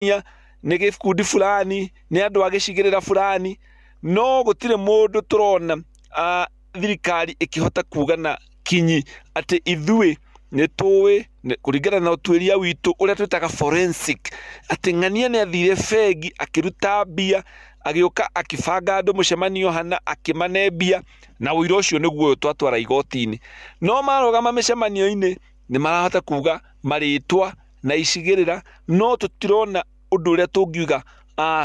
Nĩ gĩkundi fulani, nĩ andũ a gĩcigĩrĩra fulani, no gũtirĩ mũndũ tũrona thirikari ĩkĩhota kuga na kinyi atĩ ithuĩ nĩ tũĩ kũringana na ũtuĩria witũ ũrĩa twĩtaga forensic, atĩ ng'ania nĩ athire bengi akĩruta mbia, agĩũka akĩbanga andũ mũcemanio hana akĩmane mbia, na ũira ũcio nĩguo ũyũ twatwara igoti-inĩ. No marũgama mĩcemanio-inĩ nĩ marahota kuga marĩtwa na icigĩrĩra, no tũtirona ũndũ ũrĩa tũngiuga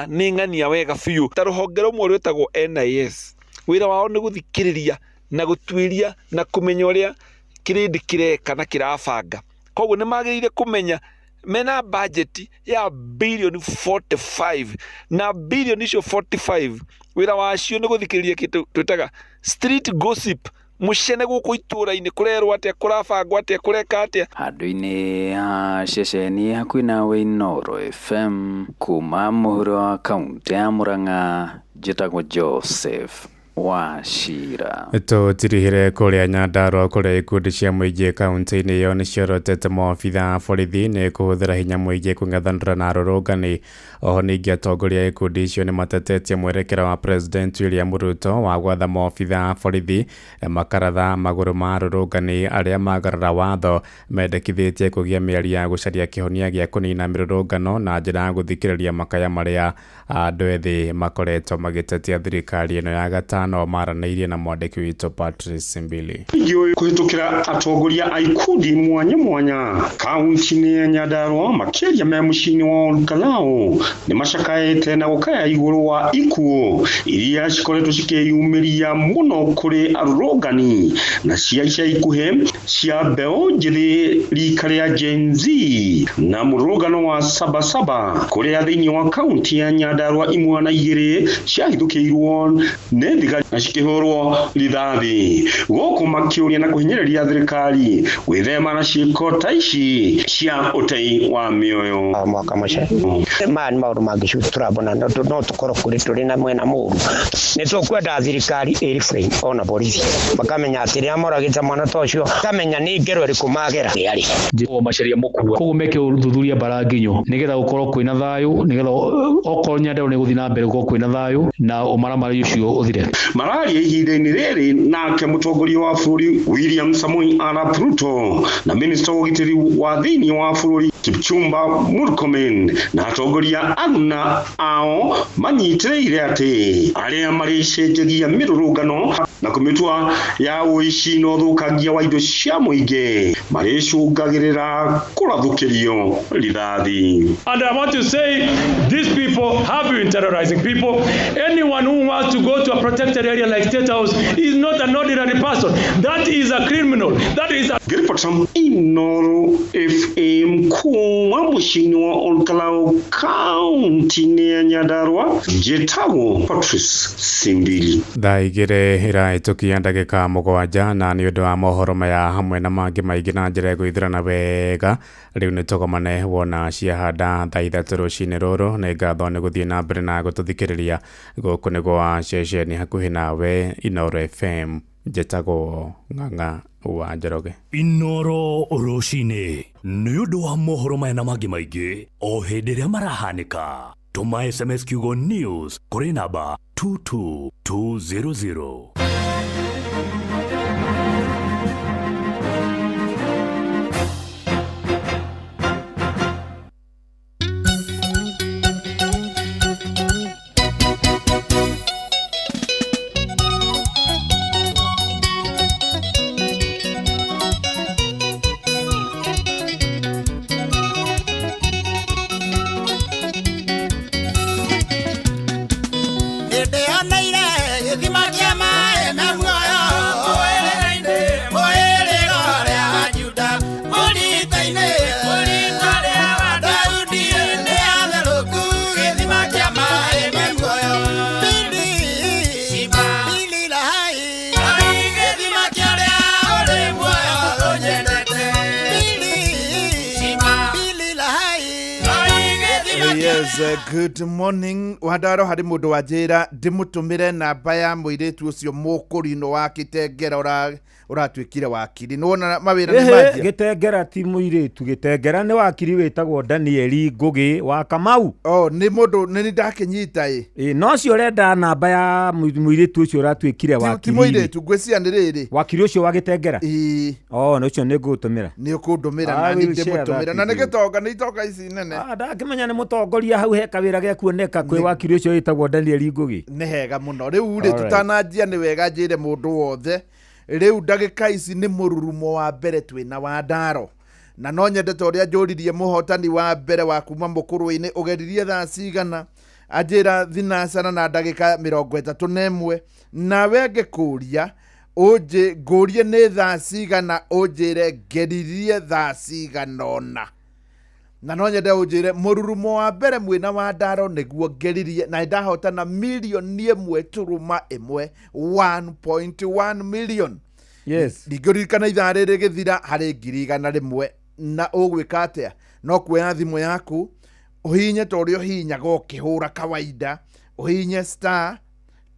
nĩ ng'ania wega biũ. Ta rũhonge rũmwe rwĩtagwo NIS, wĩra wao nĩ gũthikĩrĩria na gũtuĩria na kũmenya ũrĩa kĩrĩndĩ kĩreka na kĩrabanga. Koguo nĩ magĩrĩire kũmenya mena budget ya birioni 45, na birioni icio 45 wĩra wacio nĩ gũthikĩrĩria kĩndũ twĩtaga street gossip, mũcene gũkũ itũra-inĩ kũrerwo atĩa, kũrabangwo atĩa, kũreka atĩa. Handũ-inĩ ha ceceni hakuhĩ nawe Inooro FM kuma mũhuro wa kaũntĩ ya Murang'a, njĩtagwo Joseph Wachira. Tũtirihire kũrĩa Nyandarua, kũrĩa ikundi cia mũingĩ kaunti-inĩ ĩyo nĩciorotete maobitha a borithi nĩ kũhũthĩra hinya mũingĩ kũng'ethanĩra na arũrũngani. Oho ningĩ atongoria a ikundi icio nĩ matetetie mwerekera wa President William Ruto wa gwatha maobitha a borithi makaratha magũrũ ma arũrũngani arĩa magarara watho. Mendekithĩtie kũgĩa mĩario ya gũcaria kĩhonia gĩa kũnina mĩrũrũngano na njĩra ya gũthikĩrĩria makaya marĩa andũ ethĩ makoretwo magĩtetia thirikari ĩno ya gatano. Maranĩirie na mwandĩki witũ Patrice Mbili. Mũingĩ ũyũ kũhĩtũkĩra atongoria a ikundi mwanya mwanya kaunti-inĩ ya Nyandarua, makĩria me mũciĩ-inĩ wa Olkalau, nĩ macakaĩte na gũkaya igũrũ wa ikuũ iria cikoretwo cikĩyumĩria mũno kũrĩ arũrũngani na cia ica ikuhĩ cia mbeũ njĩthĩ rika rĩa Gen Z na mũrũrũngano wa Sabasaba, kũrĩa thĩinĩ wa kaunti ya Nyandarua imwana igĩrĩ ciahithũkĩirwo nĩ thigari na cikĩhũrwo rithathi, gũkũ makĩũria na kũhinyĩrĩria thirikari gwĩthema na ciĩko ta ici cia ũtei wa mĩoyo. Mwaka mũce maya nĩ maũndũ mangĩ tũrabona no tũkorwo kũrĩ tũrĩ na mwena mũru. Nĩ tũkwenda thirikari ĩrefrain ona borithi makamenya atĩ rĩrĩa moragĩte mwana ta ũcio, kamenya nĩ ngero ĩrĩkũ magera ĩarĩ. Njĩtagwo Macharia Mũkua. Koguo meke ũthuthuria mbara nginyo nĩgetha gũkorwo kwĩna thayũ, nĩgetha okorwo Nyandarua nĩ gũthiĩ na mbere gũkorwo kwĩna thayũ na ũmaramari ũcio ũthire. Mararia ihinda-inĩ rĩrĩ nake mũtongoria wa bũrũri William Samoei Arap Ruto na minista wa ũgitĩri wa thĩinĩ wa bũrũri Kipchumba Murkomen na atongoria aruna ao manyitĩrĩire atĩ arĩa marĩcenjagia mĩrũrũngano na kũmĩtua ya ũici na ũthũkangia wa indo cia mũingĩ marĩcũngagĩrĩra kũrathũkĩrio rithathi. And I want to say these people have been terrorizing people. Anyone who wants to go to a protected area like State House is not an ordinary person. That is a criminal. That is a Ngĩribota Inooro FM kuma mũciĩ-inĩ wa Olkalau, kaunti-inĩ ya Nyandarua, njĩtagwo Patrice Simbili. Thaa 2 ĩrahĩtũkia ndagĩka 7, na nĩ ũndũ wa mohoro maya hamwe na mangĩ maingĩ na njĩra ĩgũithĩrana wega, rĩu nĩ tũgomane wona ciahanda thaa 3 rũcinĩ rũrũ. Nĩ ngatho nĩ gũthiĩ na mbere na gũtũthikĩrĩria. Gũkũ nĩ gwa ceceni hakuhĩ nawe Inooro FM. Njĩtagwo Ng'ang'a wa Njoroge. Inooro rũcinĩ, nĩ ũndũ wa mohoro maya na mangĩ maingĩ o hĩndĩ ĩrĩa marahanĩka, tũma SMS kiugo NEWS kũrĩ namba 22200. Hĩndĩ yoneire gĩthima kĩa maĩ. Yes, good morning. Wandaro harĩ mũndũ wanjĩra ndĩmũtũmĩre namba ya mũirĩtu ũcio mũkũrinũ wa Kĩtengera ũratuĩkire wakiri. Nĩwona mawĩra nĩ Ĩhĩ, manjia? Gĩtengera ti mũirĩtu, Gĩtengera nĩ wakiri wĩtagwo Danieli Ngũgĩ wa Kamau. Oh, nĩ mũndũ nĩ ndakĩnyita ĩ. Ĩ, no ũcio ũrenda namba ya mũirĩtu ũcio ũratuĩkire Ti wakiri. mũirĩtu, ngwĩciria nĩ rĩrĩ. Wakiri ũcio wa Gĩtengera? Ĩĩ. Oh, nĩ ũcio nĩ ngũgũtũmĩra. Nĩ ũkũndũmĩra I na niĩ will share ndĩmũtũmĩre. that Na nĩ with you. gĩtonga, nĩ itonga ici nene. Ah, ndakĩmenya nĩ mũtongoria hau he kawĩra gekuoneka kwĩ wakiri ũcio wĩtagwo Daniel Ngũgĩ. Nĩ hega mũno. Rĩu rĩ Alright. tũtananjia nĩ wega njĩre mũndũ wothe. Rĩu ndagĩka ici nĩ mũrurumo wa mbere twĩna Wandaro. Na no nyende ta ũrĩa njũririe mũhotani wa mbere wa kuma mũkũrũ-inĩ ũgeririe thaa cigana, anjĩra thinacara na ndagĩka 31, nawe ngĩkũria ũnjĩ ngũrie nĩ thaa cigana ũnjĩre ngeririe thaa cigana ũna. Na no nyende ũnjĩre mũrurumo wa mbere mwĩna Wandaro nĩguo ngeririe na ndahotana 1.1 million, 1.1 million. Yes. Ndingĩririkana ithaa rĩrĩ gĩthira harĩ 100,000 na ũgwĩka atĩa? No kuoya thimũ yaku ũhihinye ta ũrĩa ũhihinyaga ũkĩhũra kawaida, ũhihinye star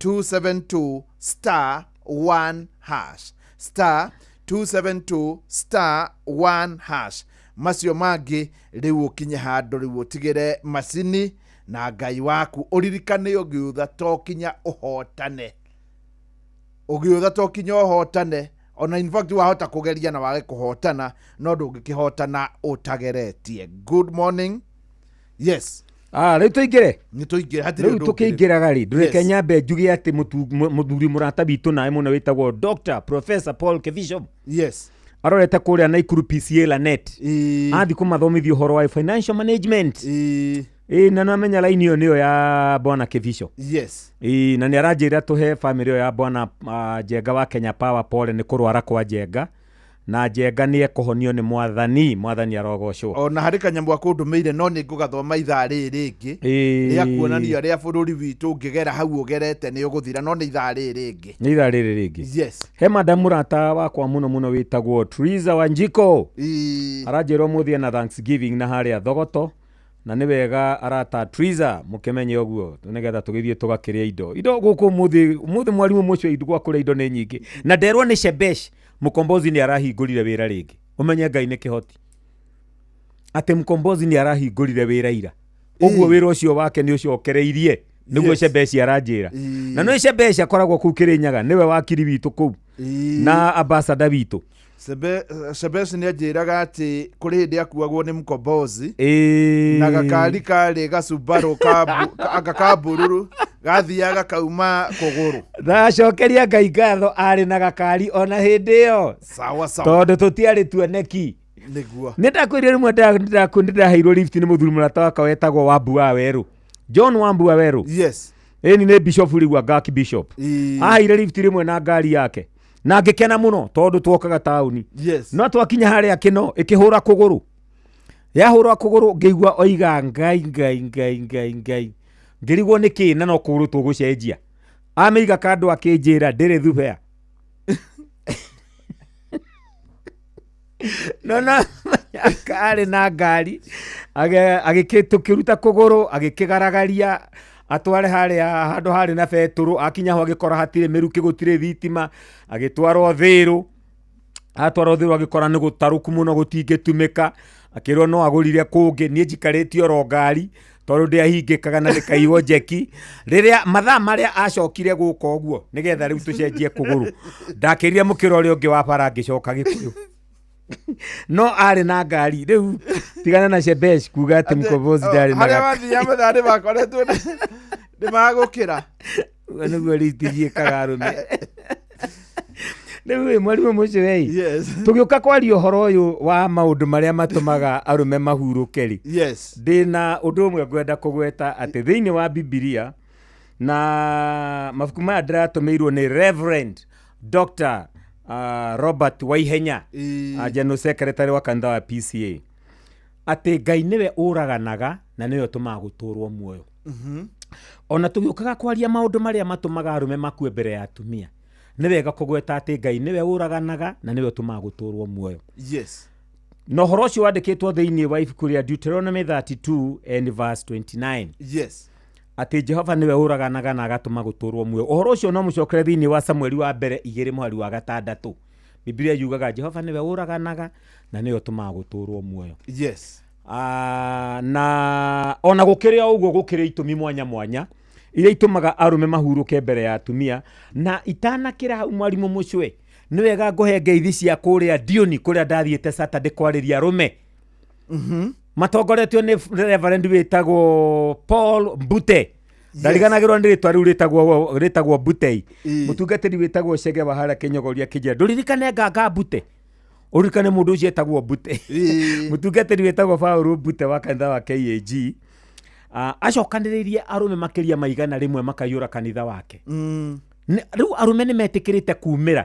272 star 1 hash, star 272 star 1 hash. Macio mangĩ rĩu ũkinye handũ rĩu ũtigĩre macini na Ngai waku, ũririkane ũgĩũtha to kinya ũhotane, ũgĩũtha to kinya ũhotane. Ona in fact wahota kũgeria na wage kũhotana, no ndũngĩkĩhotana ũtageretie. Good morning. Yes. Ah, rĩu tũingĩre. Nĩ tũingĩre, hatirĩ Rĩu ũndũ ũngĩ. tũkĩingĩraga rĩ, ndũreke Yes. nyambe njuge atĩ mũthuri mũrata witũ nawe mũno wĩtagwo Dr. Professor Paul Kevisho. Yes. Arorete kũrĩa Naikuru PCA Lanet. Athiĩ kũmathomithia ũhoro wa financial management. Ĩ, na nĩwamenya line ĩyo nĩyo ya Bwana Kevisho. Yes. Ĩ, na nĩ aranjĩra tũhe family ĩyo ya Bwana Njenga wa Kenya Power pole nĩ kũrwara kwa Njenga. Na Njenga nĩ ekũhonio nĩ Mwathani, Mwathani arogocwo. Ona harĩ kanyamũ akũndũmĩire no nĩ ngũgathoma ithaa rĩrĩ rĩngĩ. Ĩ. Rĩa kuonania ũrĩa bũrũri witũ ũngĩgera hau ũgerete nĩ ũgũthira, no nĩ ithaa rĩrĩ rĩngĩ. Nĩ ithaa rĩrĩ rĩngĩ. Yes. He madam mũrata wakwa mũno mũno wĩtagwo Teresa Wanjiko. Aranjĩra ũmũthĩ ena Thanksgiving na harĩa Thogoto. Na nĩ wega arata Teresa mũkĩmenye ũguo nĩgetha tũgĩthiĩ tũgakĩrĩa indo. Indo gũkũ ũmũthĩ mwarimũ mũcio gwa kũrĩa indo nĩ nyingĩ. Na nderwo nĩ Shebesh Mkombozi nĩ arahingũrire wĩra rĩngĩ. Ũmenye Ngai nĩ kĩhoti. Atĩ Mkombozi nĩ arahingũrire wĩra ira. Ũguo wĩra ũcio wake nĩ ũcokereirie. Nĩguo Yes. Shebesh aranjĩra. Na nĩ Shebesh akoragwo kũu Kĩrĩnyaga, nĩwe wakiri witũ kũu. Na ambassador witũ. Shebesh nĩ anjĩraga atĩ kũrĩ hĩndĩ akuagwo nĩ Mkombozi. Ĩ. Na gakari karĩ gacubarũ anga ka mbururu gathiaga kauma kũgũrũ. Ndacokeria Ngai ngatho arĩ na gakari ona hĩndĩ ĩyo. Sawa sawa. Tondũ tũtiarĩ tuoneki. Nĩguo. Nĩ ndakwĩrire rĩmwe nĩ ndaheirwo lift nĩ mũthuri mũrata wakwa wetagwo Wambu wa Werũ. John Wambu wa Werũ. Yes. Ĩni nĩ bishop rĩu anga bishop. Ĩ. Aheire lift rĩmwe na ngari yake. Na ngĩkena mũno tondũ twokaga taũni. Yes. No twakinya harĩa kĩno ĩkĩhũra kũgũrũ. Yahũra kũgũrũ ngĩigua oiga Ngai Ngai Ngai Ngai Ngai. Ngĩrigwo nĩ kĩ na no kũgũrũ tũgũcenjia. Amĩiga kando akĩnjĩra ndĩrĩ thubea. No na karĩ na ngari tũkĩruta kũgũrũ agĩkĩgaragaria atware harĩa handũ harĩ na betũrũ, akinya ho agĩkora hatirĩ mĩrukĩ, gũtirĩ thitima, agĩtwarwo Thĩrũ. Atwarwo Thĩrũ agĩkora nĩ gũtarũku mũno gũtingĩtumĩka, akĩrwo no agũrire kũngĩ. Niĩ njikarĩtie oro ngari tondũ ndĩahingĩkaga na ndĩkaiywo njeki. Rĩrĩa mathaa marĩa acokire gũka ũguo nĩgetha rĩu tũcenjie kũgũrũ, ndakĩrire mũkĩra ũrĩa ũngĩ wa bara ngĩcoka Gĩkũyũ. No arĩ na ngari. Rĩu tigana na Shebesh kuga atĩ Mkombozi ndarĩ na Harĩa gaka. wathiaga mathaa nĩ makoretwo nĩ magũkĩra. Ũguo nĩguo lift igiĩkaga arũme. Rĩu ĩ mwarimũ mũcio ĩ. Yes. Tũgĩũka kwaria ũhoro ũyũ wa maũndũ marĩa matũmaga arũme mahurũke rĩ. Yes. Ndĩna ũndũ ũmwe ngwenda kũgweta atĩ thĩinĩ wa Bibilia na mabuku maya ndĩratũmĩirwo nĩ Reverend Dr. Robert Waihenya, General Secretary wa kanitha wa PCA, atĩ Ngai nĩwe ũraganaga na nĩwe ũtũmaga gũtũrwo muoyo. Ona tũgĩũkaga kwaria maũndũ marĩa matũmaga arũme makue mbere ya atumia, nĩ wega kũgweta atĩ Ngai nĩwe ũraganaga na nĩwe ũtũmaga gũtũrwo muoyo. Yes. Na ũhoro ũcio wandĩkĩtwo thĩinĩ wa ibuku rĩa Deuteronomy 32 and verse 29. Yes. Atĩ Jehova nĩwe ũraganaga na agatũma gũtũũrwo muoyo. Ũhoro ũcio no mũcokere thĩinĩ wa Samueli wa mbere igĩrĩ mũhari wa gatandatũ. Biblia yugaga Jehova nĩwe ũraganaga na nĩwe ũtũmaga gũtũũrwo muoyo. Yes. Na ona gũkĩrĩ o ũguo gũkĩrĩ itũmi mwanya mwanya iria itũmaga arũme mahurũke mbere ya atumia. Na itanakĩra hau mwarimũ mũcwe, nĩ wega ngũhe ngeithi cia kũrĩa Ndiũni kũrĩa ndathiĩte Saturday kwarĩria arũme. Matongoretio nĩ Reverend wĩtagwo Paul Mbute. Ndariganagĩrwo nĩ rĩtwa rĩu rĩtagwo Mbutei. Mũtungatĩri wĩtagwo Chege wa harĩa Kĩnyogoria kĩnjĩra ndũririkane nganga Mbute, ũririkane mũndũ ũcio etagwo Mbute. Mũtungatĩri wĩtagwo Paul Mbute wa kanitha wa KAG, acokanĩrĩirie arũme makĩria ma 100 makaiyũra kanitha wake. Rĩu arũme nĩ metĩkĩrĩte kumĩra,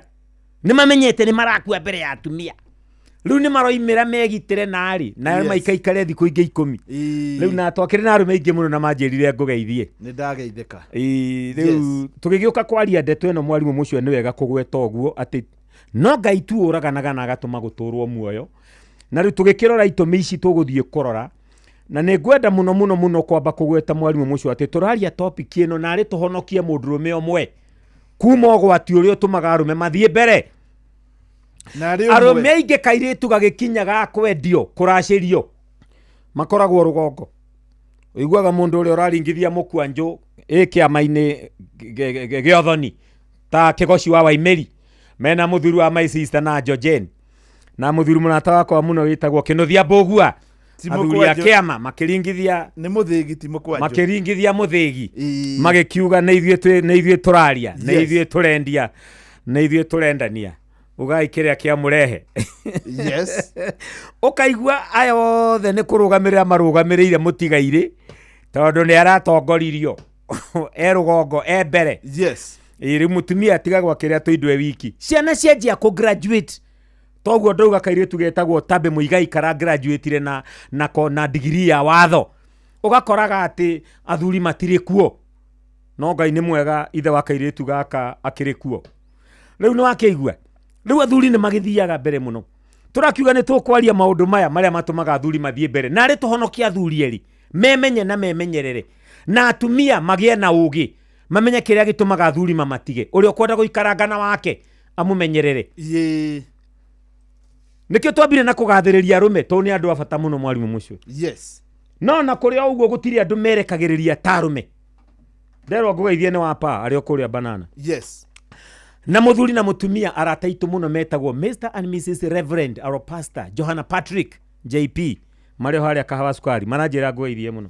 nĩ mamenyete nĩ marakua mbere ya atumia. Rĩu nĩ maroimĩra megitĩre narĩ, na maikaikare thikũ ingĩ 10. Rĩu na twakĩrĩ na arũme aingĩ mũno na manjĩrire ngũgeithie. Nĩ ndageithĩka. Rĩu tũgĩgĩũka kwaria ndeto ĩno mwarimũ mũcio nĩ wega kũgweta ũguo atĩ no Ngai tu ũraganaga na agatũma gũtũũrwo muoyo. Na rĩu tũgĩkĩrora itũmi ici tũgũthiĩ kũrora, na nĩ ngwenda mũno mũno mũno kwamba kũgweta mwarimũ mũcio atĩ tũraria topic ĩno narĩ tũhonokie mũndũrũme ũmwe kuma ũgwati ũrĩa ũtũmaga arũme mathiĩ mbere. Arũme aingĩ kairĩtu gagĩkinya ga kwendio kũracĩrio makoragwo rũgongo. Ũiguaga mũndũ ũrĩa ũraringithia mũkwanjũ ĩ kĩama-inĩ gĩa ũthoni ta Kĩgoci wa Waimeri mena mũthuri wa my sister na Georgine na mũthuri mũrata wakwa mũno wĩtagwo Kĩnũthia Mbũgua. Athuri a kĩama makĩringithia nĩ mũthĩgi ti mũkwanjũ, makĩringithia mũthĩgi magĩkiuga nĩ ithuĩ nĩ ithuĩ tũraria, nĩ ithuĩ tũrendia, nĩ ithuĩ tũrendania, ugai kĩrĩa kĩamũrehe. Yes. Ũkaigua aya othe nĩ kũrũgamĩrĩra marũgamĩrĩire mũtigairĩ tondũ nĩ aratongoririo e rũgongo e mbere. Yes. Rĩu mũtumia atigagwo akĩrĩa tũindwe wiki. Ciana cianjia kũ graduate toguo ndauga kairĩtu getagwo Tabe Muigai kara graduateire na degree ya watho. Ũgakoraga atĩ athuri matirĩ kuo, no Ngai nĩ mwega ithe wa kairĩtu gaka akĩrĩ kuo. Rĩu nĩ wakĩigua rĩu athuri nĩ magĩthiaga mbere mũno. Tũrakiuga nĩ tũkwaria maũndũ maya marĩa matũmaga athuri mathiĩ mbere, na arĩ tũhonokie athuri erĩ memenye na memenyerere, na atumia magĩe na ũgĩ mamenye kĩrĩa gĩtũmaga athuri mamatige. Ũrĩa ũkwenda gũikaranga na wake amũmenyerere. Nĩkĩo twambire na kũgathĩrĩria arũme tondũ nĩ andũ a bata mũno mwarimũ mũcio. Yes. No na kũrĩ o ũguo gũtirĩ andũ merekagĩrĩria ta arũme. Nderwo ngũgeithie nĩ wa pa arĩa kũrĩa banana. Yes. Na mũthuri na mũtumia arata aitũ mũno metagwo Mr and Mrs Reverend or Pastor Johanna Patrick JP marĩ o harĩa Kahawa Sukari maranjĩra ngũgeithie mũno.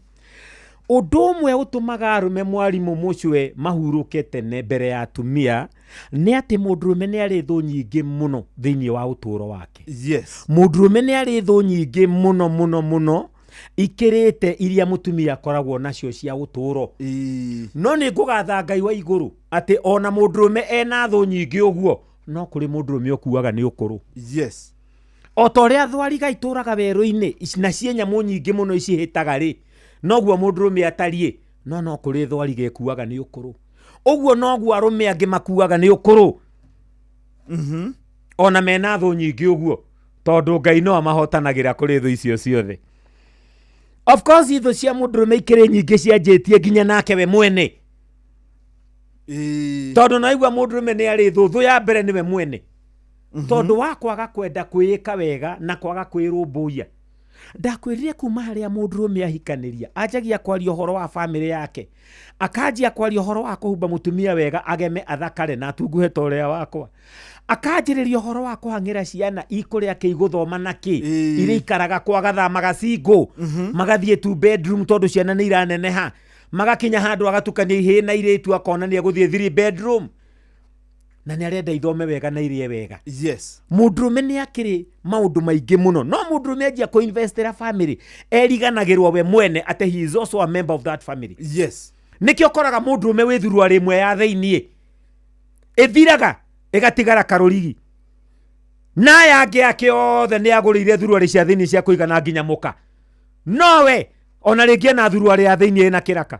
Ũndũ ũmwe ũtũmaga arũme mwarimũ mũcwe mahurũke tene mbere ya atumia nĩ atĩ mũndũrũme nĩ arĩ thũ nyingĩ mũno thĩinĩ wa ũtũũro wake. Yes. Mũndũrũme nĩ arĩ thũ nyingĩ mũno mũno mũno ikĩrĩte iria mũtumia akoragwo nacio cia ũtũũro. No nĩ ngũgatha Ngai wa igũrũ atĩ ona mũndũrũme ena thũ nyingĩ ũguo no kũrĩ mũndũrũme ũkuaga nĩ ũkũrũ. Yes. O ta ũrĩa thwariga itũraga werũ-inĩ na ciĩ nyamũ nyingĩ mũno icihĩtaga rĩ, noguo mũndũrũme atariĩ, no kũrĩ thwariga ĩkuaga nĩ ũkũrũ. Ũguo noguo arũme angĩ makuaga nĩ ũkũrũ. Ona mena thũ nyingĩ ũguo tondũ Ngai no amahotanagĩra kũrĩ thũ icio ciothe. Of course thũ cia mũndũrũme ikĩrĩ nyingĩ cianjĩtie nginya nake we mwene. Tondũ naigua mũndũrũme nĩ arĩ thũ, thũ ya mbere nĩwe mwene. Tondũ wa kwaga kwenda kwĩĩka wega na kwaga kwĩrũmbũiya. Ndakwĩrire kuma harĩa mũndũrũme ahikanĩria anjagia kwaria ũhoro wa famĩlĩ yake, akanjia kwaria ũhoro wa kũhumba mũtumia wega ageme athakare na atunguhe ta ũrĩa wakwa, akanjĩrĩria ũhoro wa kũhang'ĩra ciana ikũrĩa kĩ igũthoma na kĩ, iria ikaraga kwa gathamaga single, magathiĩ two bedroom tondũ ciana nĩ iraneneha, magakinya handũ agatukania ihĩĩ na irĩtu akonania gũthiĩ 3 bedroom, na nĩ arenda ithome wega na irie wega. Yes. Mũndũrũme nĩ akĩrĩ maũndũ maingĩ mũno, no mũndũrũme anjia kũinvestĩra family eriganagĩrwo we mwene atĩ he is also a member of that family. Yes. Nĩkĩo ũkoraga mũndũrũme wĩ thuruarĩ ĩmwe ya thĩiniĩ ĩthiraga ĩgatigara karũrigi, na aya angĩ ake othe nĩ agũrĩire thuruarĩ cia thĩiniĩ cia kũigana nginya mũka, nowe ona rĩngĩ ena thuruarĩ ya thĩiniĩ ĩna kĩraka.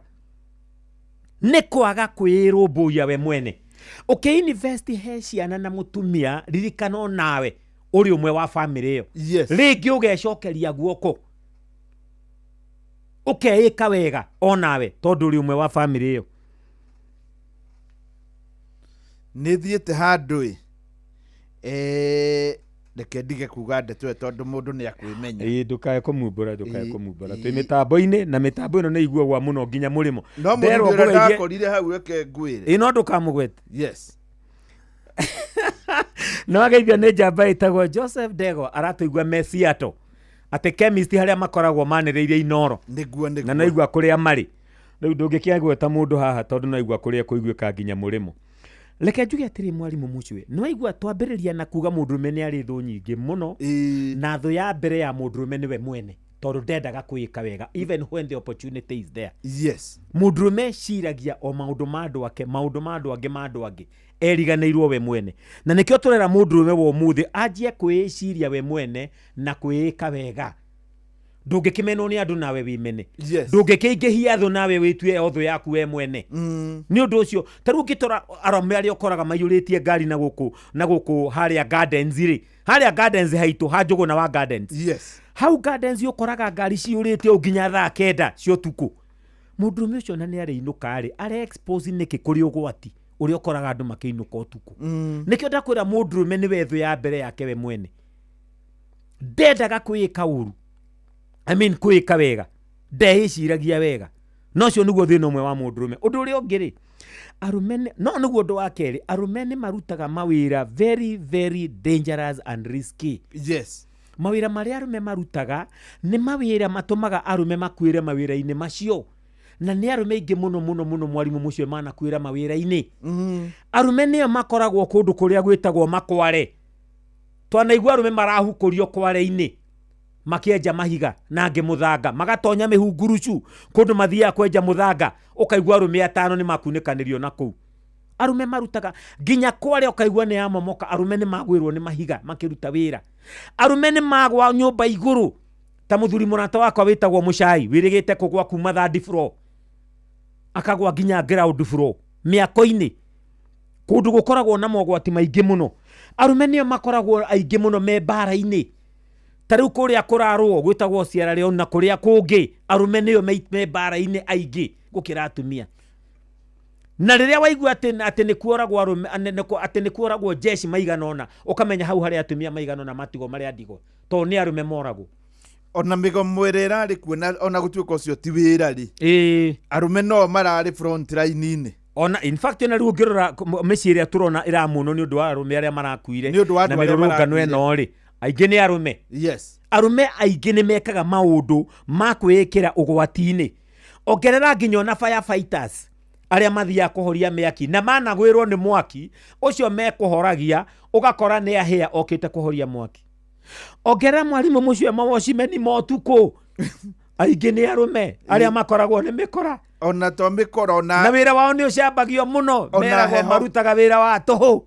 Nĩ kwaga kwĩrũmbũiya we mwene. Ũkĩinvest he ciana na mũtumia, ririkana onawe Ũrĩ ũmwe wa bamĩrĩ ĩyo. Rĩngĩ ũgecokeria guoko, ũkeĩka wega onawe tondũ ũrĩ ũmwe wa bamĩrĩ ĩyo. Nĩ thiĩte handũ ĩ, reke ndige kuga ndeto ĩyo tondũ mũndũ nĩ akwĩmenya. Ĩĩ, ndũkae kũmumbũra, ndũkae kũmumbũra. Twĩ mĩtambo-inĩ na mĩtambo ĩno nĩ iguagwa mũno nginya mũrĩmo. No mũndũ Nderwo ũrĩa ngũgeithie. ndakorire hau, reke ngwĩre. Ĩĩ, no ndũkamũgwete. No ageithio nĩ njamba ĩtagwo Joseph Dego, aratũigua me Seattle, atĩ chemist harĩa makoragwo manĩrĩirie Inoro. Nĩguo, nĩguo. Na naigua kũrĩa marĩ rĩu, ndũngĩkĩagweta mũndũ haha tondũ naigua kũrĩa kũiguĩka nginya mũrĩmo. Reke njuge atĩrĩ, mwarimũ Mũcwe, nĩwaigua twambĩrĩria na kuga mũndũrũme nĩ arĩ thũ nyingĩ mũno, na thũ ya mbere ya mũndũrũme nĩwe mwene, tondũ ndendaga kwĩĩka wega even when the opportunity is there. Mũndũrũme eciragia o maũndũ ma andũ ake, maũndũ ma andũ angĩ, ma andũ angĩ, eriganĩirwo we mwene. Na nĩkĩo tũrera mũndũrũme wa ũmũthĩ anjie kwĩĩciria we mwene na kwĩĩka wega. Ndũngĩkĩmenwo nĩ andũ nawe wĩmene. Ndũngĩkĩingĩhia thũ nawe wĩtue o thũ yaku we mwene. Nĩ ũndũ ũcio ta rĩu ũngĩtora arũme arĩa ũkoraga maiyũrĩtie ngari na gũkũ na gũkũ harĩa Gardens rĩ, harĩa Gardens haitũ ha Njũgũna wa Gardens, hau Gardens ũkoraga ngari ciyũrĩte ũũ nginya thaa 9 cia ũtukũ. Mũndũrũme ũcio na nĩ arĩinũka rĩ, are expose nĩkĩ kũrĩ ũgwati ũrĩa ũkoraga andũ makĩinũka ũtukũ? Nĩkĩo ndakwĩra mũndũrũme nĩwe thũ ya mbere yake we mwene. Ndendaga kwĩĩka ũru, I mean kwĩĩka wega, ndeĩciragia wega. No ũcio nĩguo thĩna ũmwe wa mũndũrũme. Ũndũ ũrĩa ũngĩ rĩ, arũme no nĩguo ũndũ wa kerĩ, arũme nĩ marutaga mawĩra very very dangerous and risky. Mawĩra marĩa arũme marutaga nĩ mawĩra matũmaga arũme makuĩre mawĩra-inĩ macio, na nĩ arũme aingĩ mũno mũno mũno, mwarimũ mũcio, manakuĩra mawĩra-inĩ. Arũme nĩo makoragwo kũndũ kũrĩa gwĩtagwo makware. Twanaigua arũme marahukũrio kware-inĩ makĩenja mahiga na angĩ mũthanga, magatonya mĩhungurucu kũndũ mathiaga kwenja mũthanga, ũkaigua arũme 5 nĩ makunĩkanĩrio na kũu. Arũme marutaga nginya kware, ũkaigua nĩ yamomoka, arũme nĩ magwĩrwo nĩ mahiga makĩruta wĩra. Arũme nĩ magwa nyũmba igũrũ, ta mũthuri mũrata wakwa wĩtagwo Mũcai, wĩrĩgĩte kũgwa kuma third floor akagwa nginya ground floor mĩako-inĩ, kũndũ gũkoragwo na mogwati maingĩ mũno. Arũme nĩo makoragwo aingĩ mũno me mbara-inĩ, ta rĩu kũrĩa kũrarũo gwĩtagwo Sierra Leone na kũrĩa kũngĩ, arũme nĩo me mbara-inĩ aingĩ gũkĩra atumia. Na rĩrĩa waigua atĩ nĩ kuoragwo arũme, atĩ nĩ kuoragwo jeshi maigana ũna, ũkamenya hau harĩ atumia maigana ũna matigwo marĩ a ndigwa, tondũ nĩ arũme moragwo. Ona mĩgomo ĩrĩa ĩrarĩ kuo, na ona gũtuĩka ũcio ti wĩra rĩ, arũme no mararĩ front line-inĩ. Ona in fact, ona rĩu ũngĩrora mĩciĩ ĩrĩa tũrona ĩramuonwo nĩ ũndũ wa arũme arĩa marakuire Nĩ ũndũ wa na andũ arĩa mĩrũrũngano marakuire. ĩno rĩ, aingĩ nĩ arũme. Arũme aingĩ nĩ mekaga maũndũ ma kwĩĩkĩra ũgwati-inĩ. Ongerera nginya ona firefighters arĩa mathiaga kũhoria mĩaki na managwĩrwo nĩ mwaki ũcio mekũhoragia, ũgakora nĩ ahĩa okĩte kũhoria mwaki. Ongerera, mwarimũ mũcio, mawocimeni ma ũtukũ aingĩ nĩ arũme arĩa makoragwo nĩ mĩkora. Ona to mĩkora, ona Na wĩra wao nĩ ũcambagio mũno. Ona Meragwo heho. marutaga wĩra wa tũhũ,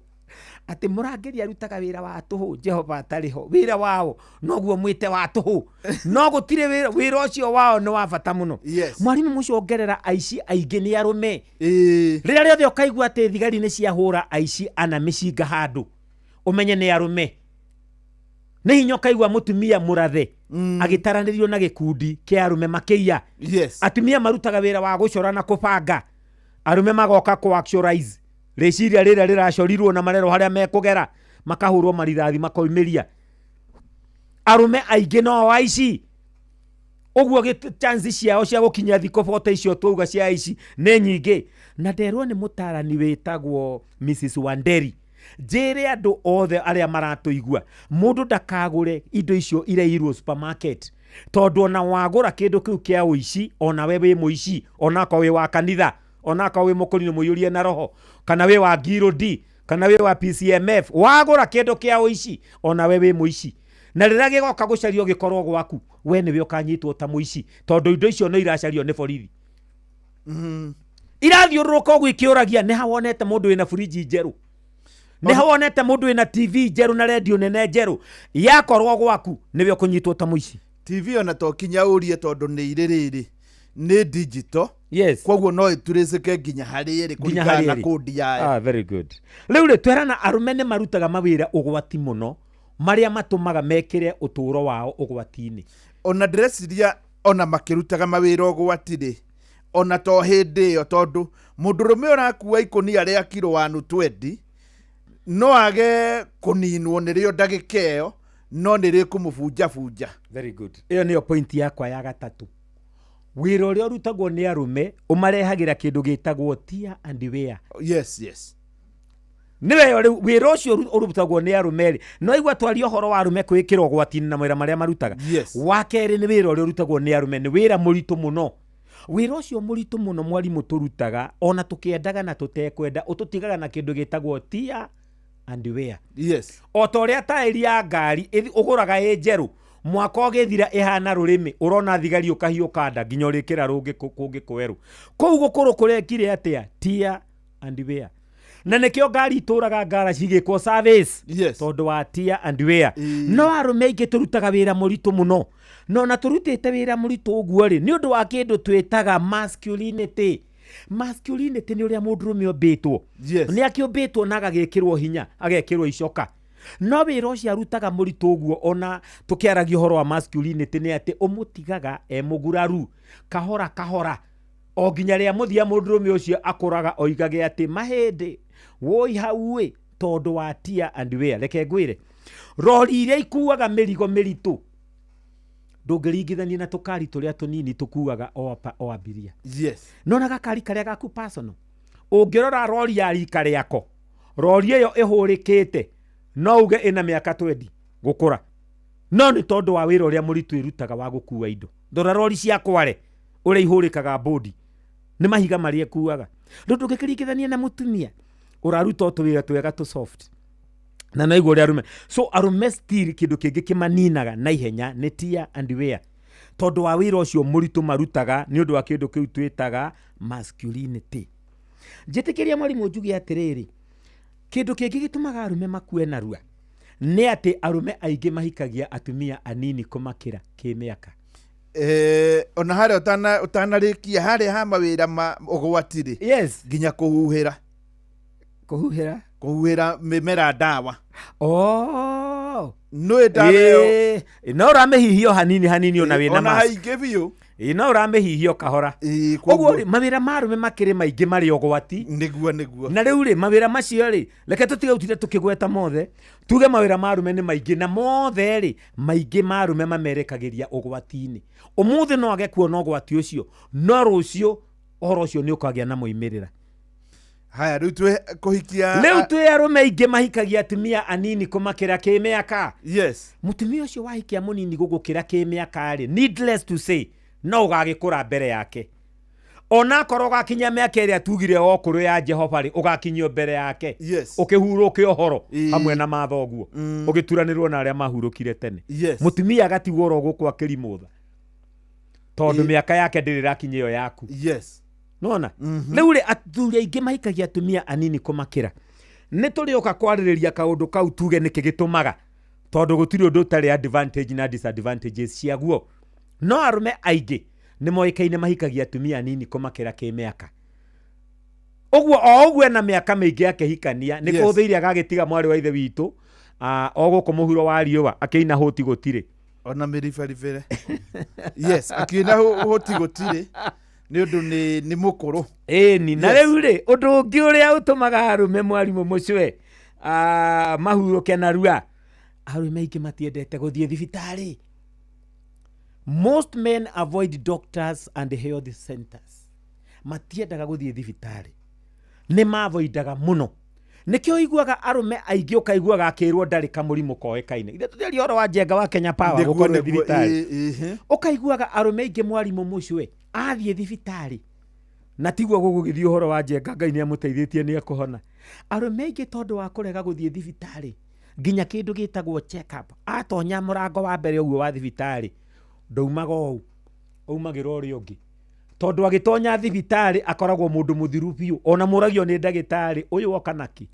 atĩ mũrangĩri arutaga wĩra wa tũhũ, Jehova atarĩ ho, wĩra wao noguo mwĩte wa tũhũ, no gũtirĩ wĩra, wĩra ũcio wao nĩ wa bata mũno. Mwarimũ mũcio, ongerera aici aingĩ nĩ arũme. Rĩrĩa rĩothe ũkaigua atĩ thigari nĩ ciahũra aici ana mĩcinga handũ, ũmenye nĩ arũme. Nĩ hinya ũkaigua mũtumia mũrathe agĩtaranĩrio na gĩkundi kĩa arũme makĩiya. Atumia marutaga wĩra wa gũcora na kũbanga, arũme magoka kũ actualize rĩciria rĩrĩa rĩracorirwo na marerwo harĩa mekũgera, makahũrwo marithathi makoimĩria. Arũme aingĩ no aici ũguo, chance ciao cia gũkinya thikũ 40 icio twauga cia aici nĩ nyingĩ. Na nderwo nĩ mũtarani wĩtagwo Mrs Wanderi, njĩre andũ othe arĩa maratũigua, mũndũ ndakagũre indo icio ireirwo supermarket, tondũ ona wagũra kĩndũ kĩu kĩa ũici, ona we wĩ mũici, onakorwo wĩ wa kanitha, onakorwo wĩ mũkũrinũ mũiyũrie na roho, kana wĩ wa ngirũndi, kana wĩ wa PCMF, wagũra kĩndũ kĩa ũici, ona we wĩ mũici. Na rĩrĩa gĩgoka gũcario gĩkorwo gwaku, we nĩwe ũkanyitwo ta mũici, tondũ indo icio no iracario nĩ borithi. Irathiũrũrũka ũguo ikĩũragia, nĩ ha wonete mũndũ wĩna buriji njerũ? Nĩ ha wonete mũndũ wĩna TV njerũ na redio nene njerũ? Yakorwo gwaku, nĩwe ũkũnyitwo ta mũici. TV ona to kinya ũrie, tondũ nĩ irĩ rĩrĩ nĩ digital. Koguo no ĩturĩcĩke nginya harĩ ĩrĩ nginya kũringana harĩ na ĩrĩ. kũndi yayo. Ah, very good. Rĩu rĩ, twerana arũme nĩ marutaga mawĩra ũgwati mũno. Marĩa matũmaga mekĩre ũtũũro wao ũgwati-inĩ. Ona ndĩreciria ona makĩrutaga mawĩra ũgwati rĩ, ona to hĩndĩ ĩyo, tondũ mũndũrũme ũrakua ikũnia rĩa kiro wanu twendi no age kũninwo nĩrĩo ndagĩka ĩyo, no nĩ rĩkũmũbunjabunja. Very good. Ĩyo nĩyo point yakwa ya gatatũ. Wĩra ũrĩa ũrutagwo nĩ arũme ũmarehagĩra kĩndũ gĩtagwo tear and wear. Yes. Nĩwe rĩu wĩra ũcio ũrutagwo nĩ arũme rĩ, no igua twaria ũhoro wa arũme kwĩkĩra ũgwati-inĩ na mawĩra marĩa marutaga. Wa kerĩ nĩ wĩra ũrĩa ũrutagwo nĩ arũme, nĩ wĩra mũritũ mũno. Wĩra ũcio mũritũ mũno mwarimũ tũrutaga ona tũkĩendaga na tũtekwenda, ũtũtigaga na kĩndũ gĩtagwo tear and wear. O ta ũrĩa taĩri ya ngari ũgũraga ĩ njerũ, mwaka ũgĩthira ĩhana rũrĩmĩ, ũrona thigari ũkahiũka nda nginya ũrĩkĩra rũngĩ kũngĩ kwerũ. Kũu gũkũrũ kũrekire atĩa? Tear and wear. Na nĩkĩo ngari itũraga ngara cigĩkwo service. Tondũ wa tear and wear. No arũme aingĩ tũrutaga wĩra mũritũ mũno. No na tũrutĩte wĩra mũritũ ũguo rĩ, nĩ ũndũ wa kĩndũ twĩtaga masculinity. Masculinity nĩ ũrĩa mũndũrũme ombĩtwo. Nĩ akĩũmbĩtwo na agagĩkĩrwo hinya, agekĩrwo icoka. No wĩra ũcio arutaga mũritũ ũguo, ona tũkĩaragia ũhoro wa masculinity, nĩ atĩ ũmũtigaga e mũguraru kahora kahora, o nginya rĩa mũthia mũndũrũme ũcio akũraga oigage atĩ mahĩndĩ woi hau ĩ, tondũ wa tear and wear. Reke ngwĩre, rori iria ikuaga mĩrigo mĩritũ ndũngĩringithania na tũkari tũrĩa tũnini tũkuaga o abiria. No na gakari karĩa gaku personal, ũngĩrora rori ya rika rĩako, rori ĩyo ĩhũrĩkĩte no uge ĩna mĩaka 20 gũkũra, no nĩ tondũ wa wĩra ũrĩa mũritũ ĩrutaga wa gũkua indo. Ndora rori cia Kware ũrĩa ihũrĩkaga bodi, nĩ mahiga marĩa ĩkuaga. Rĩu ndũngĩkĩringithania na mũtumia ũraruta o tũwĩra twega tũ soft. Na no igũrũ rĩa arũme. So arũme still kĩndũ kĩngĩ kĩmaninaga na ihenya nĩ tear and wear, tondũ wa wĩra ũcio mũritũ marutaga nĩ ũndũ wa kĩndũ kĩu twĩtaga masculinity. Njĩtĩkĩria mwarimũ njuge atĩrĩrĩ, kĩndũ kĩngĩ gĩtũmaga arũme makue narua nĩ atĩ arũme aingĩ mahikagia atumia anini kũmakĩra kĩmĩaka. Ona harĩa ũtanarĩkia harĩa ha mawĩra ma ũgwati rĩ. Nginya kũhuhĩra. Kũhuhĩra? Kũhuhĩra mĩmera ndawa. Nĩ ndawa ĩyo. No ũramĩhihia hanini hanini ona wĩna Ona mask. haingĩ biũ. No ũramĩhihia kahora. Koguo Ũguo rĩ, mawĩra ma arũme makĩrĩ maingĩ marĩ ũgwati. Nĩguo, nĩguo. Na rĩu rĩ, mawĩra macio rĩ, reke tũtige gũtinda tũkĩgweta mothe. Tuge mawĩra ma arũme nĩ maingĩ, na mothe rĩ, maingĩ ma arũme mamerekagĩria ũgwati-inĩ. Ũmũthĩ no age kuona ũgwati ũcio, no rũciũ ũhoro ũcio nĩ ũkagĩa na moimĩrĩra. Haya, rĩu twĩ kũhikia Rĩu twĩ arũme aingĩ mahikagia atumia anini kũmakĩra kĩmĩaka. Mũtumia ũcio wahikia mũnini gũgũkĩra kĩmĩaka rĩ, needless to say, no ũgagĩkũra mbere yake. Ona akorwo ũgakinyia mĩaka ĩrĩa tugire o kũrũ ya Jehova rĩ, ũgakinyio mbere yake. Ũkĩhurũke ũhoro hamwe na mathoguo. Ũgĩturanĩrwo na arĩa mahurũkire tene. Mũtumia agatigwo oro gũkũ akĩrimũtha. Tondũ mĩaka yake ndĩrĩ ĩrakinya ĩyo yaku. Nona? Rĩu rĩ, athuri aingĩ mahikagia atumia anini kũmakĩra. Nĩ tũrĩũka kwarĩrĩria kaũndũ kau tuge nĩkĩ gĩtũmaga, tondũ gũtirĩ ũndũ ũtarĩ advantage na disadvantages ciaguo. No arũme aingĩ nĩ moĩkaine mahikagia atumia anini kũmakĩra kĩmĩaka. Ũguo o ũguo ena mĩaka mĩingĩ akĩhikania, nĩ kũhũthĩire agagĩtiga mwarĩ wa ithe witũ, o gũkũ mũhuro wa riũa, akĩina hũti gũtirĩ. Ona mĩribaribere. Yes, akĩina hũti gũtirĩ. Nĩ ũndũ nĩ mũkũrũ. Ĩni, na rĩu rĩ, ũndũ ũngĩ ũrĩa ũtũmaga arũme mwarimũ mũcwe, mahurũke narua, arũme aingĩ matiendete gũthiĩ thibitarĩ. Most men avoid doctors and health centers. Matiendaga gũthiĩ thibitarĩ. Nĩ mavoidaga mũno. Nĩkĩo ũiguaga arũme aingĩ ũkaiguaga akĩrwo ndarĩ kamũrimũ koĩkaine. Ithe tũtiaria ũhoro wa Njenga wa Kenya Power Nĩguo, gũkorwo nĩguo, thibitarĩ. ĩ. Ũkaiguaga arũme aingĩ mwarimũ mũcwe athiĩ thibitarĩ. Na tiguo gũgũgĩthiĩ ũhoro wa Njenga, Ngai nĩamũteithĩtie nĩekũhona. Arũme aingĩ tondũ wa kũrega gũthiĩ thibitarĩ, nginya kĩndũ gĩtagwo check up, atonya mũrango wa mbere ũguo wa thibitarĩ, ndaumaga ũũ, aumagĩra ũrĩa ũngĩ. Tondũ agĩtonya thibitarĩ akoragwo mũndũ mũthiru biũ, ona mũragio nĩ ndagĩtarĩ, ũyũ oka naki.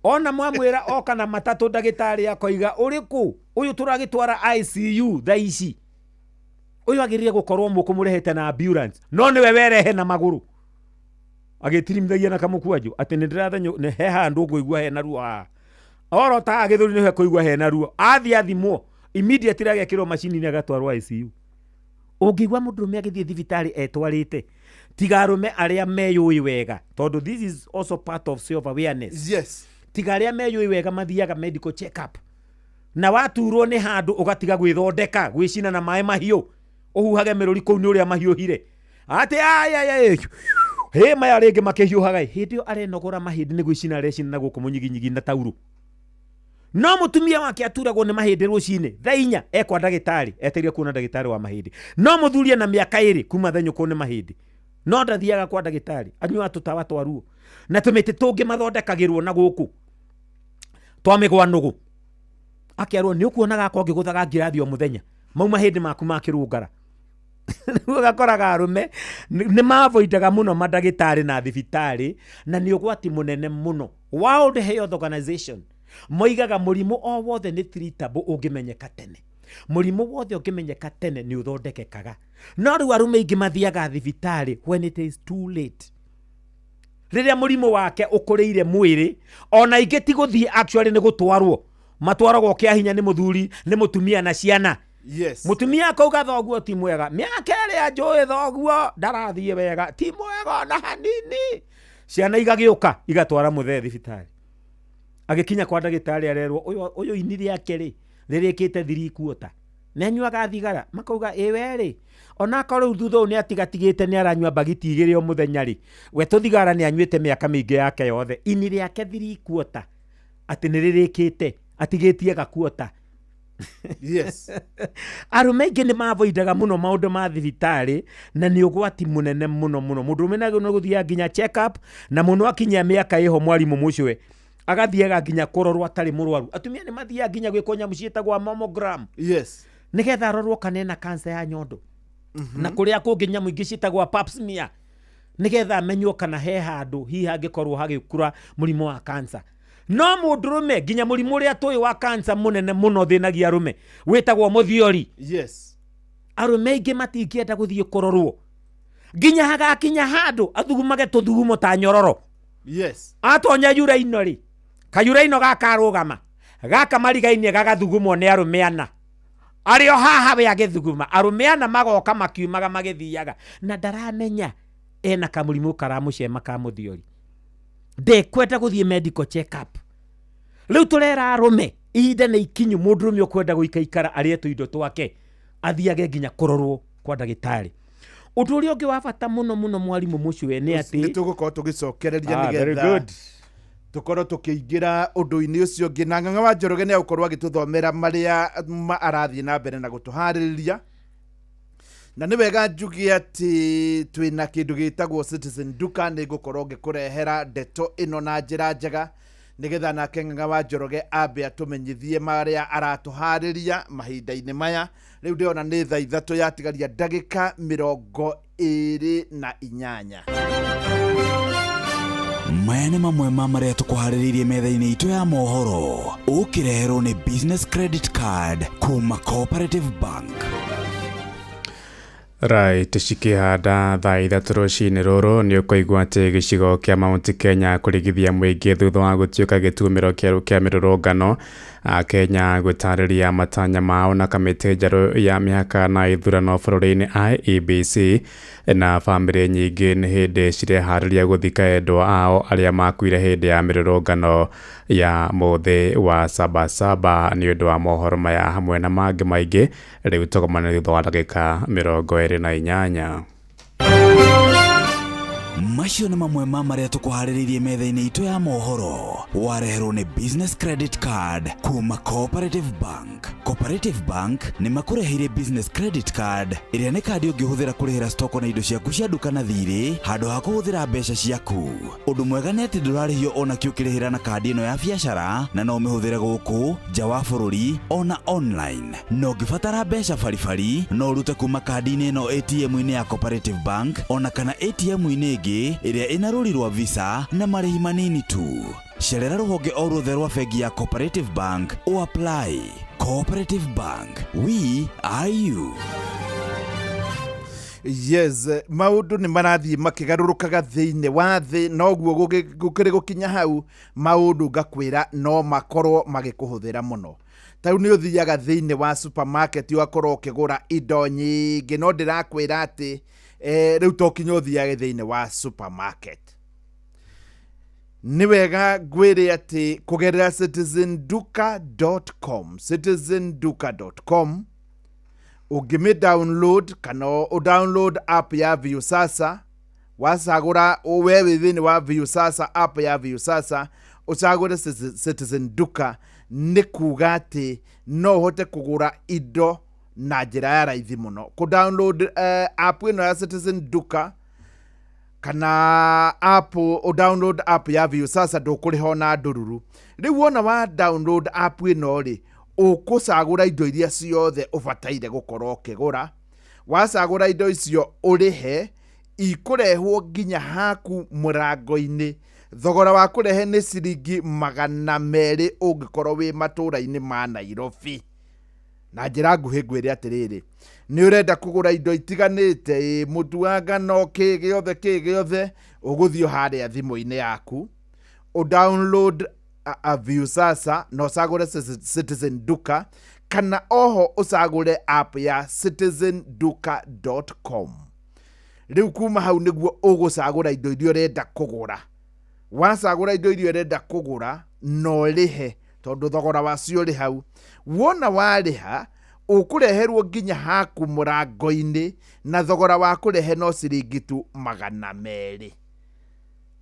Ona mwamwĩra oka na matatũ, ndagĩtarĩ akoiga ũrĩkũ, ũyũ tũragĩtwara ICU thaa ici. Ũyũ agĩrĩire gũkorwo mũkũmũrehete na ambulance, no nĩwe werehe na magũrũ. Agĩtirimithagia na kamũkwanjũ atĩ nĩ ndĩrathenyũ, nĩ he handũ ngũigua hena ruo haha. Orotaga gĩthũri nĩho ekũigua hena ruo, athiĩ athimwo immediately agekĩrwo macini-inĩ agatwarwo ICU. Ũngĩigua mũndũrũme agĩthiĩ thibitarĩ etwarĩte, tiga arũme arĩa meyũĩ wega, tondũ this is also part of self awareness. Yes. Tiga arĩa meyũĩ wega mathiaga medical check up, na waturwo nĩ handũ ũgatiga gwĩthondeka, gwĩcina na maĩ mahiũ, ũhuhage mĩrũri kũu nĩ ũrĩa mahiũhire atĩ ayayay hĩ maya rĩngĩ makĩhiũhaga ĩ. Hĩndĩ ĩyo arenogora mahĩndĩ nĩ gwĩcina arecina na gũkũ mũnyiginyigi na taurũ. No mũtumia wake aturagwo nĩ mahĩndĩ rũcinĩ thaa inya ekwa ndagĩtarĩ, etereire kuona ndagĩtarĩ wa mahĩndĩ. No mũthuri ena mĩaka ĩrĩ kuma thenyũkwo nĩ mahĩndĩ, no ndathiaga kwa ndagĩtarĩ, anyuaga tũtawa twa ruo na tũmĩtĩ tũngĩ mathondekagĩrwo na gũkũ twa mĩgwanũgũ. Akerwo nĩ ũkuona gakwa ngĩgũthaga ngirathi o mũthenya, mau mahĩndĩ maku makĩrũngara. Rĩu ũgakoraga arũme nĩ mavoidaga mũno mandagĩtarĩ na thibitarĩ, na nĩ ũgwati mũnene mũno. World Health Organization moigaga mũrimũ o wothe nĩ treatable ũngĩmenyeka tene. Mũrimũ wothe ũngĩmenyeka tene nĩ ũthondekekaga. No rĩu arũme aingĩ mathiaga thibitarĩ when it is too late. Rĩrĩa mũrimũ wake ũkũrĩire mwĩrĩ, ona ingĩ ti gũthiĩ actually nĩ gũtwarwo. Matwaragwo kĩa hinya nĩ mũthuri, nĩ mũtumia na ciana. Yes. Mũtumia akauga thoguo ti mwega, mĩaka ĩrĩa njũĩ thoguo ndarathiĩ wega, ti mwega ona hanini. Ciana igagĩũka igatwara mũthee thibitarĩ. Agĩkinya kwa ndagĩtarĩ arerwo ũyũ ini rĩake rĩ rĩrĩkĩte 3/4. Nĩ anyuaga thigara, makauga ĩ we rĩ, onakorwo rĩu thutha ũyũ nĩ atigatigĩte nĩ aranyua mbagiti igĩrĩ o mũthenya rĩ, we tũthigara nĩ anyuĩte mĩaka mĩingĩ yake yothe, ini rĩake 3/4 atĩ nĩ rĩrĩkĩte, atigĩtie gakuota. Yes. Arũme aingĩ nĩ mavoidaga mũno maũndũ ma thibitarĩ, na nĩ ũgwati mũnene mũno mũno. Mũndũrũme nĩ agĩrĩirwo nĩ gũthiaga nginya check up, na mũno akinyia mĩaka ĩho mwarimũ mũcwe, agathiaga nginya kũrorwo atarĩ mũrwaru. Atumia nĩ mathiaga nginya gwĩkwo nyamũ ciĩtagwo mammogram. Yes. Nĩgetha arorwo kana ena cancer ya nyondo. Na kũrĩa kũngĩ nyamũ ingĩ ciĩtagwo pap smear, nĩgetha amenywo kana he handũ hihi hangĩkorwo hagĩkũra mũrimũ wa cancer. No mũndũrũme nginya mũrimũ ũrĩa tũĩ wa cancer mũnene mũno thĩnagia arũme wĩtagwo mũthiori. Yes. Arũme aingĩ matingĩenda gũthiĩ kũrorwo nginya hagakinya handũ athugumage tũthugumo ta nyororo. Yes. Atonya yuraino rĩ, kayuraino gakarũgama gaka marigainie gagathugumwo nĩ arũme ana arĩ o haha we agĩthuguma, arũme ana magoka makiumaga magĩthiaga, na ndaramenya ena kamũrimũ karamũcema ka mũthiori, ndekwenda gũthiĩ medical check up. Rĩu tũrera arũme ihinda nĩ ikinyu, mũndũrũme ũkwenda gũikaikara arĩe tũindo twake athiage nginya kũrorwo kwa ndagĩtarĩ. Ũndũ ũrĩa ũngĩ wa bata mũno mũno mwarimũ mũcwe nĩ atĩ nĩ tũgũkorwo tũgĩcokereria very nĩgetha good. tũkorwo tũkĩingĩra ũndũ-inĩ ũcio ũngĩ, na Ng'ang'a wa Njoroge nĩ agũkorwo agĩtũthomera marĩa arathiĩ na mbere na gũtũharĩrĩria. Na nĩ wega njuge atĩ twĩna kĩndũ gĩtagwo Citizen Duka, nĩ ngũkorwo ngĩkũrehera ndeto ĩno na njĩra njega nĩgetha nake Ng'ang'a wa Njoroge ambe atũmenyithie marĩa aratũharĩria mahinda-inĩ maya. Rĩu ndĩrona nĩ thaa ithatũ yatigaria ndagĩka mĩrongo ĩrĩ na inyanya. Maya nĩ mamwe ma marĩa tũkũharĩrĩirie metha-inĩ itũ ya mohoro, ũkĩreherwo nĩ Business Credit Card kuma Cooperative Bank. Right, cikĩhanda thaa ithatũ rũcinĩ rũrũ nĩ ũkũigua atĩ gĩcigo kĩa Mount Kenya kũrigithia mũingĩ thutha wa gũtuĩka gĩtumĩro kĩerũ kĩa mĩrũrũngano. Kenya gũtarĩria matanya mao na kamĩtĩ njerũ ya mĩhaka na ithurano bũrũri-inĩ IEBC, na bamĩrĩ nyingĩ nĩ hĩndĩ cireharĩria gũthika endwa ao arĩa makuire hĩndĩ ya mĩrũrũngano ya mũthĩ wa Sabasaba. Nĩ ũndũ wa mohoro maya hamwe na mangĩ maingĩ, rĩu tũgomane thutha wa ndagĩka mĩrongo ĩrĩ na inyanya. Macio nĩ mamwe ma marĩa tũkũharĩrĩirie metha-inĩ itũ ya mohoro, wareherwo nĩ Business Credit Card kuma Cooperative Bank. Cooperative Bank nĩ makũreheire Business Credit Card ĩrĩa nĩ kandi ũngĩhũthĩra kũrĩhĩra stoko na indo ciaku cia nduka na thirĩ handũ ha kũhũthĩra mbeca ciaku. Ũndũ mwega nĩ atĩ ndũrarĩhio ona kĩ ũkĩrĩhĩra na kandi ĩno ya biacara, na no ũmĩhũthĩre gũkũ nja wa bũrũri ona online. Na ũngĩbatara mbeca baribari no ũrute kuma kandi-inĩ ĩno ATM-inĩ ya Cooperative Bank ona kana ATM-inĩ ĩngĩ ĩrĩa ĩna rũri rwa Visa na marĩhi manini tu. Cerera rũhonge o ruothe rwa bengi ya Cooperative Bank o apply. Cooperative Bank, we are you. Yes, maũndũ nĩ marathiĩ makĩgarũrũkaga thĩinĩ wa thĩ, noguo gũkĩrĩ gũkinya hau maũndũ ngakwĩra no makorwo magĩkũhũthĩra mũno. Ta rĩu nĩ ũthiaga thĩinĩ wa supermarket ũgakorwo ũkĩgũra indo nyingĩ, no ndĩrakwĩra atĩ rĩu to kinya ũthiage thĩinĩ wa supermarket. Nĩ wega ngwĩre atĩ kũgerera citizenduka.com, citizenduka.com ũngĩmĩ download kana ũ download app ya Viusasa, wacagũra we wĩ thĩinĩ wa Viusasa, app ya Viusasa, ũcagũre Citizen Duka, nĩ kuga atĩ no ũhote kũgũra indo na njĩra ya raithi mũno. Kũ download app ĩno ya Citizen Duka kana app, ũ download app ya Viusasa, ndũkũrĩha ona ndũruru. Rĩu wona wa download app ĩno rĩ, ũkũcagũra indo iria ciothe ũbataire gũkorwo ũkĩgũra. Wacagũra indo icio ũrĩhe, ikũrehwo nginya haku mũrango-inĩ. Thogora wa kũrehe nĩ ciringi 200 ũngĩkorwo wĩ matũra-inĩ ma Nairobi. Na njĩra nguhĩ ngwĩre atĩrĩrĩ, nĩ ũrenda kũgũra indo itiganĩte, mũtu wa ngano, kĩ gĩothe kĩ gĩothe, ũgũthiĩ harĩa thimũ-inĩ yaku, ũ download a Viusasa na ũcagũre Citizen Duka, kana oho ũcagũre app ya citizenduka.com. Rĩu kuma hau nĩguo ũgũcagũra indo iria ũrenda kũgũra. Wacagũra indo iria ũrenda kũgũra na ũrĩhe, tondũ thogora wacio ũrĩ hau. Wona warĩha, ũkũreherwo nginya haku mũrango-inĩ, na thogora wa kũrehe no ciringi tu 200.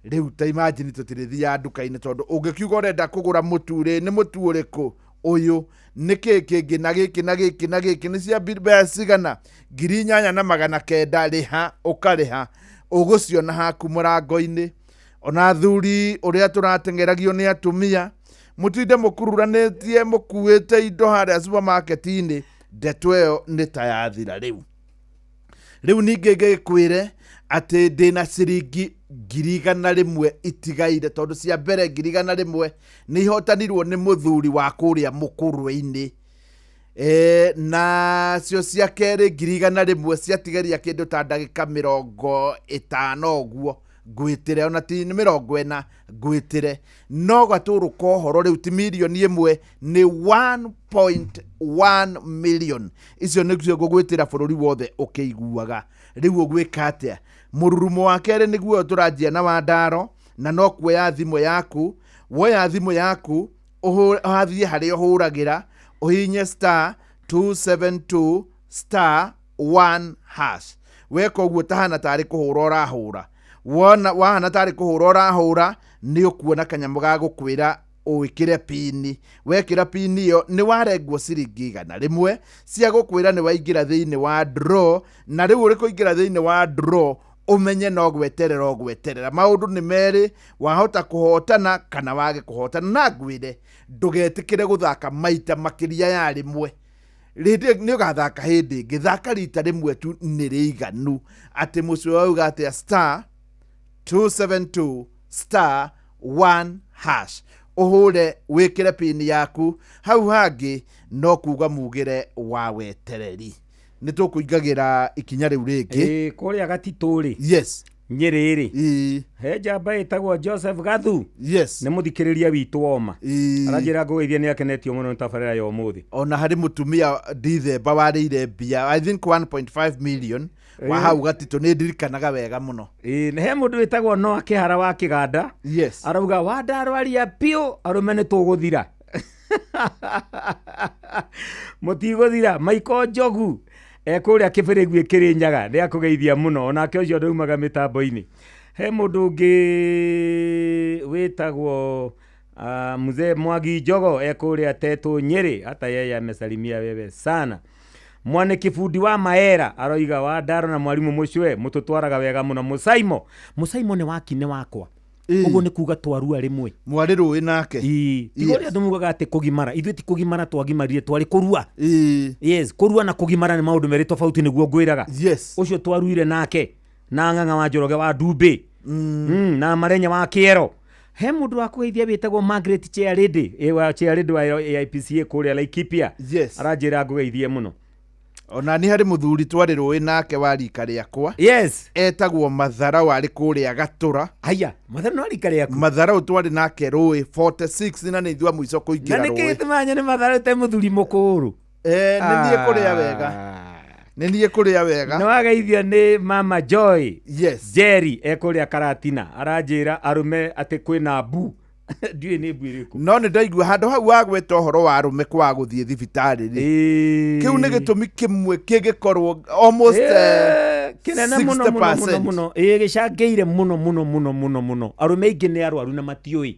Rĩu ta imagine tũtirĩthiaga nduka-inĩ, tondũ ũngĩkiuga ũrenda kũgũra mũtu rĩ, nĩ mũtu ũrĩkũ ũyũ, nĩ kĩ kĩngĩ na gĩkĩ na gĩkĩ na gĩkĩ, nĩ cia mbeca cigana, 8,900, rĩha, ũkarĩha, ũgũciona haku mũrango-inĩ. Ona athuri ũrĩa tũrateng'eragio nĩ atumia, mũtinde mũkururanĩtie mũkuĩte indo harĩa supermarket-inĩ, ndeto ĩyo nĩ ta yathira rĩu. Rĩu ningĩ ngĩkwĩre atĩ ndĩna ciringi 100,000 itigaire, tondũ cia mbere 100,000 nĩ ihotanirwo nĩ mũthuri wa kũrĩa mũkũrwe-inĩ. Na cio cia kerĩ 100,000 ciatigaria kĩndũ ta ndagĩka 50 ũguo ngwĩtĩre, ona ti 40 ngwĩtĩre. No gatũrũ ka ũhoro rĩu ti mirioni 1, nĩ 1.1 million. Icio nĩcio ngũgwĩtĩra bũrũri wothe ũkĩiguaga. Rĩu ũgwĩka atĩa? Mũrurumo wa kerĩ nĩguo tũranjia na wa Ndaro, na no kuoya thimũ yaku. Woya thimũ yaku, ũhathiĩ harĩa ũhũragĩra, ũhihinye star 272 star 1 hash. Weka ũguo tahana tarĩ kũhũra ũrahũra. Wona wahana tarĩ kũhũra ũrahũra, nĩ ũkuona kanyamũ ga gũkwĩra ũĩkĩre pini. Wekĩra pini ĩyo nĩ warengwo ciringi 100 cia gũkwĩra nĩ waingĩra thĩinĩ wa draw, na rĩu ũrĩ kũingĩra thĩinĩ wa draw ũmenye no gweterera ũgweterera. Maũndũ nĩ merĩ, wahota kũhotana kana wage kũhotana. Na ngwĩre ndũgetĩkĩre gũthaka maita makĩria ya rĩmwe. Rĩndĩ nĩ ũgathaka hĩndĩ ĩngĩ, thaka rita rĩmwe tu nĩ rĩiganu. Atĩ mũciĩ wauga atĩa, star 272 star 1 hash, ũhũre wĩkĩre pini yaku. Hau hangĩ no kuga mugĩre wa wetereri. Nĩ tũkũingagĩra ikinya rĩu rĩngĩ. Kũrĩa Gatitũ rĩ. Yes. Nyĩrĩ rĩ. He njamba ĩtagwo Joseph Gathu. Yes. Nĩ mũthikĩrĩria witũ woma. Aranjĩra ngũgeithie nĩ akenetio mũno nĩ tabarĩra ya ũmũthĩ. Ona harĩ mũtumia Dithemba warĩire mbia, I think 1.5 million wa hau Gatitũ, nĩ ndirikanaga wega mũno. He mũndũ wĩtagwo Noah Kĩhara wa Kĩganda. Yes. Arauga wandarwaria biũ, arũme nĩ tũgũthira. Mũtigũthira. Maiko Njogu kũrĩa Kĩbĩrĩguĩ Kĩrĩnyaga nĩ akũgeithia mũno, onake ũcio ndaumaga mĩtambo-inĩ. He mũndũ ũngĩ wĩtagwo Mzee Mwagi Njogo kũrĩa Tetũ Nyĩrĩ, hata yeye amesalimia wewe sana. Mwaniki bundi wa Maera aroiga wa Ndaro na mwarimu Mũcwe mũtũtwaraga wega mũno. Mũsaimo, Mũsaimo nĩ wakine wakwa. Ũguo nĩ kuga twarua rĩmwe. Mwarĩ rũĩ nake. Tiga ũrĩa andũ mugaga atĩ kũgimara, ithuĩ ti kũgimara twagimarire, twarĩ kũrua. Yes, kũrua na kũgimara nĩ maũndũ merĩ tofauti, nĩguo ngwĩraga. Yes. Ũcio twaruire nake na Ng'ang'a wa Njoroge wa Ndumbĩ. Na Marenya wa Kĩero. He mũndũ wa kũgeithia wĩtagwo Margaret Chairlady, wa Chairlady wa AIPCA kũrĩa Laikipia. Yes. Aranjĩra ngũgeithie mũno. Ona nĩ harĩ mũthuri twarĩ rũĩ nake wa rika rĩakwa. Yes. Etagwo Matharau, arĩ kũrĩa Gatũra. Aya, Matharau no rika rĩaku? Matharau twarĩ nake rũĩ 46 na nĩ ithuĩ a mũico Na kũingĩra nĩkĩ rũĩ. gĩtũmaga nyone Matharau te mũthuri mũkũrũ? Eh, nĩ niĩ kũrĩa wega. Nĩ niĩ kũrĩa wega. Nĩ wageithio nĩ Mama Joy. Yes. Jerry ekũrĩa Karatina aranjĩra arũme atĩ kwĩna mbu. Ndiũĩ nĩ mbu ĩrĩkũ. No nĩ ndaigua handũ hau wagweta ũhoro wa arũme kwaga gũthiĩ thibitarĩ rĩ, kĩu nĩ gĩtũmi kĩmwe kĩngĩkorwo almost kĩnene mũno mũno mũno 60%. Mũno, ĩĩ, gĩcangĩire mũno mũno mũno mũno mũno. Arũme aingĩ nĩ arwaru na matiũĩ.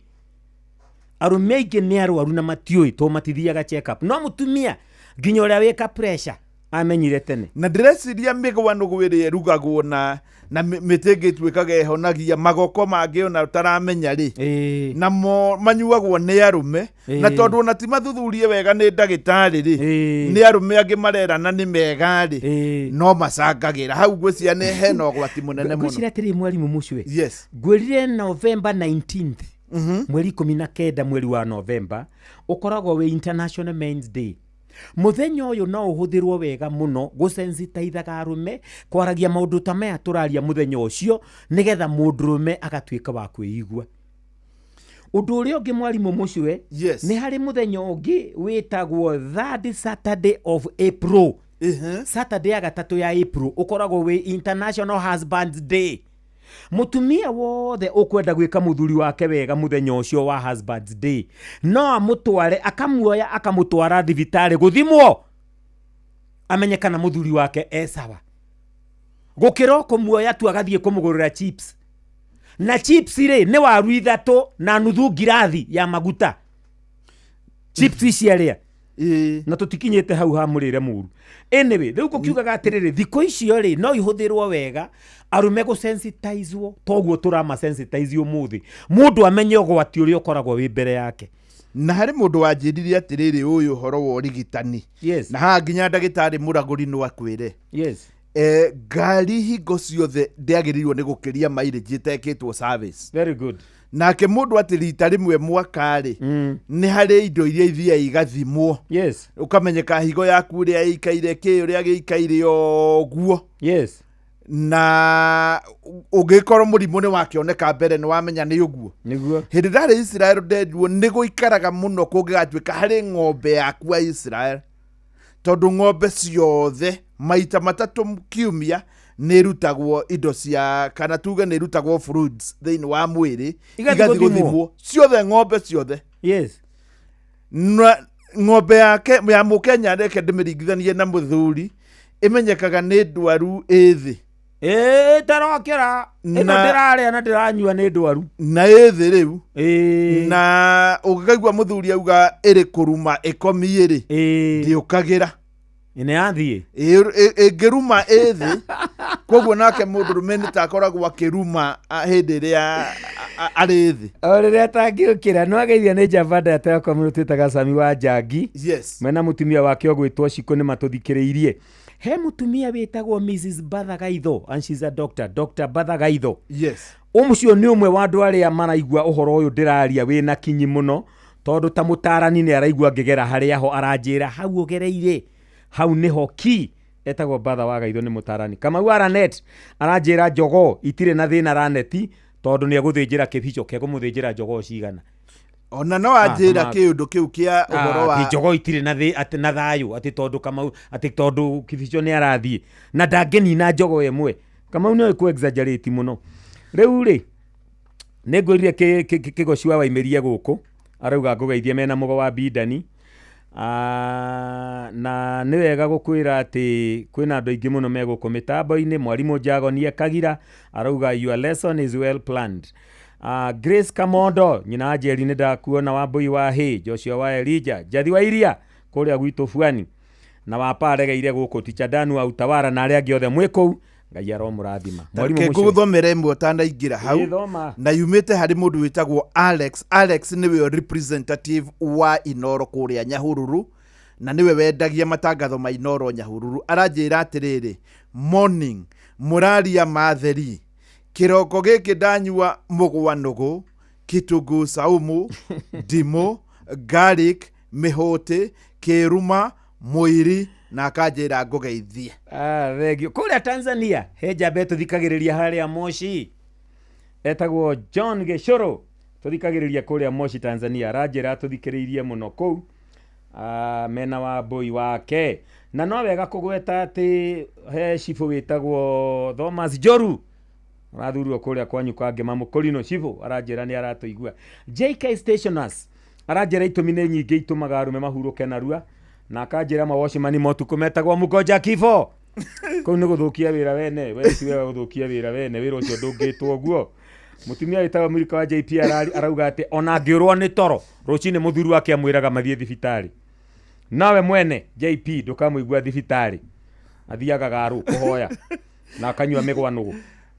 Arũme aingĩ nĩ arwaru na matiũĩ tondũ matithiaga check up. No mũtumia nginya ũrĩa wĩka pressure amenyire tene. Na ndĩreciria mĩgwanũgũ ĩrĩa ĩrugagwo na mĩtĩ ĩngĩ ĩtuĩkaga ĩhonagia magoko mangĩ ona ũtaramenya rĩ, namo manyuagwo nĩ arũme, na tondũ ona ti mathuthurie wega nĩ ndagĩtarĩ rĩ, nĩ arũme angĩ marerana nĩ mega rĩ, no macangagĩra hau. Ngwĩciria nĩ hena ũgwati mũnene mũno. Ngwĩciria atĩrĩ, mwarimũ Mũcwe, Yes. Ngwĩrire November 19th, mweri 19 mweri wa November ũkoragwo wĩ International Men's Day. Mũthenya ũyũ no ũhũthĩrwo wega mũno gũsensitithaga arũme, kwaragia maũndũ ta maya tũraria mũthenya ũcio, nĩgetha mũndũrũme agatuĩka wa kwĩigua. Ũndũ ũrĩa ũngĩ, mwarimũ Mũcwe, yes, nĩ harĩ mũthenya ũngĩ wĩtagwo third Saturday of April. Saturday ya gatatũ ya April ũkoragwo wĩ International Husbands Day. Mũtumia wothe ũkwenda gwĩka mũthuri wake wega mũthenya ũcio wa Husbands Day no amũtware, akamuoya akamũtwara thibitarĩ gũthimwo amenye kana mũthuri wake e sawa, gũkĩra o kũmuoya tu agathiĩ kũmũgũrĩra chips. Na chips rĩ, nĩ waru ithatũ na nuthu ngirathi ya maguta, chips ici arĩa na tũtikinyĩte hau ha mũrĩre mũru. Anyway, rĩu ngũkiugaga atĩrĩrĩ, thikũ icio rĩ, no ihũthĩrwo wega arũme gũsensitizwo toguo tũramasensitize ũmũthĩ, mũndũ amenye ũgwati ũrĩa ũkoragwo wĩ mbere yake. Na harĩ mũndũ wanjĩrire atĩrĩrĩ, ũyũ ũhoro wa ũrigitani, yes, na haha nginya ndagĩtarĩ mũragũri no akwĩre, yes, ngari hingo ciothe ndĩagĩrĩirwo nĩ gũkĩria mileage ĩtekĩtwo service. Very good. Nake mũndũ atĩ rita rĩmwe mwaka rĩ, nĩ harĩ indo iria ithiaga igathimwo, yes, ũkamenyeka higo yaku ũrĩa ĩikaire, kĩ ũrĩa gĩikaire ũguo, yes, na ũngĩkorwo mũrimũ nĩ wakĩoneka mbere nĩ wamenya nĩ ũguo. Nĩguo. Hĩndĩ ndarĩ Israel ndendirwo nĩ gũikaraga mũno kũngĩgatuĩka harĩ ng'ombe yaku ya Israel, tondũ ng'ombe ciothe maita matatũ kiumia nĩ ĩrutagwo indo cia, kana tuge nĩ ĩrutagwo fruits thĩinĩ wa mwĩrĩ. Igathiĩ igathiĩ gũthimwo. Gũthimwo ciothe, ng'ombe ciothe. Yes. Na ng'ombe yake ya mũkenya, reke ndĩmĩringithanie na mũthuri, ĩmenyekaga nĩ ndwaru ĩthĩ. Ĩĩ, tarokĩra ĩno ndĩrarĩa na ndĩranyua nĩ ndwaru. Na ĩthĩ rĩu, na ũngĩkaigua mũthuri auga ĩrĩ kũruma ĩkomiĩ rĩ, ndĩũkagĩra. Nĩ yathiĩ. Ĩngĩruma ĩthĩ. Koguo nake mũndũrũme nĩ ta akoragwo akĩruma hĩndĩ ĩrĩa arĩ thĩ. O rĩrĩa atangĩũkĩra. No ageithia nĩ njamba ndata yakwa mũno twĩtaga Sami wa Njangi. Yes. Mena mũtumia wake ũgwĩtwo Ciko nĩ matũthikĩrĩirie. He mũtumia wĩtagwo Mrs Batha Gaitho, and she's a doctor, Dr Batha Gaitho. Yes. Ũcio nĩ ũmwe wa andũ arĩa maraigua ũhoro ũyũ ndĩraria wĩna kinyi mũno, tondũ ta mũtarani nĩ araigua ngĩgera harĩa ho aranjĩra hau ũgereire hau nĩho ki. Etagwo Batha wa Gaitho, nĩ mũtarani. Kamau Aranet aranjĩra jogoo itirĩ na thĩna Raneti, tondũ nĩ egũthĩnjĩra kĩbico kegũmũthĩnjĩra jogoo cigana. Ona no anjĩra kĩũndũ kĩu kĩa ũhoro wa Atĩ jogoo itirĩ na atĩ na thayũ, atĩ tondũ Kamau, atĩ tondũ kĩbico nĩ arathiĩ na ndangĩnina jogoo ĩmwe. Kamau nĩ oĩ kũ exaggerate mũno. Rĩu rĩ, nĩ ngwĩrire kĩgoci wa waimĩrie gũkũ arauga ngũgeithie mena mũgo wa Bindani. Na nĩ wega gũkwĩra atĩ kwĩna andũ aingĩ mũno me gũkũ mĩtambo-inĩ. Mwarimũ Njagonie Kagira arauga your lesson is well planned. Grace Kamondo, nyina wa Njeri, nĩ ndakuona. Wambui wa Hĩ, Joshua wa Elijah, Njathi wa Iria kũrĩa gwitũ Buani, na wapa aregeire gũkũ, Ticha Danu wa Utawara na arĩa angĩ othe mwĩ kũu, Ngai aromũrathima. Mwarimũ Reke Mũcue. ngũgũthomera ĩmwe ũtanaingĩra hau. Ĩĩ, thoma. Na yumĩte harĩ mũndũ wĩtagwo Alex. Alex nĩwe representative wa Inoro kũrĩa Nyahururu, na nĩwe wendagia matangatho ma Inoro Nyahururu. Aranjĩra atĩrĩrĩ, morning, mũraria matheri kĩroko gĩkĩ, ndanyua mũgwanũgũ, kitunguu saumu, ndimũ, garlic, mĩhũtĩ, kĩruma, mũiri Na akanjĩra ngũgeithie. Ah, thengio. Kũrĩa Tanzania he njamba ĩtũthikagĩrĩria harĩa Moshi, etagwo John Gĩcũrũ, tũthikagĩrĩria kũrĩa Moshi Tanzania, aranjĩra atũthikĩrĩirie mũno kũu, ah, mena wa mbũi wake. Na no wega kũgweta atĩ he cibũ wĩtagwo Thomas Njoru arathurirwo kũrĩa kwanyu kwa Ngĩma Mũkũrinũ, cibũ aranjĩra nĩ aratũigua. JK Stationers aranjĩra itũmi nĩ nyingĩ itũmaga arũme mahurũke narua, na akanjĩra mawocimani motukũ metagwo mũgonja kifo. Kũu nĩ gũthũkia wĩra wene, we ti wega gũthũkia wĩra wene, wĩra ũcio ndũngĩtwo ũguo. Mũtumia wĩtagwo Milka wa JP arauga atĩ ona angĩũrwo nĩ toro rũcinĩ mũthuri wake amwĩraga mathiĩ thibitarĩ, nawe mwene JP ndũkamũigua thibitarĩ, athiaga garũ kũhoya na akanyua mĩgwanũgũ.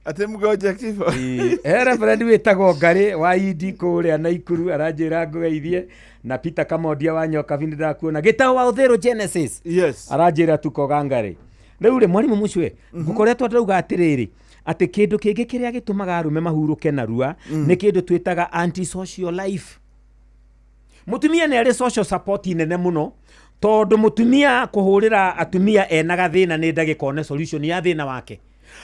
Atĩ mgonja kifo. Ĩĩ, he reverend wĩtagwo Ngarĩ wa Indi kũrĩa Naikuru aranjĩra ngũgeithie, na Peter Kamondia wa Nyokabi nĩ ndakuona, Gĩtaũ wa Ũthĩrũ Genesis Yes. aranjĩra tuko gangari. Rĩu rĩ, mwarimũ Mũcwe, ngũkoretwo ndauga atĩrĩrĩ, atĩ kĩndũ kĩngĩ kĩrĩa gĩtũmaga arũme mahurũke narua nĩ kĩndũ twĩtaga antisocial life. Mũtumia nĩ arĩ social support nene mũno, tondũ mũtumia kũhũrĩra atumia ena gathĩna nĩ ndagĩka one solution ya thĩna wake.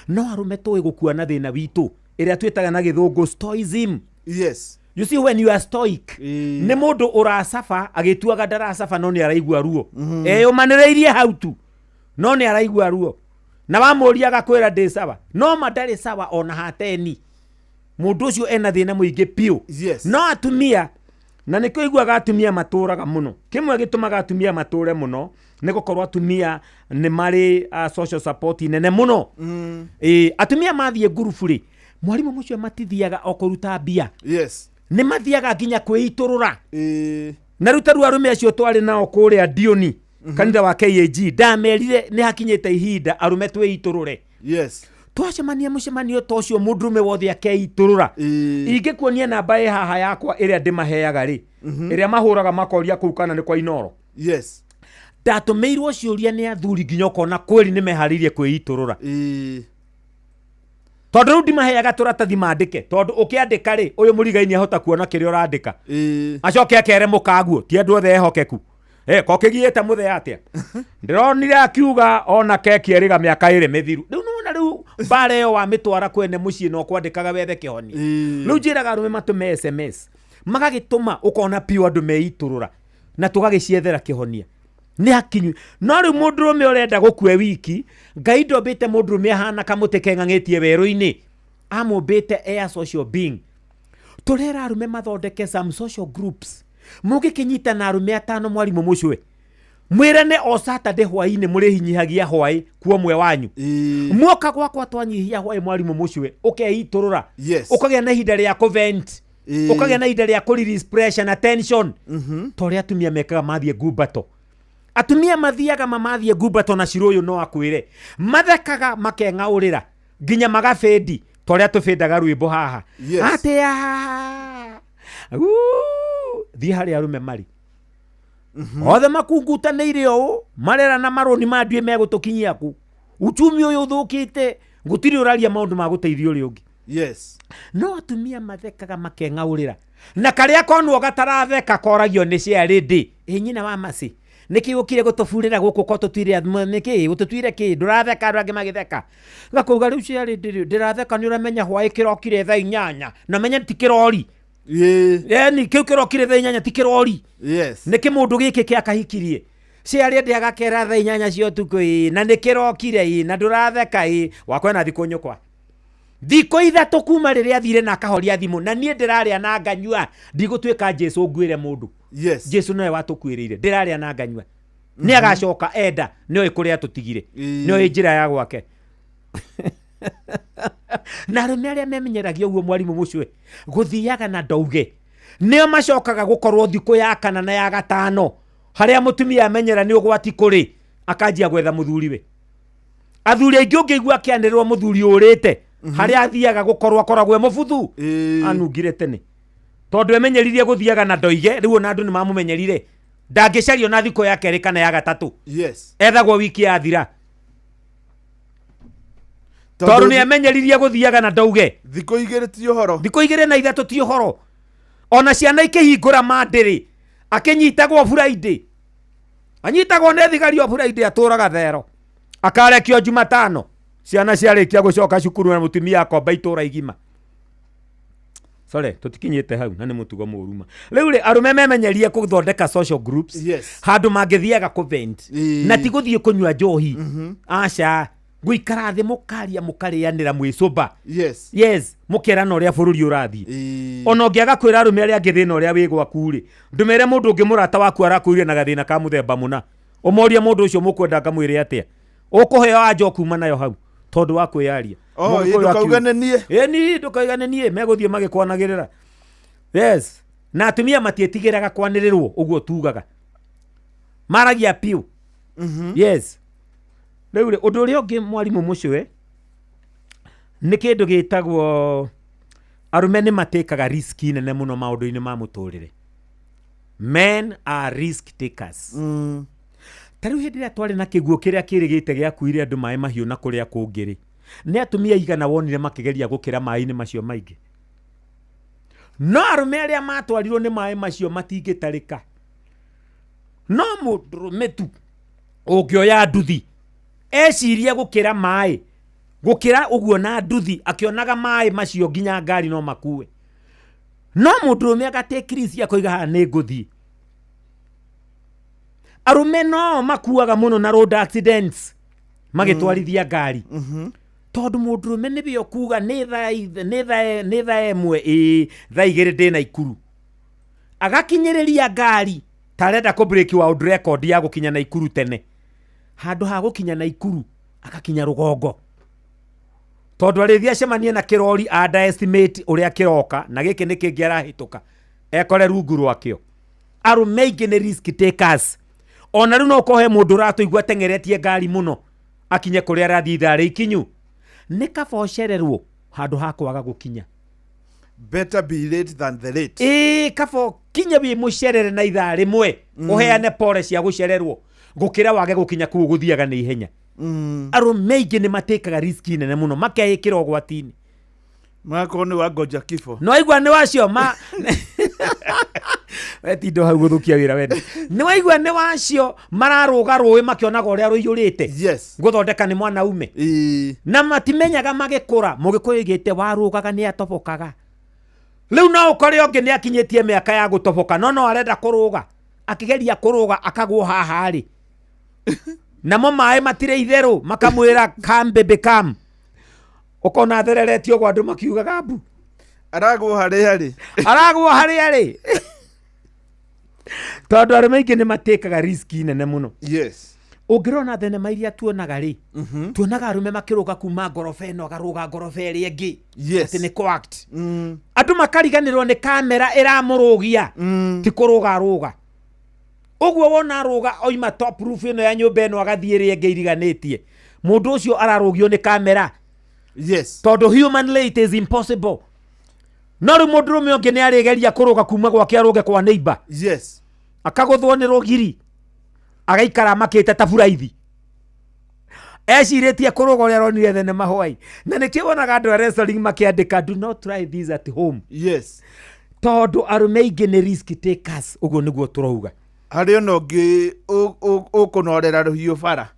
No arũme tũĩ gũkua na thĩna witũ, ĩrĩa twĩtaga na gĩthũngũ stoicism. Yes. You see, when you are stoic, nĩ mũndũ ũracaba agĩtuaga ndaracaba no nĩ araigua ruo. Eyũmanĩrĩirie hau tu no nĩ araigua ruo, na wamũria agakwĩra ndĩ sawa, no ma ndarĩ sawa ona hateni. Mũndũ ũcio ena thĩna mũingĩ biũ. Yes. No atumia, na nĩkĩo iguaga atumia matũraga mũno, kĩmwe gĩtũmaga atumia matũre mũno nĩ gũkorwo atumia nĩ marĩ social support nene mũno. Ĩĩ, atumia mathiĩ ngurubu rĩ, mwarimũ mũcio, matithiaga o kũruta mbia. Yes. Nĩ mathiaga nginya kwĩitũrũra. Ĩĩ. Na rĩu tarĩu arũme acio twarĩ nao kũrĩa Ndiũni, kanitha wa KAG, ndamerire nĩ hakinyĩte ihinda arũme twĩitũrũre. Yes. Twacemania mũcemanio ta ũcio, mũndũrũme wothe akeitũrũra. Ĩĩ. Ingĩkuonia namba ĩ haha yakwa ĩrĩa ndĩmaheaga rĩ, ĩrĩa mahũraga makoria kũu kana nĩ kwa Inoro. Yes. Ndatũmĩirwo ciũria nĩ athuri nginya ũkona kweri nĩ meharĩirie kwĩitũrũra. Ĩĩ. Tondũ rĩu ndimaheaga tũratathi mandĩke, tondũ ũkĩandĩka rĩ, ũyũ mũrigaini ahota kuona kĩrĩa ũrandĩka. Ĩĩ. Acoke akere mũkaguo, ti andũ othe ehokeku. Ko kĩgiĩte mũthee atĩa? Ndĩronire akiuga ona keki ĩrĩga mĩaka 2 mĩthiru. Rĩu nĩwona rĩu mbara ĩyo wamĩtwara kwene mũciĩ na ũkwandĩkaga wethe kĩhonia. Ĩĩ. Rĩu njĩraga arũme matũme SMS, magagĩtũma ũkona piũ andũ meitũrũra na tũgagĩciethera kĩhonia. Nĩ hakinyu. No rĩu mũndũrũme ũrenda gũkua wiki, Ngai ndombĩte mũndũrũme ahana kamũtĩ keng'ang'ĩtie werũ-inĩ, amũmbĩte e a social being. Tũrera arũme mathondeke some social groups. Mũngĩkĩnyita na arũme atano, mwarimũ Mũcwe, mwĩrane o Saturday hwaĩ-inĩ mũrĩhinyihagia hwaĩ kuo mwe wanyu. Ĩĩ. Mwoka gwakwa twanyihia hwaĩ, mwarimũ Mũcwe, ũkeitũrũra. Yes. Ũkagĩa na ihinda rĩa kũvent. Ĩĩ. Ũkagĩa na ihinda rĩa kũ release pressure na tension. Ta ũrĩa atumia mekaga mathiĩ ngumbato. Atumia mathiaga mamathiĩ ngumbato na ciro ũyũ no akwĩre. Mathekaga makeng'aũrĩra nginya magabĩndi ta ũrĩa tũbĩndaga rwĩmbo haha. Yes. Atĩa? Uu, thiĩ harĩa arũme marĩ. Othe makungutanĩire ũũ, marerana marũni ma ndiũĩ megũtũkinyia kũ. Uchumi ũyũ ũthũkĩte, gũtirĩ ũraria maũndũ ma gũteithia ũrĩa ũngĩ. Yes. No atumia mathekaga makeng'aũrĩra, na karĩa konwo gataratheka koragio nĩ ciarĩndĩ ĩ nyina wa maci, nĩkĩ ũkire gũtũburĩra gũkũ ko tũtuire nĩkĩ gũtũtuire kĩ ndũratheka andũ angĩ magĩtheka, gakauga rĩu ciarĩndĩ rĩ ndĩratheka nĩ ũramenya hwaĩ kĩrokire thaa 8 na menye ti kĩrori. Ĩĩ. Yani kĩu kĩrokire thaa 8 ti kĩrori. Yes. Nĩ kĩmũndũ gĩkĩ kĩa kahikirie ciarĩndĩ agakera thaa 8 cia ũtukũ ĩ na nĩ kĩrokire ĩ na ndũratheka ĩ wakwena thikũ nyũkwa thikũ 3 kuma rĩrĩa athire na akahoria thimũ, na niĩ ndĩrarĩa na nganyua, ndigũtuĩka Jesu nguĩre mũndũ. Yes. Jesu nowe watũkuĩrĩire, ndĩrarĩa na nganyua, nĩ agacoka enda nĩoĩ kũrĩa tũtigire, nĩoĩ njĩra ya gwake. Na arũme arĩa memenyeragia ũguo, mwarimũ Mũcwe, gũthiaga na ndauge, nĩo macokaga gũkorwo thikũ ya kana na ya gatano harĩa mũtumia amenyera nĩ ũgwati kũrĩ akanjia gwetha mũthuriwe. Athuri aingĩ ũngĩigua akĩanĩrĩrwo mũthuri ũrĩte harĩa athiaga gũkorwo akoragwo e mũbuthu, anungire tene tondũ emenyeririe gũthiaga na ndoige. Rĩu ona andũ nĩ mamũmenyerire, ndangĩcario na thikũ ya kerĩ kana ya gatatũ. Yes. Ethagwo wiki yathira tondũ nĩ emenyeririe gũthiaga na ndauge. Thikũ 2 ti ũhoro. Thikũ 2 na 3 ti ũhoro. Ona ciana ikĩhingũra mandĩrĩ akĩnyitagwo Friday. Anyitagwo nĩ thigari o Friday, atũraga thero, akarekio Jumatano ciana ciarĩkia gũcoka cukuru na mũtumia akomba itũra igima. Sorry, tũtikinyĩte hau na nĩ mũtugo mũru ma. Rĩu rĩ, arũme memenyerie gũthondeka social groups handũ mangĩthiaga kũvent na ti gũthiĩ kũnyua njohi, aca, gũikara thĩ mũkaria, mũkarĩanĩra mwĩ sober. Yes, mũkerana ũrĩa bũrũri ũrathiĩ. Ona ũngĩaga kwĩra arũme arĩa angĩ thĩna ũrĩa wĩ gwaku rĩ, ndũmere mũndũ ũngĩ mũrata waku arakwĩire na gathĩna ka mũthemba mũna, ũmorie mũndũ ũcio mũkwenda ngamwĩre atĩa, ũkũheo anja kuma nayo hau tondũ wa kwĩyaria. Oh, Mũgĩkũyũ ĩ, ndũkauge nĩ niĩ. Ĩ, ni ndũkauge nĩ niĩ, megũthiĩ magĩkwanagĩrĩra. Yes, na atumia matiĩtigĩraga kwanĩrĩrwo ũguo tugaga, maragia piũ. Yes, rĩu rĩ, ũndũ ũrĩa ũngĩ mwarimũ mũcwe nĩ kĩndũ gĩtagwo arũme nĩ matĩkaga risk nene mũno maũndũ-inĩ ma mũtũrĩre. Men are risk takers. Ta rĩu hĩndĩ ĩrĩa twarĩ na kĩguũ kĩrĩa kĩrĩgĩte gĩakuire andũ maĩ mahiũ na kũrĩa kũngĩ rĩ, nĩ atumia igana wonire makĩgeria gũkĩra maĩ-inĩ macio maingĩ? No arũme arĩa matwarirwo nĩ maĩ macio matingĩtarĩka. No mũndũrũme tu ũngĩoya nduthi ecirie gũkĩra maĩ, gũkĩra ũguo na nduthi akĩonaga maĩ macio nginya ngari no makue. No mũndũrũme agatĩkirisi akoiga haha nĩ ngũthiĩ. Arũme no makuaga mũno na road accidents magĩtwarithia ngari, tondũ mũndũrũme nĩwe ũkuga nĩ thaa 1, ĩĩ, thaa 2 ndĩ Naikuru, agakinyĩrĩria ngari ta arenda kũ break world record ya gũkinya Naikuru tene. Handũ ha gũkinya Naikuru agakinya rũgongo, tondũ arĩthiĩ acemanie na kĩrori, underestimate ũrĩa kĩroka na gĩkĩ nĩ kĩngĩ arahĩtũka, ekore rungu rwakĩo. Arũme aingĩ nĩ risk takers. Ona rĩu no ũkorwo he mũndũ ũratũigua ateng'eretie ngari mũno akinye kũrĩa arathiĩ ithaa rĩikinyu, nĩ kaba ũcererwo handũ ha kwaga gũkinya. Better be late than the late. Ĩĩ, kaba ũkinye wĩ mũcerere na ithaa rĩmwe, ũheane pore cia gũcererwo, gũkĩra wage gũkinya kũu ũgũthiaga na ihenya. Arũme aingĩ nĩ matĩkaga risk nene mũno, makeĩkĩra ũgwati-inĩ. Magakorwo nĩ wangoja kifo. No aigua nĩ wacio ma wetindo hau gũthũkia wĩra wene. Nĩ waigua nĩ wacio mararũga rũĩ makĩonaga ũrĩa rũiyũrĩte. Gũthondeka nĩ mwanaume. Na matimenyaga magĩkũra, mũgĩkũyũ oigĩte warũgaga nĩ atobokaga. Rĩu no ũkore ũngĩ nĩ akinyĩtie mĩaka ya gũtoboka, no no arenda kũrũga, akĩgeria kũrũga akagwo haha rĩ, namo maĩ matirĩ itherũ, makamwĩra come baby come, ũkona athereretio ũguo andũ makiugaga mbu. Aragwo harĩa rĩ? Aragwo harĩa rĩ? Tondũ arũme aingĩ nĩ matĩkaga risk nene mũno. Ũngĩrona thenema iria tuonaga rĩ, tuonaga arũme makĩrũga kuma ngoroba ĩno agarũga ngoroba ĩrĩa ĩngĩ. Atĩ nĩ coact. Andũ makariganĩrwo nĩ kamera ĩramũrũgia. Ti kũrũga arũga. Ũguo wona arũga oima top roof ĩno ya nyũmba ĩno agathiĩ ĩrĩa ĩngĩ iriganĩtie. Mũndũ ũcio ararũgio nĩ kamera. Tondũ humanly it is impossible. No rĩu mũndũrũme ũngĩ nĩ arĩgeria kũrũga kuma gwake arũge kwa neighbor. Akagũthwo nĩ rũgiri. Agaikara makĩte ta buraithi. Ecirĩtie kũrũga ũrĩa aronire thenema hwai. Na nĩkĩo wonaga andũ a wrestling makĩandĩka do not try this at home. Tondũ arũme aingĩ nĩ risk takers, ũguo nĩguo tũrauga. Harĩ ona ũngĩ ũkũnorera rũhiũ bara.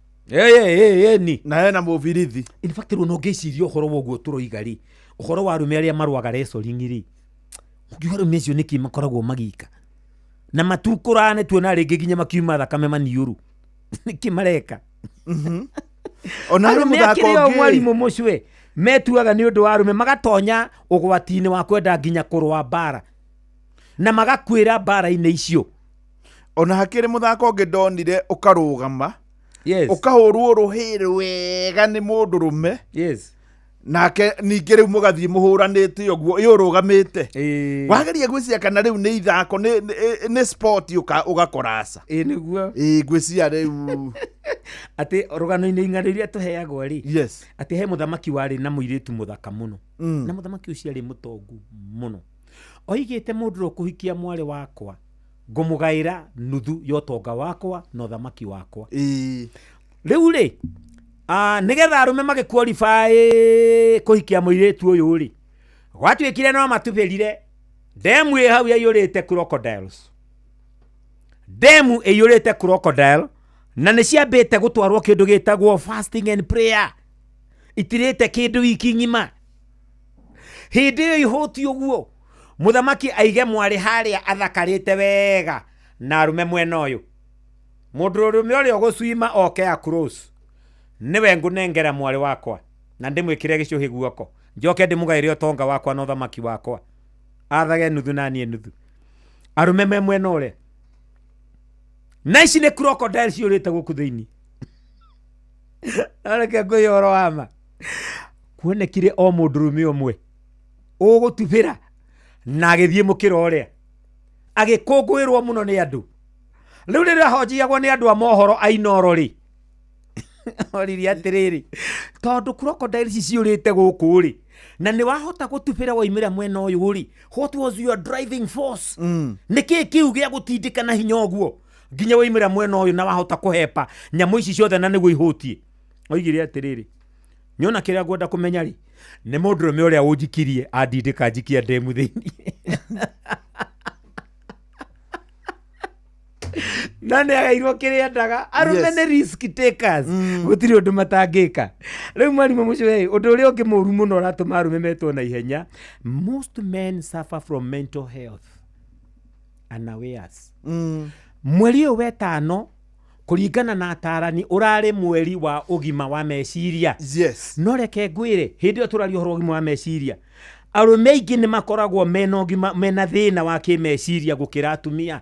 Ni. Na hena mũbirithi. In fact, rĩu ona ũngĩciria ũhoro wa ũguo tũroiga rĩ, ũhoro wa arũme arĩa marũaga wrestling rĩ, ũngiuga arũme acio nĩkĩ makoragwo magĩka? Na matukũraga nĩ tuona rĩngĩ nginya makiuma thakame maniũrũ. Nĩkĩ mareka? Ona harĩ Arũme mũthako akĩrĩ o ũngĩ. mwarimũ mũcwe metuaga nĩ ũndũ wa arũme magatonya ũgwati-inĩ wa kwenda nginya kũrũa mbara na magakuĩra mbara-inĩ icio. Ona hakĩrĩ mũthako ũngĩ ndonire ũkarũgama. Ũkahũrwo rũhĩ rwega nĩ mũndũrũme. Nake ningĩ rĩu mũgathiĩ mũhũranĩte ũguo, ĩ ũrũgamĩte. Wageria gwĩciria kana rĩu nĩ ithako, nĩ sport ũgakora aca. Ĩ, nĩguo. Ĩ, ngwĩciria rĩu. Atĩ rũgano-inĩ ing'ano iria tũheagwo rĩ, atĩ he mũthamaki warĩ na mũirĩtu mũthaka mũno. Na mũthamaki ũcio arĩ mũtongu mũno. Oigĩte mũndũ ũrĩa ũkũhikia mwarĩ wakwa, ngũmũgaĩra nuthu ya ũtonga wakwa na ũthamaki wakwa. Rĩu rĩ, nĩgetha arũme magĩqualify kũhikia mũirĩtu ũyũ rĩ, gwatuĩkire no matubĩrire ndemu ĩ hau yaiyũrĩte crocodiles. Ndemu ĩiyũrĩte crocodile na nĩ ciambĩte gũtwarwo kĩndũ gĩtagwo fasting and prayer, itirĩte kĩndũ wiki ng'ima. Hĩndĩ ĩyo ihũti ũguo mũthamaki aige mwarĩ harĩa athakarĩte wega na arũme mwena ũyũ, mũndũ ũrũme ũrĩa ũgũcwima oke across nĩwe ngũnengera mwarĩ wakwa na ndĩmwĩkĩre gĩcũhĩ guoko, njoke ndĩmũgaĩre ũtonga wakwa na ũthamaki wakwa, athage nuthu na niĩ nuthu. Arũme me mwena ũrĩa, na ici nĩ crocodile ciũrĩte gũkũ thĩinĩ. No reke ngwĩre ũhoro wa ma, kuonekire o mũndũrũme ũmwe ũgũtubĩra na agĩthiĩ mũkĩra ũrĩa, agĩkũngũĩrwo mũno nĩ andũ. Rĩu rĩrĩa ahonjiagwo nĩ andũ a mohoro a Inooro rĩ, oririe atĩrĩrĩ, tondũ crocodile ici ciũrĩte gũkũ rĩ, na nĩ wahota gũtubĩra waimĩra mwena ũyũ rĩ, what was your driving force? Nĩ kĩĩ kĩu gĩa gũtindĩka na hinya ũguo nginya waimĩra mwena ũyũ na wahota kũhepa nyamũ ici ciothe na nĩguo ihũtie? Oigire atĩrĩrĩ, nyona kĩrĩa ngwenda kũmenya rĩ, nĩ mũndũrũme ũrĩa ũnjikirie andindĩka njikia ndemu thĩinĩ, na nĩ agairwo kĩrĩa endaga. Arũme nĩ risk takers, gũtirĩ ũndũ matangĩka. Rĩu mwarimũ mũcio, ũndũ ũrĩa ũngĩ mũru mũno ũratũma arũme metwo na ihenya, most men suffer from mental health unawares. Mweri ũyũ wetano, kũringana na atarani, ũrarĩ mweri wa ũgima wa meciria. No reke ngwĩre, hĩndĩ ĩyo tũraria ũhoro wa ũgima wa meciria, arũme aingĩ nĩ makoragwo mena ũgima, mena thĩna wa kĩmeciria gũkĩra atumia.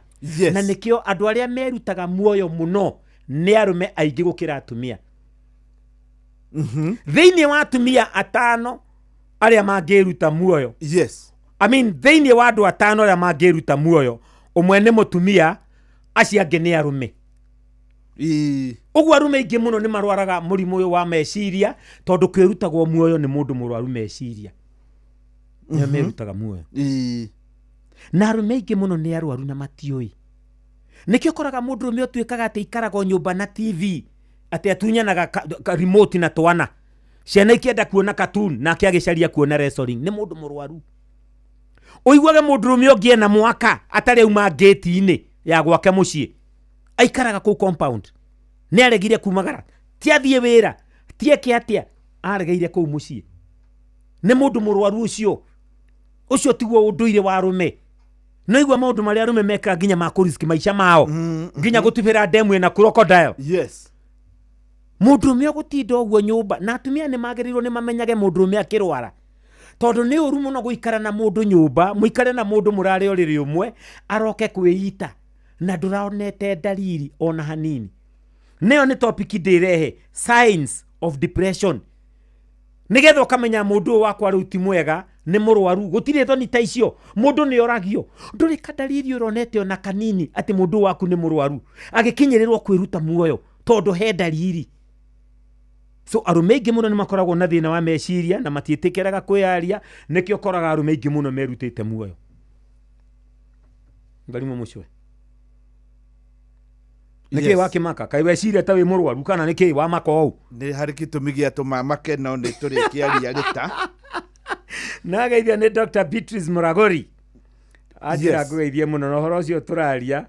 Na nĩkĩo andũ arĩa merutaga muoyo mũno nĩ arũme aingĩ gũkĩra atumia. Thĩinĩ wa atumia atano arĩa mangĩruta muoyo, I mean, thĩinĩ wa andũ atano arĩa mangĩruta muoyo, ũmwe nĩ mũtumia, acio angĩ nĩ arũme. Ũguo arũme aingĩ mũno nĩ marwaraga mũrimũ ũyũ wa meciria, tondũ kwĩrutagwo muoyo nĩ mũndũ mũrwaru meciria nĩo merutaga muoyo. Na arũme aingĩ mũno nĩ arwaru na matiũĩ. Nĩkĩo ũkoraga mũndũrũme ũtuĩkaga atĩ ikaraga o nyũmba na TV, atĩ atunyanaga ka remote na twana, ciana ikĩenda kuona cartoon nake agĩcaria kuona wrestling. Nĩ mũndũ mũrwaru. Ũiguage mũndũrũme ũngĩ ena mwaka atarĩ auma ngĩti-inĩ ya gwake mũciĩ, aikaraga kũu compound, nĩ aregire kumagara, ti athiĩ wĩra, ti eke atĩa, aregeire kũu mũciĩ. Nĩ mũndũ mũrwaru ũcio. Ũcio tiguo ũndũire wa arũme. No igua maũndũ marĩa arũme mekaga nginya ma kũriski maica mao, nginya gũtubĩra ndemu ĩna crocodile. Mũndũrũme ũgũtinda ũguo nyũmba, na atumia nĩ magĩrĩirwo nĩ mamenyage mũndũrũme akĩrwara, tondũ nĩ ũru mũno gũikara na mũndũ nyũmba, mũikare na mũndũ mũrarĩ ũrĩrĩ ũmwe, aroke kwĩita na ndũraonete ndariri ona hanini. Nĩyo nĩ topic ndĩrehe, signs of depression, nĩgetha ũkamenya mũndũ ũyũ wakwa rĩu ti mwega, nĩ mũrwaru. Gũtirĩ thoni ta icio, mũndũ nĩ oragio. Ndũrĩ kandariri ũronete ona kanini atĩ mũndũ ũyũ waku nĩ mũrwaru, agĩkinyĩrĩrwo kwĩruta muoyo tondũ he ndariri. So arũme aingĩ mũno nĩ makoragwo na thĩna wa meciria na matiĩtĩkĩraga kwĩyaria. Nĩkĩo ũkoraga arũme aingĩ mũno merutĩte muoyo. Ngarimũ mũcwe, nĩkĩ wakĩmaka? Kaĩ weciria ta wĩ mũrwaru kana nĩkĩ wamaka ũũ? Nĩ harĩ gĩtũmi gĩatũma make, no nĩ tũrĩkĩaria rĩta. Nageithia nĩ Dr. Beatrice Muragori, anjĩra ngũgeithie mũno na ũhoro ũcio tũraria.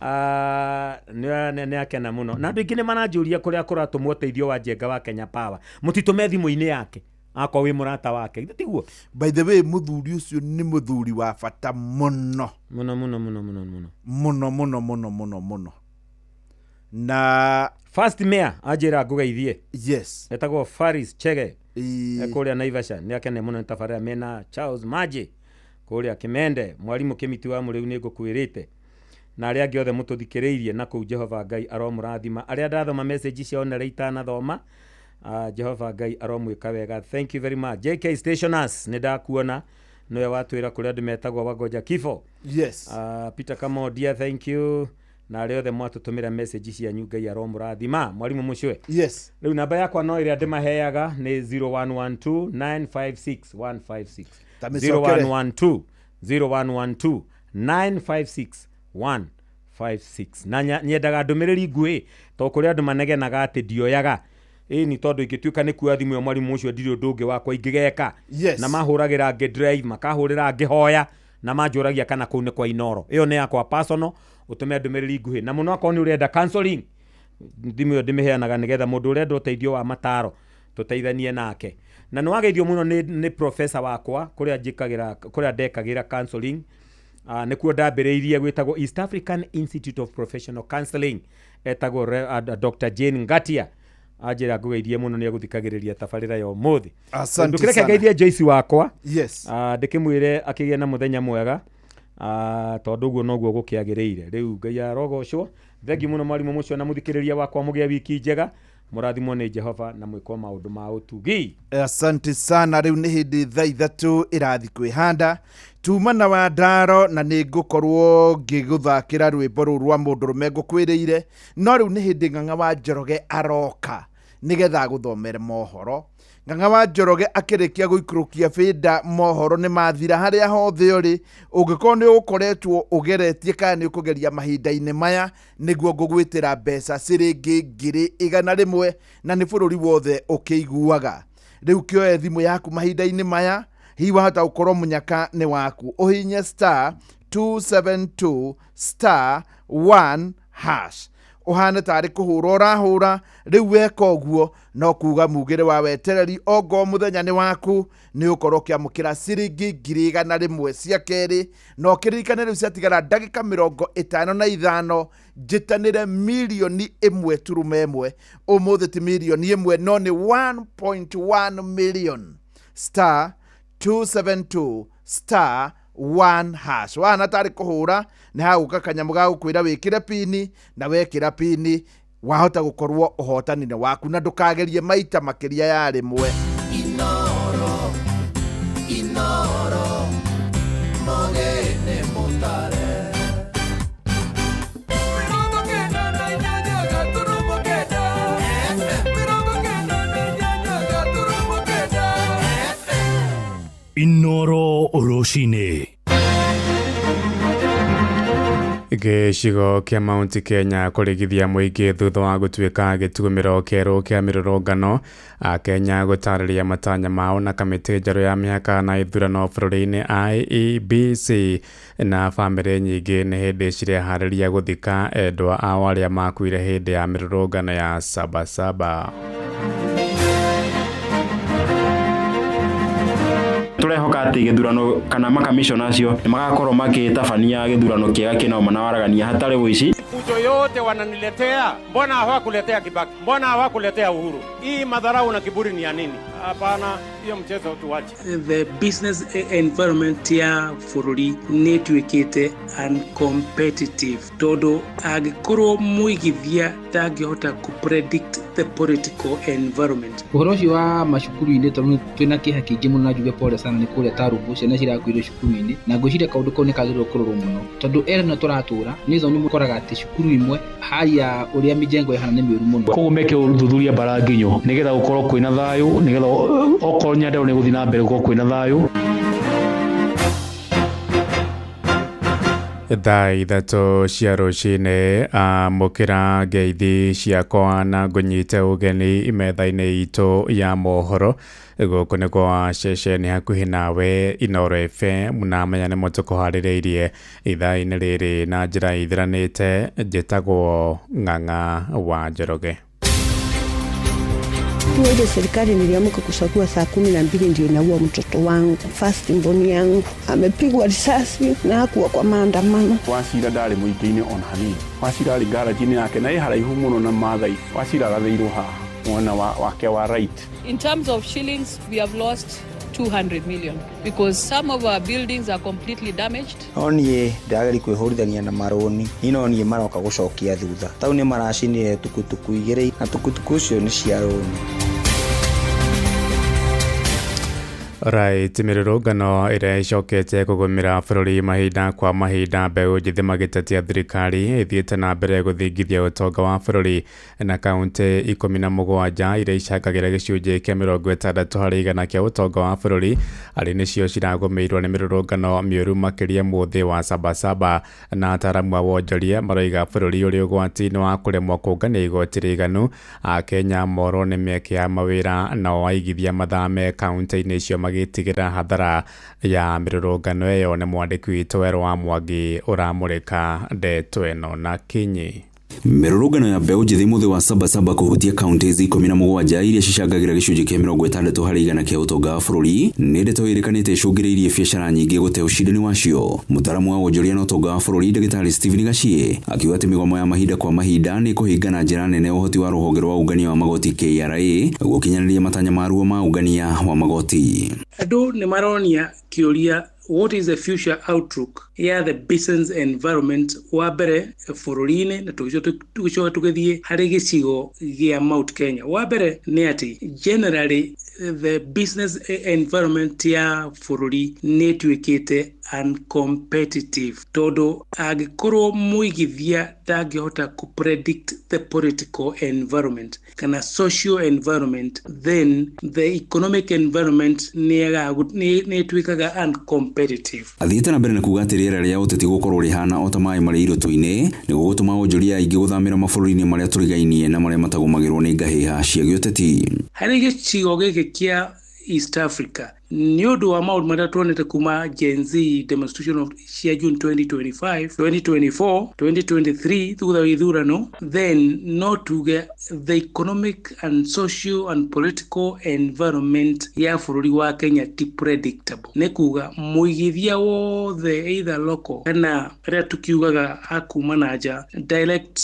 Nĩ akena mũno. Na andũ aingĩ nĩ maranjũria kũrĩa kũratũmwo ũteithio wa Njenga wa Kenya Power. Mũtitũme thimũ-inĩ yake, akorwo wĩ mũrata wake. Githĩ tiguo? By the way, mũthuri ũcio nĩ mũthuri wa bata mũno. Mũno mũno mũno mũno mũno. Mũno mũno mũno mũno mũno. Na First Mayor anjĩra ngũgeithie. Etagwo Faris Chege. Kũrĩa Naivasha nĩ akene mũno nĩ tabarĩra mena Charles Maje kũrĩa Kimende. Mwarimũ Kĩmiti wa Mũrĩu, nĩ ngũkwĩrĩte na arĩa angĩ othe mũtũthikĩrĩirie na kũu, Jehova Ngai aromũrathima. Arĩa ndathoma message ciao na arĩa itanathoma, Jehova Ngai aromwĩka wega. Thank you very much. JK Stationers, nĩ ndakuona, nĩwe watwĩra kũrĩa andũ metagwo wagoja kifo. Peter Kamondia, thank you, na arĩa othe mwatũtũmĩra message cianyu, Ngai aromũrathima. Mwarimũ mũcwe, rĩu namba yakwa no ĩrĩa ndĩmaheaga nĩ 0112 956 156. Ta mĩcokere. 0112 0112 956 156. Na nyendaga ndũmĩrĩri nguhĩ, tondũ kũrĩ andũ manegenaga atĩ ndioyaga. Ĩni tondũ ingĩtuĩka nĩ kuoya thimũ ĩyo, mwarimũ ũcio, ndirĩ ũndũ ũngĩ wakwa ingĩgeka. Na mahũragĩra ngĩ drive, makahũrĩra ngĩhoya, na manjũragia kana kũu nĩ kwa Inoro. Ĩyo nĩ yakwa personal. Ũtũme ndũmĩrĩri nguhĩ na mũno akorwo nĩ ũrenda counseling, thimũ ĩyo ndĩmĩheanaga nĩgetha mũndũ ũrenda ũteithio wa mataro tũteithanie nake. Na nĩ wageithio mũno nĩ professor wakwa kũrĩa njĩkagĩra, kũrĩa ndekagĩra counseling. Nĩkuo ndambĩrĩirie, gwĩtagwo East African Institute of Professional Counseling, etagwo Dr. Jane Ngatia. Anjĩra ngũgeithie mũno, nĩ egũthikagĩrĩria tabarĩra ya ũmũthĩ. Asante Ndũkĩreke sana. ngeithie Joyce wakwa. Yes. Ndĩkĩmwĩre akĩgĩe na mũthenya mwega, tondũ ũguo noguo gũkĩagĩrĩire. Rĩu Ngai arogocwo. Thengiũ mũno mwarimũ mũcio na mũthikĩrĩria wakwa, mũgĩe wiki njega, mũrathimwo nĩ Jehova na mwĩkwo maũndũ ma ũtugi. Asante sana. Rĩu nĩ hĩndĩ thaa 3 ĩrathi kwĩhanda tuma na wandaro, na nĩ ngũkorwo ngĩgũthakĩra rwĩmbo rũu rwa mũndũrũme ngũkwĩrĩire. No rĩu nĩ hĩndĩ Ng'ang'a wa Njoroge aroka nĩgetha agũthomere mohoro. Ng'ang'a wa Njoroge akĩrĩkia gũikũrũkia bĩnda, mohoro nĩ mathira. Harĩa hothe ũrĩ, ũngĩkorwo nĩ ũkoretwo ũgeretie kana nĩ ũkũgeria mahinda-inĩ maya, nĩguo ngũgwĩtĩra mbeca ciringi 100,000, na nĩ bũrũri wothe ũkĩiguaga. Rĩu kĩoe thimũ yaku mahinda-inĩ maya, hihi wahota gũkorwo mũnyaka nĩ waku, ũhinye star 272 star 1 hash, ũhane tarĩ kũhũra ũrahũra. Rĩu weka ũguo no kuga mugĩre wa wetereri, ongoo mũthenya nĩ waku, nĩ ũkorwo ũkĩamũkĩra ciringi 100,000 cia kerĩ. Na ũkĩririkane rĩu ciatigara ndagĩka 55 njĩtanĩre 1.1 million. Ũmũthĩ ti 1 million, no nĩ 1.1 million. Star 272 star 1 hash, wana tarĩ kũhũra, nĩ hagũka kanyamũ ga gũkwĩra wĩkĩre pini, na wekĩra pini wahota gũkorwo ũhotani-inĩ waku, na ndũkagerie maita makĩria ya rĩmwe. Inoro, Inoro, Mogene Mutare. 98.9 98.9. Inoro rũcinĩ. Gĩcigo kĩa Mount Kenya kũrigithia mũingĩ thutha wa gũtuĩka gĩtugumĩro kĩerũ kĩa mĩrũrũngano. Akenya gũtarĩria matanya mao na kamĩtĩ njerũ ya mĩhaka na ithurano bũrũri-inĩ IEBC. Na bamĩrĩ nyingĩ nĩ hĩndĩ cireharĩria gũthika endwa ao arĩa makuire hĩndĩ ya mĩrũrũngano ya Sabasaba. Turehoka atĩ gĩthurano kana makamishona acio nĩ magakorwo magĩtabania gĩthurano kĩega kĩna ũma na waragania hatarĩ ũici. Fujo yote wananiletea, mbona hawakuletea Kibaki? Mbona hawakuletea Uhuru? Hii madharau na kiburi ni ya nini? Hapana, hiyo mchezo tuwache. The business environment ya bũrũri nĩ ĩtuĩkĩte uncompetitive, tondũ angĩkorwo mũigithia ndangĩhota kũ predict the political environment. Ũhoro ũcio wa macukuru-inĩ, tondũ twĩna kĩeha kĩingĩ mũno, na njuge pole sana nĩ kũrĩa Tarumbu ciana cirakuire cukuru-inĩ, na ngwĩciria kaũndũ kau nĩ kagĩrĩirwo kũrorwo mũno, tondũ area ĩno tũratũra nĩ zone ũkoraga atĩ cukuru imwe hali ya ũrĩa mijengo ĩhana nĩ mĩũru mũno. Koguo meke ũthuthuria mbara nginyo nĩgetha gũkorwo kwĩna thayũ, nĩgetha okorwo Nyandarua nĩ gũthiĩ na mbere gũkorwo kwĩna thayũ. Thaa 3 cia rũcinĩ, amũkĩra ngeithi ciakwa na ngũnyite ũgeni metha-inĩ itũ ya mohoro. Gũkũ nĩ kwa ceceni hakuhĩ nawe, Inoro FM, na menya nĩ tũkũharĩrĩirie ithaa-inĩ rĩrĩ na njĩra ithiranĩte. Njĩtagwo Ng'ang'a wa Njoroge. Ile serikali niliamka kuchagua saa 12 ndio inaua mtoto wangu, first born yangu amepigwa risasi na hakuwa kwa maandamano. Wacira ndarĩ mũingĩ-inĩ ona hanini. Wacira arĩ garage-inĩ yake na ĩ haraihu mũno na Maathai. Wacira arathĩirwo haha mwena wake wa right. In terms of shillings, we have lost 200 million because some of our buildings are completely damaged. No niĩ ndĩrageria kwĩhũrithania na marũni, niĩ no niĩ maroka gũcokia thutha. Tau nĩ maracinire tukutuku igĩrĩ, na tukutuku icio nĩ cia rũni. Right, mĩrũrũngano ĩrĩa ĩcokete kũgũmĩra bũrũri mahinda kwa mahinda, mbeũ njĩthĩ magĩtetia thirikari ĩthiĩte na mbere gũthingithia ũtonga wa bũrũri. Na kaunti 17 iria icangagĩra gĩcunjĩ kĩa 60% kĩa ũtonga wa bũrũri arĩ nĩcio ciragũmĩirwo nĩ mĩrũrũngano mĩũru makĩria mũthĩ wa Sabasaba. Na ataaramu a wonjoria maroiga bũrũri ũrĩ ũgwati-inĩ wa kũremwo kũngania igoti rĩiganu. Akenya morwo nĩ mĩeke ya mawĩra, nao aigithia mathame kaunti-inĩ icio. magĩtigĩra hathara ya mĩrũrũngano ĩyo. Nĩ mwandĩki witũ Werũ wa Mwangi ũramũrĩka ndeto ĩno na kinyi. Mĩrũrũngano ya mbeũ njĩthĩ mũthĩ wa Sabasaba kũhutia kaunti 17 iria cicangagĩra gĩcunjĩ kĩa 60% kĩa ũtonga wa bũrũri nĩ ndeto ĩrĩkanĩte icũngĩrĩirie biacara nyingĩ gũte ũcindani wacio. Mũtaaramu wa wonjoria na ũtonga wa bũrũri Ndagĩtarĩ Stephen Gachie akiuga atĩ mĩgomo ya mahinda kwa mahinda nĩ kũhinga na njĩra nene ũhoti wa rũhonge rwa ũngania wa magoti KRA gũkinyanĩria matanya maruo ma ũngania wa magoti. Andũ nĩ maronia kĩũria, what is the future outlook ya the business environment wa mbere bũrũri-inĩ, na tũgĩcoka tũgĩthiĩ harĩ gĩcigo gĩa Mount Kenya. Wa mbere nĩ atĩ generally the business environment ya bũrũri nĩ ĩtuĩkĩte uncompetitive, tondũ angĩkorwo mũigithia ndangĩhota kũ predict the political environment kana social environment, then the economic environment nĩ ĩtuĩkaga uncompetitive. Athiĩte na mbere na kuga atĩ rĩera rĩa ũteti gũkorwo rĩhana o ta maĩ marĩ irũtũ-inĩ nĩ gũgũtũma onjoria aingĩ gũthamĩra mabũrũri-inĩ marĩa tũrigainie na marĩa matagũmagĩrwo nĩ ngahĩha cia gĩũteti. Harĩ gĩcigo gĩkĩ kĩa East Africa, nĩ ũndũ wa maũndũ marĩa tuonete kuma Gen Z demonstration of cia June 2025, 2024, 2023 thutha wa ithurano, then no tuge the economic and social and political environment ya bũrũri wa Kenya ti predictable. Nĩ kuga mũigithia wothe either local kana arĩa tukiugaga a kuma na nja direct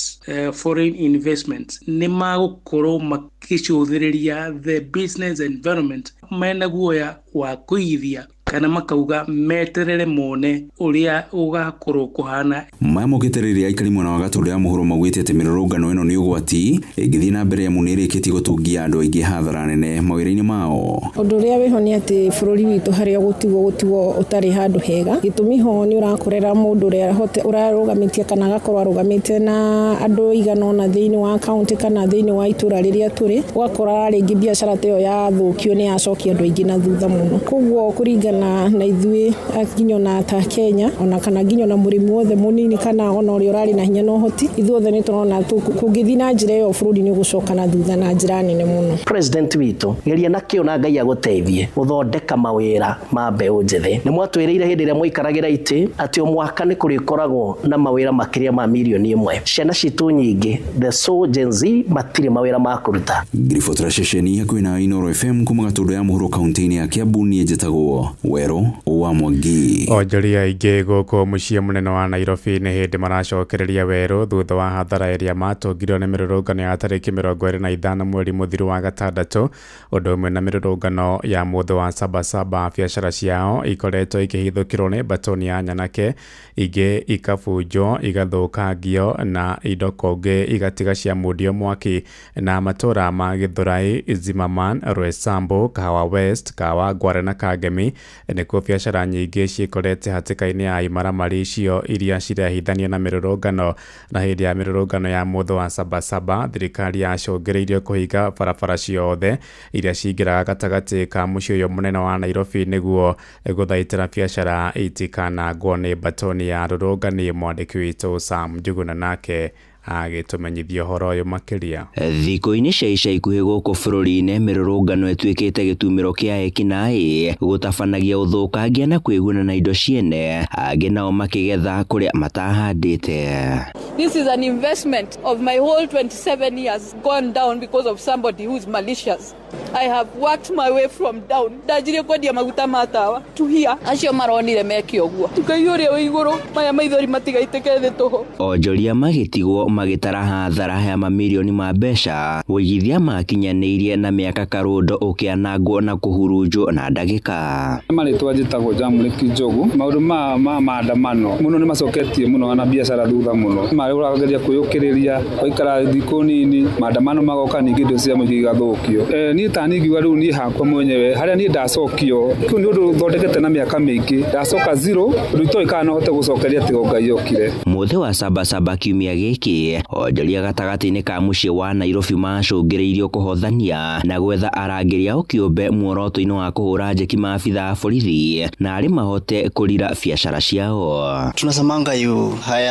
foreign investment nĩ magũkorwo makĩcũthĩrĩria the business environment mena guoya wa kũigithia kana makauga meterere mone ũrĩa ũgakorwo kũhana. Maya mokĩte rĩrĩa aikari mwena wa Gatũndũ ya mũhuro maugĩte atĩ mĩrũrũngano ĩno nĩ ũgwati ĩngĩthiĩ na mbere amu nĩ ĩrĩkĩtie gũtungia andũ aingĩ hathara nene mawĩra-inĩ mao. Ũndũ ũrĩa wĩho nĩ atĩ bũrũri witũ harĩa gũtigwo ũtarĩ handũ hega. Gĩtũmi ho nĩ ũrakorera mũndũ ũrĩa ũrarũgamĩtie kana agakorwo arũgamĩte na andũ igana ũna thĩinĩ wa kaunti kana thĩinĩ wa itũra rĩrĩa tũrĩ, ũgakora rĩngĩ biacara ta ĩyo yathũkio nĩ yacokia andũ aingĩ na thutha mũno. Koguo kũringana na ithuĩ nginya na ta Kenya ona kana nginya na mũrĩmi wothe mũnini kana ona ũrĩa ũrarĩ na hinya na ũhoti, ithuothe nĩ tũrona kũngĩthiĩ na njĩra ĩyo bũrũri nĩ ũgũcoka na thutha na njĩra nene mũno. President witũ geria na kĩo na Ngai agũteithie gũthondeka mawĩra ma mbeũ njĩthĩ. Nĩ mwatwĩrĩire hĩndĩ ĩrĩa mwaikaragĩra itĩ atĩ o mwaka nĩ kũrĩkoragwo na mawĩra makĩria ma 1 million. Ciana citũ nyingĩ the so Gen Z matirĩ mawĩra ma kũruta. Ngiribotera ceceni hakuhĩ na Inooro FM kuma Gatũndũ ya mũhuro kaunti-inĩ ya Kiambu, niĩ njĩtagwo Werũ wa Mwangi. Onjoria aingĩ gũkũ mũciĩ mũnene wa Nairobi nĩ hĩndĩ maracokereria werũ thutha wa hathara ĩrĩa matũngirio nĩ mĩrũrũngano ya tarĩki 25 mweri mũthiru wa gatandatũ, ũndũ ũmwe na mĩrũrũngano ya mũthĩ wa Sabasaba. Biacara ciao ikoretwo ikĩhithũkĩrwo nĩ batoni ya nyanake, ingĩ ikabunjwo igathũkangio na indo kũngĩ igatiga ciamundio mwaki. Na matũra ma Githurai, Zimmerman, Roysambu, Kahawa West, Kawangware na Kangemi nĩkuo biacara nyingĩ ciĩkorete hatĩka-inĩ ya imaramari icio iria cirehithania na mĩrũrũngano. Na hĩndĩ ya mĩrũrũngano ya mũthĩ wa Sabasaba, thirikari yacũngĩrĩirio kũhinga barabara ciothe iria cingĩraga gatagatĩ ka mũciĩ ũyũ mũnene wa Nairobi nĩguo gũthaitĩra biacara itikanangwo nĩ batoni ya arũrũngani. Mwandĩki witũ Sam Njuguna nake agĩtũmenyithia ũhoro ũyũ makĩria. Thikũ-inĩ cia ica ikuhĩ gũkũ bũrũri-inĩ, mĩrũrũngano ĩtuĩkĩte gĩtumĩro kĩa ekinaĩ gũtabanagia ũthũkangia na kwĩguna na indo ciene, angĩ nao makĩgetha kũrĩa matahandĩte. This is an investment of my whole 27 years gone down because of somebody who is malicious. I have worked my way from down. Ndanjirie kwendia maguta ma tawa to here. Acio maronire meke ũguo. Ngai ũrĩa wĩ igũrũ, maya maithori matigaitĩke thĩ tũhũ. Onjoria magĩtigwo magĩtara hathara ya mamirioni ma mbeca wũigithia makinyanĩirie na mĩaka karũndo ũkĩanangwo na kũhurunjwo na ndagĩka. Marĩtwa njĩtagwo Jamũrĩki Njogu. Maũndũ ma maandamano mũno nĩ macoketie mũno na biacara thutha mũno. Marĩ ũrageria kwĩyũkĩrĩria waikara thikũ nini maandamano magoka ningĩ indo cia mũingĩ igathũkio. Niĩ ta niĩ ingiuga rĩu niĩ hakwa mwenyewe harĩa niĩ ndacokio kĩu nĩ ũndũ thondekete na mĩaka mĩingĩ ndacoka zero ũndũ itoĩ kana no hote gũcokeria tiga Ngai okire. Mũthĩ wa Sabasaba kiumia gĩkĩ, onjoria gatagatĩ-inĩ ka mũciĩ wa Nairobi macũngĩrĩirio kũhothania na gwetha arangĩri ao kĩũmbe muoroto-inĩ wa kũhũra njeki maabitha a borithi na arĩ mahote kũrira biacara ciao. Tunasemanga you hire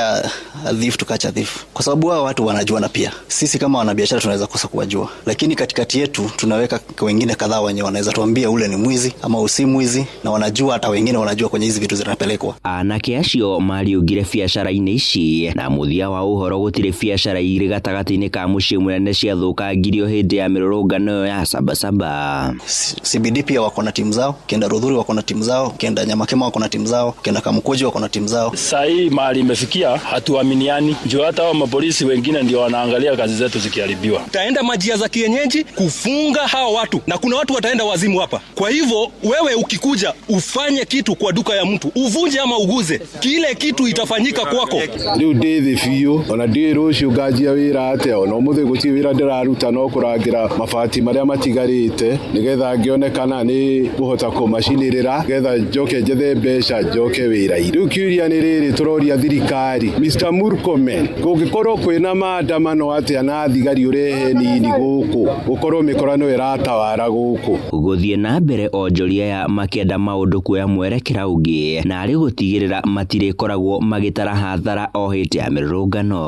a thief to catch a thief, kwa sababu hao watu wanajuana pia. Sisi kama wanabiashara tunaweza kosa kuwajua, lakini katikati yetu tunaweza Tumeweka wengine kadhaa wenye wanaweza tuambia ule ni mwizi ama usi mwizi, na wanajua, hata wengine wanajua kwenye hizi vitu zinapelekwa. Anake acio mariũngire biacara-inĩ ici na mũthia wa ũhoro gũtirĩ biacara igĩrĩ gatagatĩ-inĩ ka mũciĩ mũnene ciathũkangirio hĩndĩ ya mĩrũrũngano ĩyo ya Sabasaba. CBD pia wako na timu zao, ukienda Rudhuri wako na timu zao, ukienda Nyamakema wako na timu zao, ukienda Kamukunji wako na timu zao. Saa hii mahali imefikia hatuaminiani, juu hata hao mapolisi wengine ndio wanaangalia kazi zetu zikiharibiwa. Taenda majia za kienyeji kufunga hawa watu, na kuna watu wataenda wazimu hapa. Kwa hivyo wewe ukikuja ufanye kitu kwa duka ya mtu, uvunje ama uguze, kile kitu itafanyika kwako. Riu ndi thi biũ ona ndiũĩ rũciũ nganjia wĩra atĩa ona ũmũthĩ gũtirĩ wĩra ndĩraruta no kũrangĩra mabati marĩa matigarĩte nĩgetha ngĩone kana nĩ ngũhota kũmacinĩrĩra nĩgetha njoke njethe mbeca njoke wĩra-inĩ. Rĩu kĩũria nĩ rĩrĩ tũroria thirikari, Mr Murkomen, kũngĩkorwo kwĩna maandamano atĩa na thigari ũrehe nini gũkũ gũkorwo mĩkora no ĩratawara gũkũ. Gũthiĩ na mbere onjoria aya makĩenda maũndũ kuoya mwerekera ũngĩ na arĩ gũtigĩrĩra matirĩkoragwo magĩtara hathara o hĩndĩ ya mĩrũrũngano.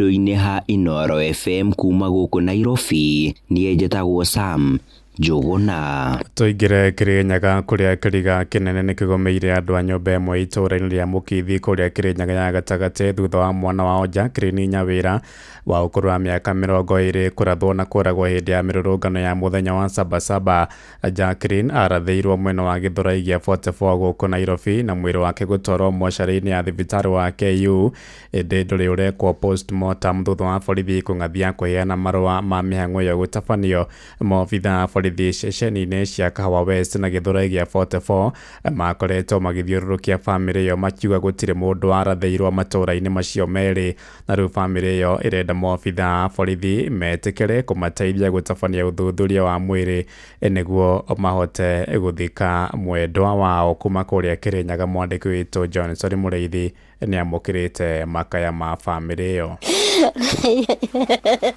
Rũinĩ ha Inooro FM kuma gũkũ Nairobi, niĩ njĩtagwo Sam Njũgũna. Tũingĩre Kĩrĩnyaga kũrĩa kĩriga kĩnene nĩkĩgomeire andũ a nyũmba ĩmwe itũũra-inĩ rĩa Mũkithi kũrĩa Kĩrĩnyaga ya gatagatĩ thutha wa mwana wao Jacqueline Nyawĩra wa ũkũrũ wa mĩaka 20 kũrathwo na kũragwo hĩndĩ ya mĩrũrũngano ya mũthenya wa Sabasaba. Jacqueline arathĩirwo mwena wa Gĩthũrai gĩa 44 gũkũ Nairobi na mwĩrĩ wake gũtwarwo mocarĩ-inĩ ya thibitarĩ wa KU ĩndĩ ndũrĩ ũrekwo postmortem thutha wa borithi kũng'athia kũheana marũa ma mĩhang'o ĩyo gũtabanio. Maobitha a borithi ceceni-inĩ cia Kahawa West na Gĩthũrai gĩa 44 makoretwo magĩthiũrũrũkia bamĩrĩ ĩyo makiuga gũtirĩ mũndũ warathĩirwo matũũra-inĩ macio merĩ, na rĩu bamĩrĩ ĩyo ĩrenda maobitha a borithi metĩkĩre kũmateithia gũtabania ũthuthuria wa mwĩrĩ nĩguo mahote gũthika mwendwa wao. Kuma kũrĩa Kĩrĩnyaga mwandĩki witũ Johnson Mũrĩithi nĩamũkĩrĩte makaya ma bamĩrĩ ĩyo.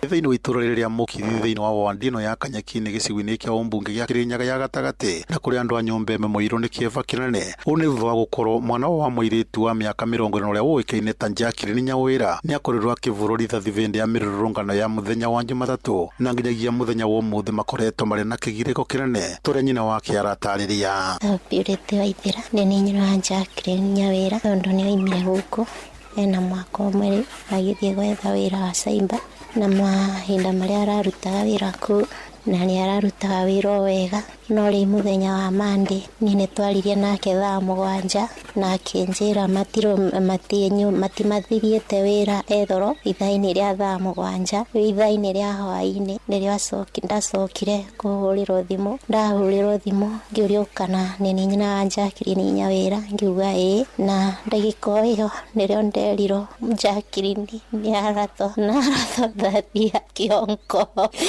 Thĩinĩ wa itũũra rĩrĩ rĩa Mũkithi thĩinĩ wa ward ĩno ya Kanyaki-inĩ gĩcigo-inĩ kĩa ũmbunge gĩa Kĩrĩnyaga ya gatagatĩ na kũrĩa andũ a nyũmba ĩmwe moirwo nĩ kĩeva kĩnene. Ũũ nĩ thutha wa gũkorwo mwana wa mũirĩtu wa mĩaka 40 ũrĩa ũĩkaine ta Jacqueline Nyawĩra nĩ akorirwo akĩvũrwo rithathi hĩndĩ ya mĩrũrũngano ya mũthenya wa Jumatatũ na nginyagia mũthenya wa ũmũthĩ makoretwo marĩ na kĩgirĩko kĩnene tũrĩa nyina wake aratarĩria. Purity Waithera nĩ niĩ nyina wa Jacqueline Nyawĩra tondũ nĩ oimire gũkũ ena mwaka ũmwe agĩthiĩ gwetha wĩra wa cyber na mahinda marĩa ararutaga wĩra kũu na nĩ ararutaga wĩra o wega no rĩu mũthenya wa Monday niĩ nĩ twaririe nake thaa 7 na akĩnjĩra matimathiriĩte wĩra ethoro ithaa-inĩ rĩa thaa 7 ithaa-inĩ rĩa hwaĩ-inĩ nĩrĩo ndacokire kũhũrĩrwo thimũ. Ndahũrĩrwo thimũ ngĩũrio kana nĩ niĩ nyina wa Jacqueline Nyawĩra ngiuga ĩĩ, na ndagĩka o ĩyo nĩrĩo nderirwo Jacqueline nĩ arathwo na arathwo thathi ya kĩongo.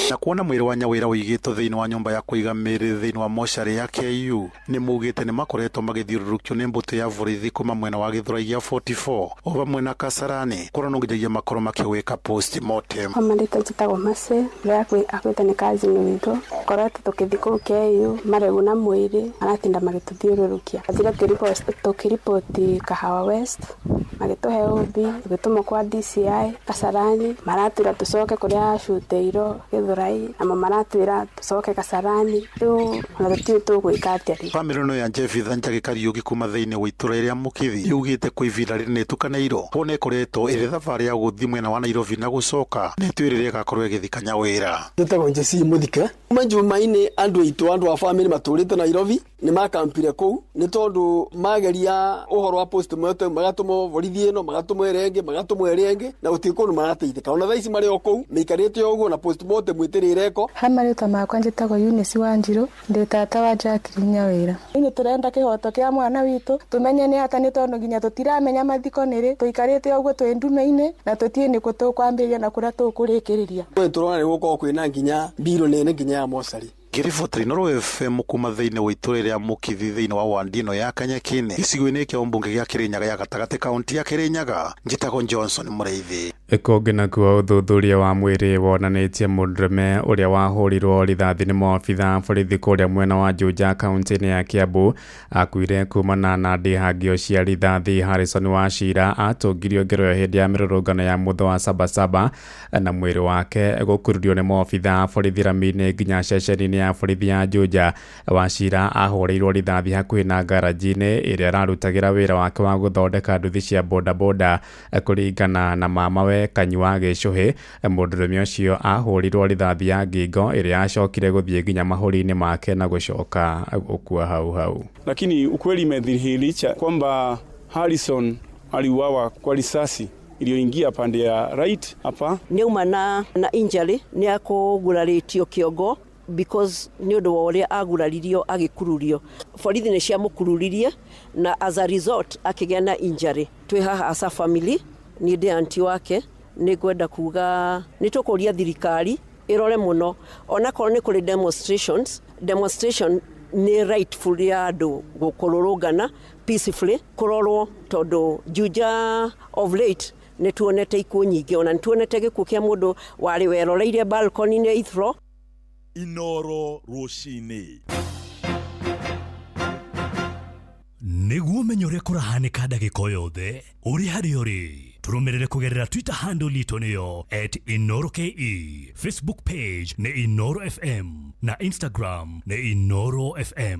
Na kuona mwĩrĩ wa Nyawĩra ũigĩtwo thĩinĩ wa nyũmba ya kũiga mĩĩrĩ thĩinĩ wa mocarĩ ya KU nĩ maugĩte nĩ makoretwo magĩthiũrũrũkio nĩ mbũtũ ya borithi kuma mwena wa Gĩthũrai gĩa 44 o hamwe na Kasarani kũrĩa no nginyagia makorwo makĩwĩka postmortem. Kwa marĩtwa njĩtagwo Mercy ũrĩa akuĩte nĩ cousin witũ koretwo tũkĩthiĩ kũu KU maregu na mwĩrĩ maratinda magĩtũthiũrũrũkia. Athire tũkĩriboti Kahawa West magĩtũhe OB tũgĩtũmwo kwa DCI Kasarani maratwĩra tũcoke kũrĩa acutĩirwo Gĩthũrai namo maratwĩra tũcoke Kasarani rĩu ona tũtiũĩ tũgwĩka atĩa rĩu. Bamĩrĩ ĩno ya Jevitha Njagi Kariũki kuma thĩinĩ wa itũũra rĩa Mũkithi yugĩte kwa ihinda rĩrĩ nĩĩtukanĩirwo kuona ĩkoretwo ĩrĩ thabarĩ ya gũthiĩ mwena wa Nairobi na gũcoka na ĩtuĩrĩre ĩgakorwo ĩgĩthika Nyawĩra. Njĩtagwo Jesse Mũthike kuma Jumaine andũ aitũ andũ a bamĩrĩ matũrĩte Nairobi nĩ makampire kũu nĩ tondũ mageria ũhoro wa postmortem magatũmwo borithi ĩno magatũmwo ĩrĩa ĩngĩ magatũmwo ĩrĩa ĩngĩ na gũtirĩ kũndũ marateithĩka ona thaa ici marĩ o kũu maikarĩte o ũguo na postmortem ĩtĩrĩ ĩrekwo. Ha marĩtwa makwa njĩtagwo Eunice Wanjirũ ndĩ tata wa Jacqueline Nyawĩra. Nĩ tũrenda kĩhoto kĩa mwana witũ tũmenye nĩ ata nĩ tondũ nginya tũtiramenya mathiko nĩ rĩ tũikarĩte ũguo twĩ ndume-inĩ na tũtiĩ nĩkũ tũkwambĩrĩria na kũrĩa tũkũrĩkĩrĩria. Tũrona nĩ gũkorwo kwĩna nginya mbirũ nene nginya ya mocarĩ. Ngĩribotera Inooro FM kuma thĩinĩ wa itũũra rĩa Mũkithi thĩinĩ wa wandi ĩno ya Kanyaki-inĩ gĩcigo-inĩ kĩa ũmbunge gĩa Kĩrĩnyaga ya gatagatĩ kaunti ya Kĩrĩnyaga njĩtagwo Johnson Mũrĩithi. Kũngĩ nakuo, ũthuthuria wa mwĩrĩ wonanĩtie mũndũrũme ũrĩa wahũrirwo rithathi nĩ maobitha a borithi kũrĩa mwena wa Juja kaunti-inĩ ya Kiambu akuire kumana na ndihangio cia rithathi. Harrison Wachira atũngirio ngero ĩyo hĩndĩ ya mĩrũrũngano ya mũthũ wa Sabasaba na mwĩrĩ wake gũkururio nĩ maobitha a borithi rami-inĩ nginya ceceni-inĩ ya borithi ya Juja. Wachira ahũrĩirwo rithathi hakuhĩ na ngaranji-inĩ ĩrĩa ararutagĩra wĩra wake wa gũthondeka nduthi cia bodaboda. Kũringana na mamawe Kanyua Gĩcũhĩ, mũndũrũme ũcio ahũrirwo rithathi ya ngingo ĩrĩa yacokire gũthiĩ nginya mahũri-inĩ make na gũcoka gũkua hau hau. Lakini ukweli imedhihirisha kwamba Harrison aliuawa kwa risasi iliyoingia pande ya right hapa. Nĩ na injury, nĩ akũgurarĩtio kĩongo because nĩ ũndũ wa ũrĩa aguraririo agĩkururio. Borithi nĩ ciamũkururirie na as a result akĩgĩa na injury. Twĩ haha as a family, niĩ ndĩ auntie wake, nĩ ngwenda kuga nĩ tũkũria thirikari ĩrore mũno, onakorwo nĩ kũrĩ demonstrations, demonstration nĩ rightful ya andũ kũrũrũngana peacefully, kũrorwo tondũ Juja of late nĩ tuonete ikuũ nyingĩ, ona nĩ tuonete gĩkuũ kĩa mũndũ warĩ weroreire balcony-inĩ eighth floor. Inoro rũcinĩ. Nĩguo ũmenye ũrĩa kũrahanĩka ndagĩka o yothe ũrĩ harĩa ũrĩ, tũrũmĩrĩre kũgerera Twitter handle itũ nĩyo @InoroKE, Facebook page nĩ Inoro FM na Instagram nĩ Inoro FM.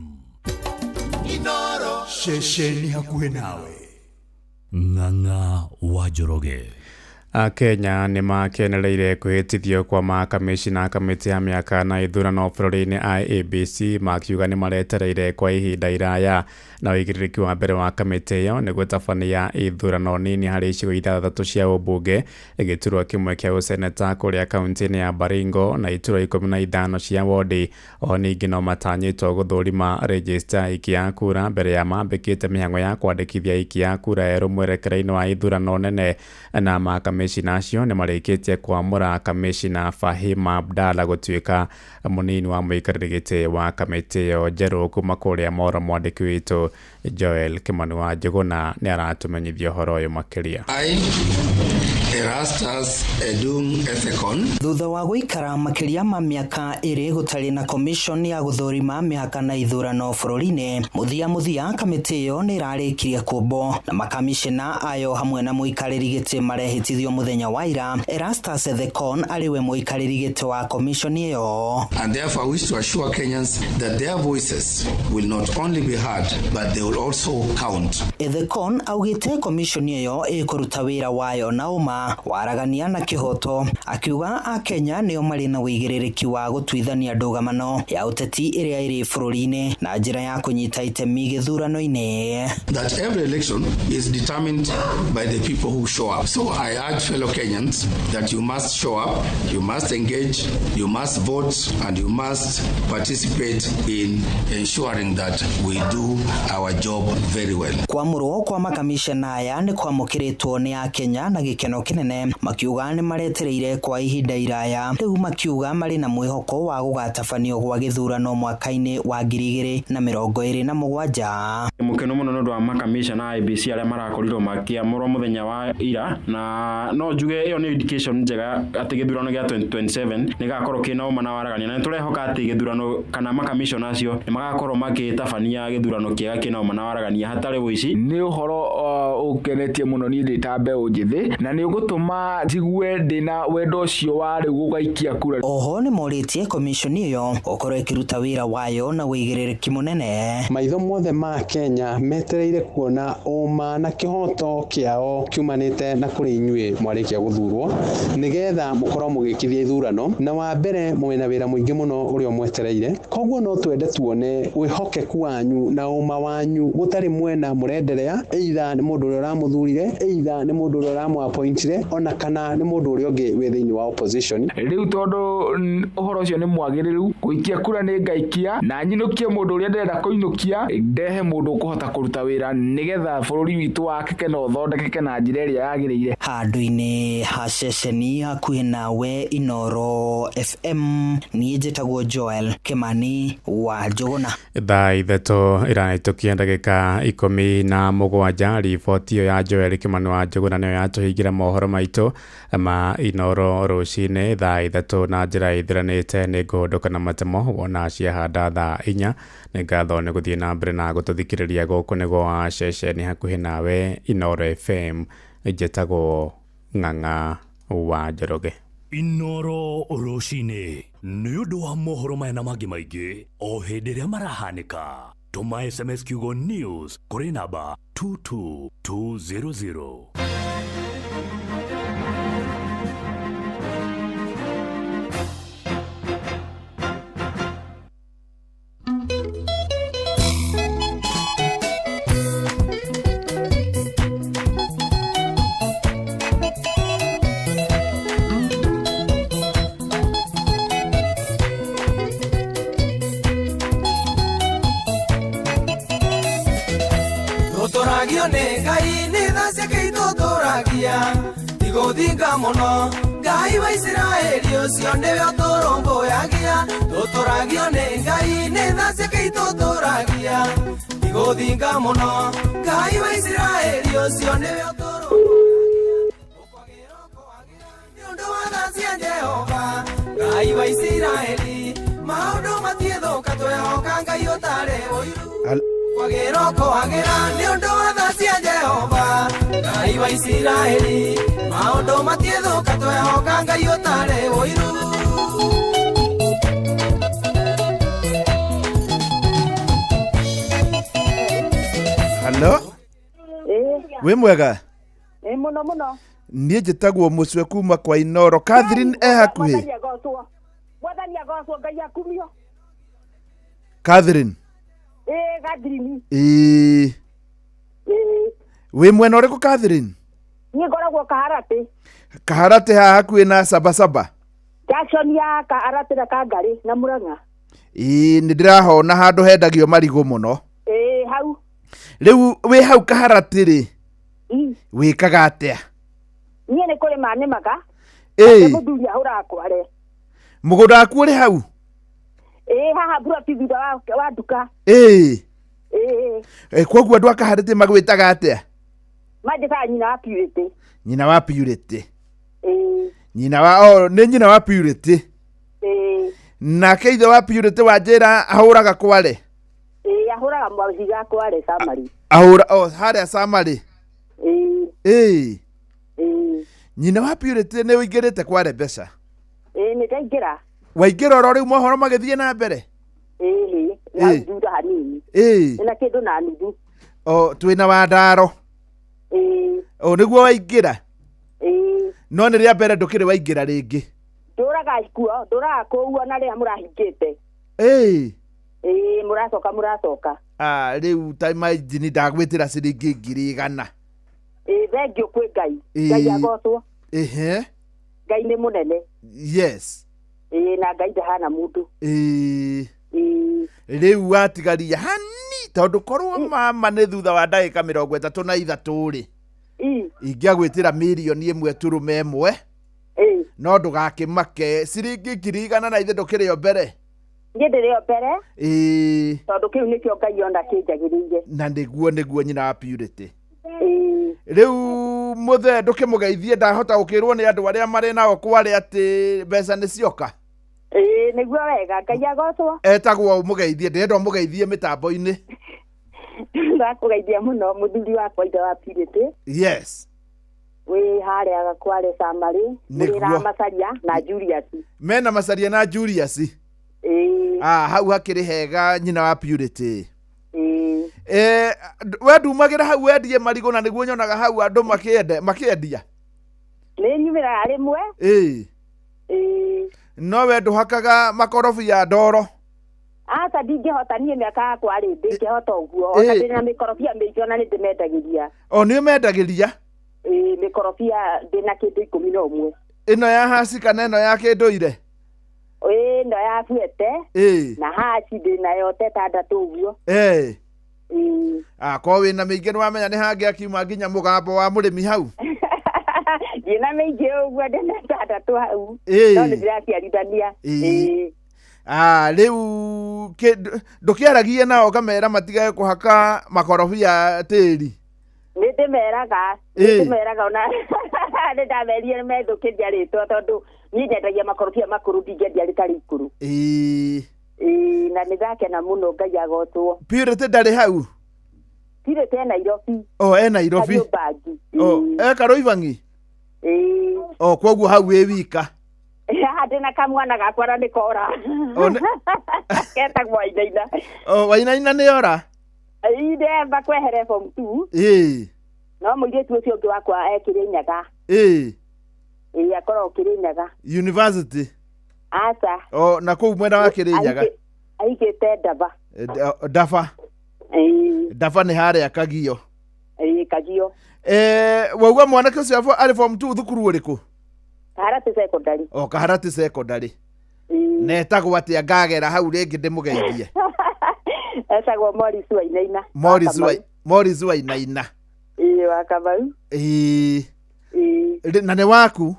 Inoro ceceni hakuhĩ nawe. Ng'ang'a wa Njoroge. Akenya nĩ makenereire kwĩhĩtithio kwa makamĩcina kamĩtĩ ya mĩaka na ithurano bũrũri-inĩ IEBC, makiuga nĩ maretereire kwa ihinda iraya. Na ũigĩrĩrĩki wa mbere wa kamĩtĩ ĩyo nĩ gũtabania ithurano nini harĩ icigo ithathatũ cia ũmbunge, gĩturwa kĩmwe kĩa ũseneta kũrĩa kaunti-inĩ ya Baringo na iturwa 15 cia wodi. O ningĩ no matanyĩtwo gũthũrima rejista ya aikia a kura mbere ya mambĩkĩte mĩhang'o ya kwandĩkithia aikia a kura erũ mwerekera-inĩ wa ithurano nene. Na makamĩcina acio nĩ marĩkĩtie kwamũra kamĩcina Fahima Abdalla gũtuĩka mũnini wa mũikarĩri gĩtĩ wa kamĩtĩ ĩyo njerũ kuma kũrĩa Moro. Mwandĩki witũ Joel Kimani wa Njũgũna nĩ aratũmenyithia ũhoro ũyũ makĩria. I, Erastus Edung Ethekon. Thutha wa gũikara makĩria ma mĩaka 2 gũtarĩ na commission ya gũthũrima mĩhaka na ithurano bũrũri-inĩ, mũthia mũthia kamĩtĩ ĩyo nĩ ĩrarĩkirie kũmbwo na makamishna ayo hamwe na mũikarĩri gĩtĩ marehĩtithio mũthenya wa ira. Erastus Ethekon arĩ we mũikarĩri gĩtĩ wa commission ĩyo. And therefore wish to assure Kenyans that their voices will not only be heard but they will also count. Ethekon augĩte commission ĩyo ĩkũruta wĩra wayo na ũma, waragania na kĩhoto, akiuga akenya nĩo marĩ na ũigĩrĩrĩki wa gũtuithania ndũgamano ya ũteti ĩrĩa ĩrĩ bũrũri-inĩ na njĩra ya kũnyita itemi gĩthurano-inĩ. That every election is determined by the people who show up. So I urge fellow Kenyans that you must show up, you must engage, you must vote, and you must participate in ensuring that we do our job very well. Kwamũrwo kwa makamishna aya nĩ kwamũkĩrĩtwo nĩ akenya na gĩkeno kĩnene, makiuga nĩ maretereire kwa ihinda iraya. Rĩu makiuga marĩ na mwĩhoko wa gũgatabanio gwa gĩthurano mwaka-inĩ wa 2027. Mũkeno mũno nĩ ũndũ wa makamishna a IEBC arĩa marakorirwo makĩamũrwo mũthenya wa ira, na no njuge ĩyo nĩ indication njega atĩ gĩthurano gĩa 2027 nĩ gĩgakorwo kĩna ũma na waragania, na nĩ tũrehoka atĩ gĩthurano kana makamishna acio nĩ magakorwo magĩtabania gĩthurano kĩega kĩna ũma na waragania hatarĩ ũici. Nĩ ũhoro ũkenetie mũno niĩ ndĩ ta mbeũ njĩthĩ, na nĩ ũgũtũma njigue ndĩna wendo ũcio wa rĩu gũgaikia kura. Oho nĩ morĩtie commission ĩyo gũkorwo ĩkĩruta wĩra wayo na ũigĩrĩrĩki mũnene. Maitho mothe ma Kenya metereire kuona ũma na kĩhoto kĩao kiumanĩte na kũrĩ inyuĩ mwarĩkia gũthurwo, nĩgetha mũkorwo mũgĩkithia ithurano, na wa mbere mwĩna wĩra mũingĩ mũno ũrĩa ũmwetereire. Koguo no twende tuone wĩhokeku wanyu na ũma wanyu gũtarĩ mwena mũrenderea, either nĩ mũndũ ũrĩa ũramũthurire, either nĩ mũndũ ũrĩa ũramũappointire, ona kana nĩ mũndũ ũrĩa ũngĩ wĩ thĩinĩ wa opposition. Rĩu tondũ ũhoro ũcio nĩ mwagĩrĩru, gũikia kura nĩ ngaikia na nyinũkie mũndũ ũrĩa ndĩrenda kũinũkia, ndehe mũndũ ũkũhota kũruta wĩra nĩgetha bũrũri witũ wakĩke na ũthondekeke na njĩra ĩrĩa yagĩrĩire. Handũ-inĩ ha ceceni hakuhĩ nawe Inoro FM, niĩ njĩtagwo Joel Kimani wa Njũgũna. Thaa 3 irahĩtũkia ndagĩka Ndagĩka 17, riboti ĩyo ya Joel Kimani wa Njũgũna nĩyo yatũhingĩra mohoro maitũ ma Inoro rũcinĩ thaa 3 na njĩra ĩthiranĩte. Nĩ ngũhũndũka na matemo wona ciahanda thaa 4. Nĩ ngatho nĩ gũthiĩ na mbere na gũtũthikĩrĩria. Gũkũ nĩguo wa ceceni hakuhĩ nawe Inoro FM. Njĩtagwo Ng'ang'a wa Njoroge. Inoro rũcinĩ nĩ ũndũ wa mohoro maya na mangĩ maingĩ o hĩndĩ ĩrĩa marahanĩka. Tũma SMS kiugo news kũrĩ namba 22200. Tũtũragio nĩ Ngai nĩ tha ciake itũtũragia tigũthinga mũno Ngai wa Isiraeli ũcio nĩwe ũtũrũmbũyagia. Tũtũragio nĩ Ngai nĩ tha ciake itũtũragia tigũthinga mũno Ngai wa Isiraeli ũcio nĩwe ũtũrũmbũyagia. Nĩ ũndũ wa tha cia Jehova Ngai wa Isiraeli maũndũ matiĩthũka twehoka Ngai ũtarĩ ũiru. Kwagĩra kwagĩra nĩ ũndũ wa tha cia Jehova Ngai wa Isiraeli maũndũ matiĩthũka twehoka Ngai ũtarĩ ũiru. Halo, wĩ mwega? Ĩ mũno mũno. Niĩ njĩtagwo Mũcwe kuma kwa Inoro. Catherine e hakuhĩ? Mwathani agocwo. Mwathani agocwo Ngai akumio. Catherine. Ĩ Catherine. Ĩĩ. Ĩ Wĩ mwena ũrĩkũ Catherine? niĩ ngoragwo Kaharatĩ. Kaharatĩ haha hakuhĩ na Sabasaba. Junction ya Kaharatĩ na Kangarĩ na Murang'a. Ĩĩ nĩ ndĩrahona handũ hendagio marigũ mũno. Ĩ hau. Rĩu wĩ hau Kaharatĩ rĩ, wĩkaga atĩa? Niĩ nĩ kũrĩma nĩmaga. Ĩĩ. Mũthuri ahũraga kware. Mũgũnda waku ũrĩ hau? Ĩ haha mburoti thutha wa nduka. Ĩĩ. Ĩ Koguo andũ a Kaharatĩ magwĩtaga atĩa? Manjĩtaga nyina wa Purity. Nyina wa Purity. Ĩ Nyina wa oh, nĩ nyina wa Purity. ĩ Nake ithe wa Purity wa njĩra ahũraga kware. Ĩ ahũraga mahiga kware Samari. Ahũra oh, harĩa Samari. Ĩ Ĩĩ. ĩ Nyina wa Purity nĩ ũingĩrĩte kware mbeca. Ĩ nĩ ndaingĩra. Waingĩra oro rĩu mohoro magĩthiĩ na mbere. Ĩ Ĩ. hau thutha hanini. Ĩ. Ĩna kĩndũ na nuthu. O twĩna wandaro. Ĩ O nĩguo waingĩra. ĩ No nĩ rĩa mbere ndũkĩrĩ waingĩra rĩngĩ. ndũraga kuo ndũraga kũu ona rĩrĩa mũrahingĩte. Ĩ. Ĩ mũracoka mũracoka. Ah, rĩu ta imagine ndagwĩtĩra ciringi 100,000. Ĩ thengiũ kwĩ Ngai. Ĩ. Ngai agocwo. Ehe. Ngai nĩ mũnene. Yes. Ĩ na Ngai ndahana mũndũ. Ĩ. Ĩ Rĩu watigaria hani tondũ korwo mama nĩ thutha wa ndagĩka 33 rĩ. Ĩ. Ingĩagwĩtĩra 1.1 million. Ĩ. No ndũgakĩmake ciringi 100,000 na ithe ndũkĩrĩ o mbere. Niĩ ndĩrĩ o mbere Ĩ. tondũ kĩu nĩkĩo Ngai ona kĩnjagĩrĩire. Na nĩguo nyina wa Purity. Ĩ Rĩu mũthee ndũkĩmũgeithie ndahota gũkĩrwo nĩ andũ arĩa marĩ nao kware atĩ mbeca nĩ cioka. Ĩ nĩguo wega Ngai agocwo. Etagwo ũmũgeithie ndĩrenda ũmũgeithie mĩtambo-inĩ. Ndakũgeithia mũno mũthuri wakwa ithe wa Purity. Yes. Wĩ harĩa kware Samari. Nĩguo. Mũrĩ Macaria na Julius. Mena Macaria na Julius. Ĩ Ah, hau hakĩrĩ hega nyina wa Purity. Ĩ Eh, we ndumagĩra hau wendie marigũ na nĩguo nyonaga hau andũ makĩendia. Nĩ nyumĩraga rĩmwe. Ĩ. Ĩ No we ndũhakaga makorobia ndoro. Aca ndingĩhota niĩ mĩaka yakwa rĩ ndingĩhota ũguo ona Ĩ. ndĩna mĩkorobia mĩingĩ ona nĩ ndĩmendagĩria. O nĩ ũmendagĩria. Ĩ mĩkorobia ndĩna kĩndũ 11. Ĩno ya haci kana ĩno ya kĩndũire? Ĩ ĩno ya buete Ĩ. na haci ndĩnayo ta ĩtandatũ ũguo. Ĩ. Ĩ Akorwo wĩna mĩingĩ nĩwamenya nĩ hangĩ akiuma nginya mũgambo wa mũrĩmi hau. Ndĩna mĩingĩ ũguo ndĩna ĩtandatũ hau. Ĩ. No nĩ ndĩraciarithania. Ĩ. Ĩ. Ah, rĩu ndũkĩaragie nao ũkamera matigage kũhaka makorobia tĩri. Nĩ ndĩmeraga, nĩ ndĩmeraga ona nĩ ndamerire methũkĩria rĩtwa tondũ niĩ nyendagia makorobia makũrũ, ndingĩendia rĩtarĩ ikũrũ. Ĩĩ, na nĩ ndakena mũno, Ngai agocwo. Purity ndarĩ hau? Purity e Nairobi. O e Nairobi. Kariobangi. O e Kariobangi? Ĩĩ. O koguo hau wĩ wika? Haha ndĩna kamwana gakwa na nĩ kora. Ketagwo Wainaina. O Wainaina nĩ ora? Ĩĩ, ndĩrenda kwehere form 2. No mũirĩtu ũcio ũngĩ wakwa e Kĩrĩnyaga. Ĩĩ, akoragwo Kĩrĩnyaga. University? Aca. O na kũu mwena wa Kĩrĩnyaga? Aigĩte Ndaba. Ndaba? Ndaba nĩ harĩa Kagio? Ĩĩ, Kagio. Wauga mwanake ũcio arĩ form 2 thukuru ũrĩkũ? Kaharati Secondary. O Kaharati Secondary. Na etagwo atĩa? Ngagera hau rĩngĩ ndĩmũgeithie. Etagwo Morris Wainaina. Morris Wainaina. Ĩĩ, wa Kamau. Ĩĩ. Na nĩ waku?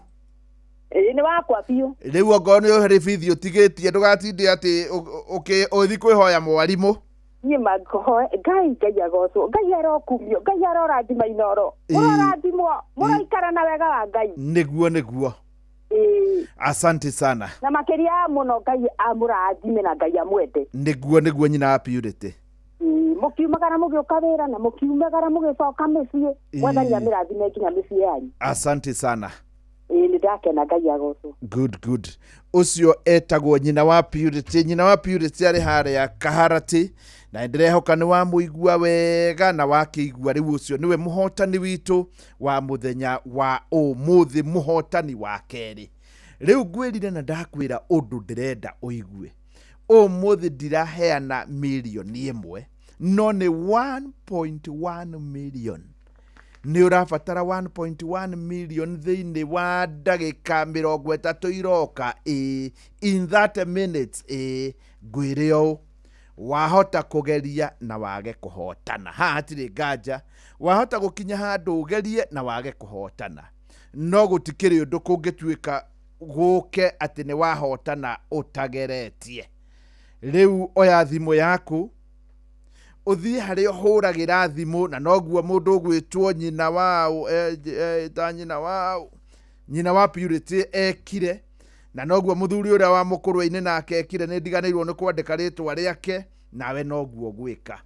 Ĩĩ, nĩ wakwa biũ. Rĩu ongorwo nĩ ũrĩ bithi ũtigĩtie ndũgatinde atĩ ũthiĩ kwĩhoya mwarimũ. Niĩ mangĩhoe Ngai, Ngai agocwo, Ngai arokumio, Ngai arorathima Inooro. Mũrorathimwo, mũroikara na wega wa Ngai. Nĩguo, nĩguo. Asante sana. Na makĩria mũno Ngai amũrathime na Ngai amwende. Nĩguo, nĩguo nyina wa Purity. Mũkiumagara mũgĩũka wĩra na mũkiumagara mũgĩcoka mĩciĩ. Mwathani amĩrathime nginya mĩciĩ yanyu. Asante sana. Ĩĩ, nĩ ndakena, Ngai agocwo. Good, good. Ũcio etagwo nyina wa Purity. Nyina wa Purity arĩ harĩa Kaharati, na ndĩrehoka nĩ wamũigua wega na wakĩigua rĩu ũcio nĩwe mũhotani witũ wa mũthenya wa ũmũthĩ, mũhotani wa kerĩ. Rĩu ngwĩrire na ndakwĩra ũndũ ndĩrenda ũigue. Ũmũthĩ ndiraheana mirioni 1, no nĩ 1.1 million. Nĩ ũrabatara 1.1 million thĩinĩ wa ndagĩka 30 iroka. Ĩĩ, in 30 minutes. Ĩĩ, ngwĩre ũũ, wahota kũgeria na wage kũhotana. Haha hatirĩ nganja, wahota gũkinya handũ ũgerie na wage kũhotana, no gũtikĩrĩ ũndũ kũngĩtuĩka gũke atĩ nĩ wahotana ũtageretie. Rĩu oya thimũ yaku ũthiĩ harĩa ũhũragĩra thimũ, na noguo mũndũ ũgwĩtwo nyina wa ta nyina wa nyina wa Purity ekire, na noguo mũthuri ũrĩa wa mũkũrwe-inĩ nake ekire. Nĩ ndiganĩirwo nĩ kwandĩka rĩtwa rĩake, nawe noguo gwĩka.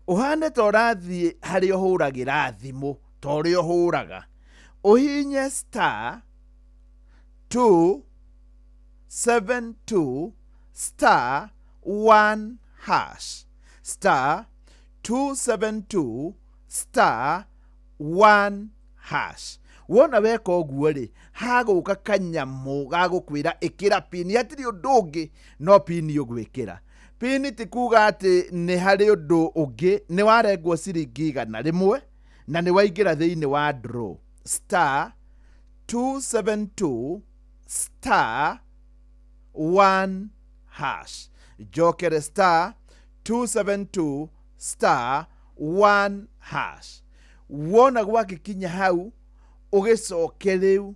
Ũhane ta ũrathiĩ harĩa ũhũragĩra thimũ, ta ũrĩa ũhũraga, ũhinye star 272 star 1 hash, star 272 star 1 hash. Wona weka ũguo rĩ, hagũka kanyamũ gagũkwĩra ĩkĩra pini. Hatirĩ ũndũ ũngĩ no pini ũgwĩkĩra. Pini ti kuga atĩ nĩ harĩ ũndũ ũngĩ, nĩ warengwo ciringi 100 na nĩ waingĩra thĩinĩ wa draw. Star 272 star 1 hash. Njokere, star 272 star 1 hash. Wona gwagĩkinya hau, ũgĩcoke rĩu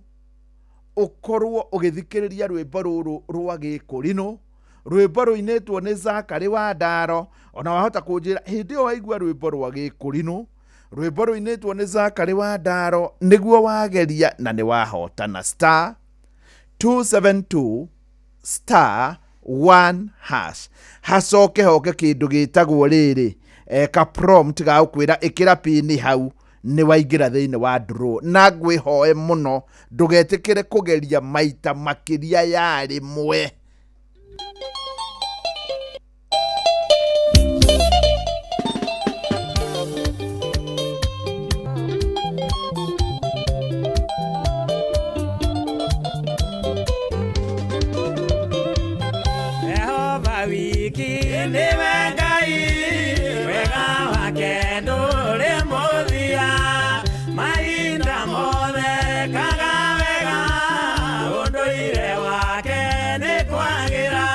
ũkorwo ũgĩthikĩrĩria rwĩmbo rũrũ rwa Gĩkũrinũ, rwĩmbo rũinĩtwo nĩ Zakari wa Ndaro. Ona wahota kũnjĩra hĩndĩ ĩyo waigua rwĩmbo rwa Gĩkũrinũ, rwĩmbo rũinĩtwo nĩ Zakari wa Ndaro, nĩguo wageria na nĩ wahotana. Star 272 star 1 hash. Hacoke hoke kĩndũ gĩtagwo rĩrĩ, ka prompt ga gũkwĩra ĩkĩra pini hau, nĩ waingĩra thĩinĩ wa draw. Na ngwĩhoe mũno ndũgetĩkĩre kũgeria maita makĩria ya rĩmwe. Jehova wiki nĩwe Ngai, wega wake ndũrĩ mũthia, mahinda mothe kaga wega, ũndũire wake nĩ kwagĩra.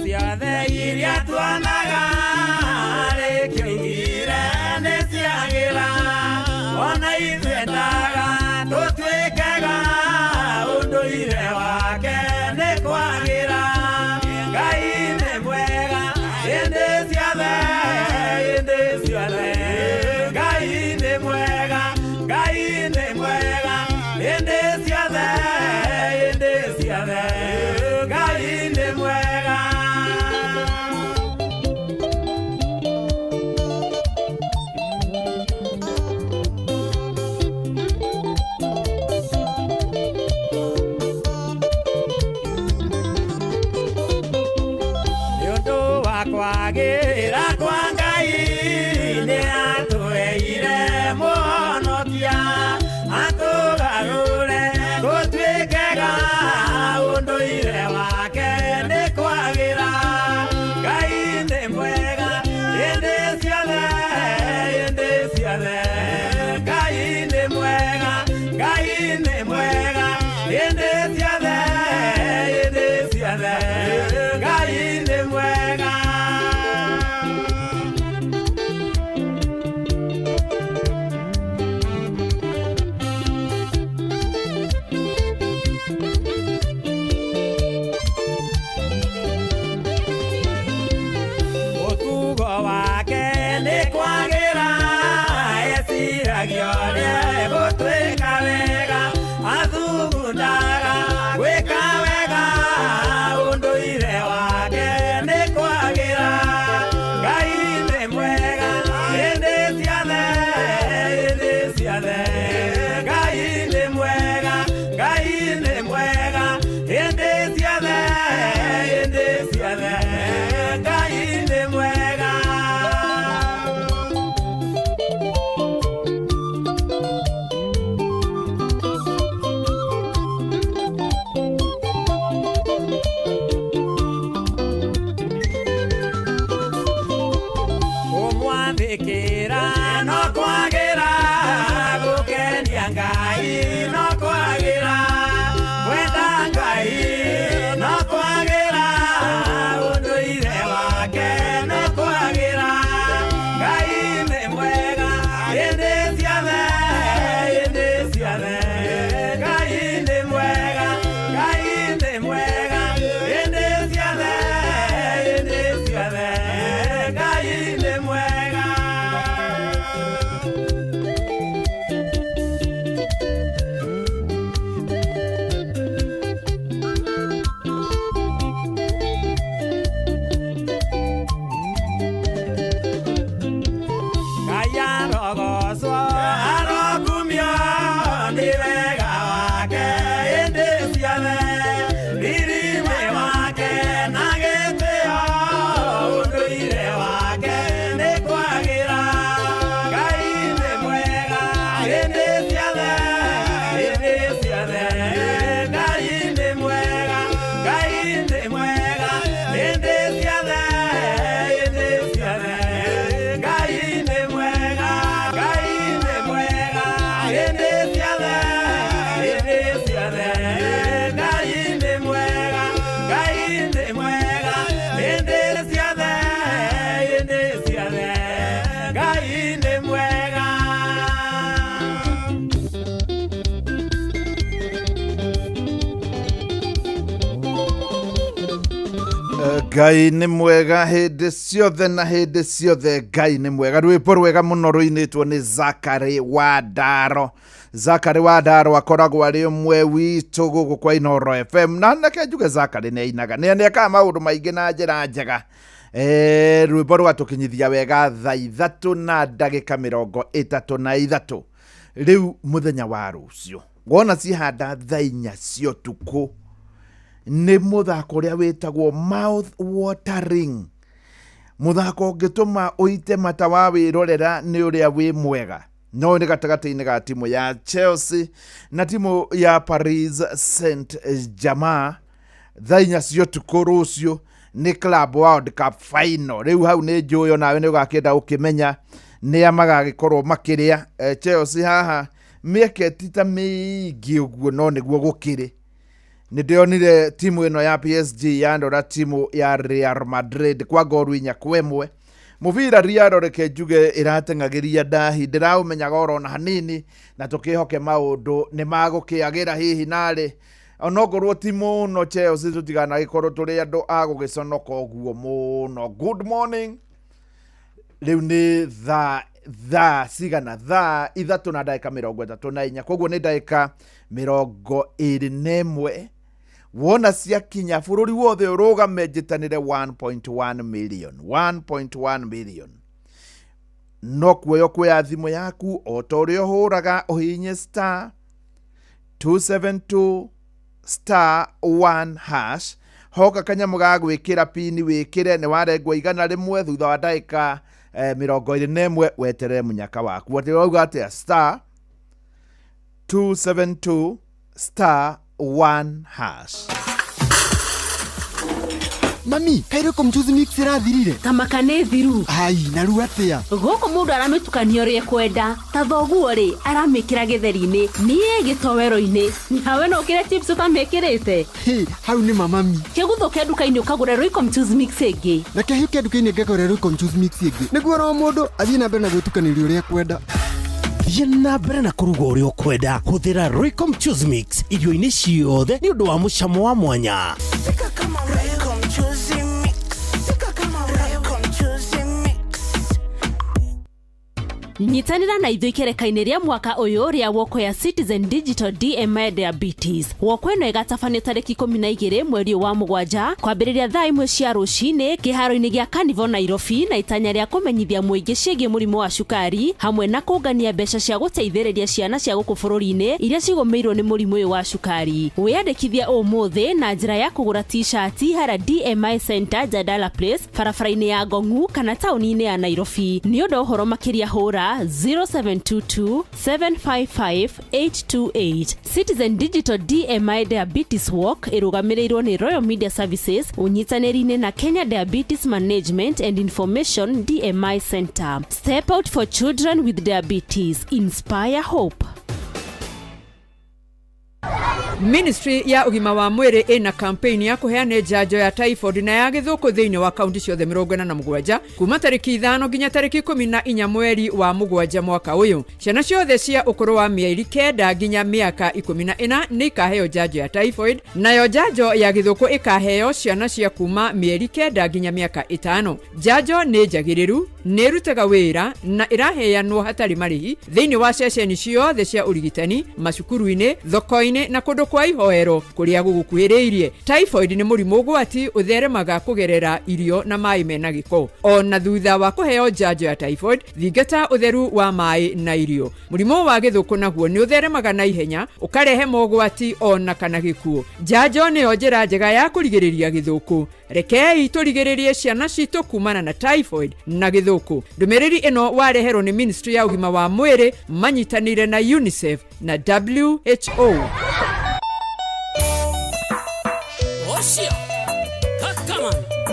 Ciothe iria tuonaga rĩkĩoigire nĩ ciagĩra ona ithuĩ endaga tũtuĩkega ũndũire wake nĩ kwagĩra. Ngai nĩ mwega hĩndĩ ciothe, hĩndĩ ciothe. Ngai nĩ mwega, Ngai nĩ mwega hĩndĩ ciothe, hĩndĩ ciothe. Ngai nĩ mwega. Nĩ ũndũ wa kwagĩra kwa Ngai nĩ atũheire mũhonokia atũgarũre tũtuĩkega ũndũire wake nĩ kwagĩra. Ngai nĩ mwega hĩndĩ ciothe, hĩndĩ ciothe. Ngai nĩ mwega, Ngai nĩ mwega hĩndĩ ciothe, hĩndĩ ciothe. Ngai nĩ mwega. Mũtugo wake nĩ kwagĩra eciragia ũrĩa egũtwĩka wega athugundaga gwĩka wega ũndũire wake nĩ kwagĩra. Ngai nĩ mwega hĩndĩ ciothe, hĩndĩ ciothe. Ngai nĩ mwega, Ngai nĩ mwega hĩndĩ ciothe, hĩndĩ ciothe. Ngai nĩ mwega. Kũmwathĩkĩra no kwagĩra gũkenia Ngai no kwagĩra kwenda Ngai no kwagĩra ũndũire wake no kwagĩra. Ngai nĩ mwega hĩndĩ ciothe, hĩndĩ ciothe. Ngai nĩ mwega, Ngai nĩ mwega hĩndĩ ciothe, hĩndĩ ciothe. Ngai nĩ mwega. Ngai arogocwo arokumio nĩ wega wake hĩndĩ ciothe ririme wake na gĩtĩo ũndũire wake nĩ kwagĩra. Ngai nĩ mwega hĩndĩ ciothe, hĩndĩ ciothe. Ngai nĩ mwega, Ngai nĩ mwega hĩndĩ ciothe, hĩndĩ ciothe. Ngai nĩ mwega, Ngai nĩ mwega hĩndĩ ciothe, hĩndĩ ciothe. Ngai nĩ mwega, Ngai nĩ mwega hĩndĩ ciothe, hĩndĩ ciothe. Ngai nĩ mwega. Ngai nĩ mwega hĩndĩ ciothe na hĩndĩ ciothe. Ngai nĩ mwega. Rwĩmbo rwega mũno rũinĩtwo nĩ Zakary wa Ndaro. Zakary wa Ndaro akoragwo arĩ ũmwe witũ gũkũ kwa Inooro FM, na reke njuge Zakary nĩ ainaga, nĩ ekaga maũndũ maingĩ na njĩra njega. Rwĩmbo rwatũkinyithia wega thaa 3:33. Rĩu mũthenya wa rũciũ wona cihanda thaa 4 cia ũtukũ nĩ mũthako ũrĩa wĩtagwo mouth watering, mũthako ũngĩtũma ũite mata wa wĩrorera nĩ ũrĩa wĩ mwega. No nĩ gatagatĩ-inĩ ga timu ya Chelsea na timu ya Paris Saint Germain thaa 4 cia ũtukũ rũciũ nĩ Club World Cup final. Rĩu hau nĩ njũĩ onawe nĩ ũgakĩenda gũkĩmenya nĩa magagĩkorwo makĩrĩa. Chelsea haha mĩeke ti ta mĩingĩ ũguo, no nĩguo gũkĩrĩ. Nĩ ndĩonire timu ĩno ya PSG yandora timu ya Real Madrid kwa ngoru 4-1. Mũbira Real reke njuge ĩrateng'agĩria ndahi, ndĩraũmenyaga oro na hanini, na tũkĩhoke maũndũ nĩ magũkĩagĩra hihi narĩ onokorwo ti mũno. Chelsea tũtiganagĩkorwo tũrĩ andũ a gũgĩconoka ũguo mũno. Good morning. Rĩu nĩ thaa cigana? Thaa 3 na ndagĩka 34, koguo nĩ ndagĩka 21 wona ciakinya. Bũrũri wothe ũrũgame njĩtanĩre 1.1 million, 1.1 million. No kuoya kuoya thimũ yaku o ta ũrĩa ũhũraga, ũhihinye star 272 star 1 hash. Hoka kanyamũ ga gwĩkĩra pini, wĩkĩre nĩ warengwo 100 thutha wa ndagĩka 21, weterere mũnyaka waku. Atĩ wauga atĩa? Star 272 star 1 hash. Mami, kairĩ mchuzi mix ĩrathirire. Tamaka nĩ thiru. Ai, na rĩu atĩa? Gũkũ mũndũ aramĩtukania ũrĩa ekwenda. Ta thoguo rĩ, aramĩkĩra gĩtheri-inĩ, niĩ gĩtoero-inĩ. Nawe no ũkĩre chips ũtamĩkĩrĩte. Hĩ, hau nĩ mamami. Kĩguthũke nduka-inĩ ũkagũre Royco mchuzi mix ĩngĩ. Reke hĩũke nduka-inĩ ngagũre Royco mchuzi mix ĩngĩ, nĩguo oro mũndũ athiĩ na mbere na gwĩtukanĩria ũrĩa ekwenda. Thiĩ na mbere na kũruga ũrĩa ũkwenda. Hũthĩra Royco mchuzi mix irio-inĩ ciothe nĩ ũndũ wa mũcamo wa mwanya. Pika kama Royco mchuzi mix. Pika kama Royco mchuzi mix. Nyitanĩra na ithuĩ ikereka-inĩ rĩa mwaka ũyũ rĩa woko ya Citizen Digital DMI Diabetes. Woko ĩno ĩgatabanio tarĩki 12 mweri ũyũ wa 7 kwambĩrĩria thaa 1 cia rũcinĩ kĩharo-inĩ gĩa Carnival Nairobi, na itanya rĩa kũmenyithia mũingĩ ciĩgiĩ mũrimũ wa cukari hamwe na kũngania mbeca cia gũteithĩrĩria ciana cia gũkũ bũrũri-inĩ iria cigũmĩirwo nĩ mũrimũ ũyũ wa cukari. Wĩyandĩkithie ũmũthĩ na njĩra ya kũgũra t-shirt harĩa DMI Center, Jadala Place, barabara-inĩ ya Ngong'u kana taũni-inĩ ya Nairobi. Nĩ ũndũ wa ũhoro makĩria hũra 0722 755 828. Citizen Digital DMI Diabetes Walk ĩrũgamĩrĩirwo nĩ Royal Media Services ũnyitanĩri-inĩ na Kenya Diabetes Management and Information DMI Center. Step out for children with diabetes. Inspire hope. Ministry ya ũgima wa mwĩrĩ ĩna campaign ya kũheana njanjo ya typhoid na ya gĩthũkũ thĩinĩ wa kaunti ciothe 47 kuma tarĩki 5 nginya tarĩki 14 mweri wa 7 mwaka ũyũ. Ciana ciothe cia ũkũrũ wa mĩeri 9 nginya mĩaka 14 nĩ ikaheo njanjo ya typhoid, nayo njanjo ya gĩthũkũ ĩkaheo ciana cia kuma mĩeri 9 nginya mĩaka 5. Njanjo nĩ njagĩrĩru, nĩ ĩrutaga wĩra na ĩraheanwo hatarĩ marĩhi thĩinĩ wa ceceni ciothe cia ũrigitani, macukuru-inĩ, thoko-inĩ na kũndũ kwa ihoero kũrĩa gũgũkuhĩrĩirie. Typhoid nĩ mũrimũ ũgwati ũtheremaga kũgerera irio na maĩ mena gĩko. Ona thutha wa kũheo njanjo ya typhoid, thingata ũtheru wa maĩ na irio. Mũrimũ wa gĩthũkũ naguo nĩ ũtheremaga na ihenya, ũkarehe mogwati ona kana gĩkuũ. Njanjo nĩyo njĩra njega ya kũrigĩrĩria gĩthũkũ. Rekei tũrigĩrĩrie ciana citũ kumana na typhoid na gĩthũkũ. Ndũmĩrĩri ĩno wareherwo nĩ Ministry ya ũgima wa mwĩrĩ manyitanĩire na UNICEF na WHO.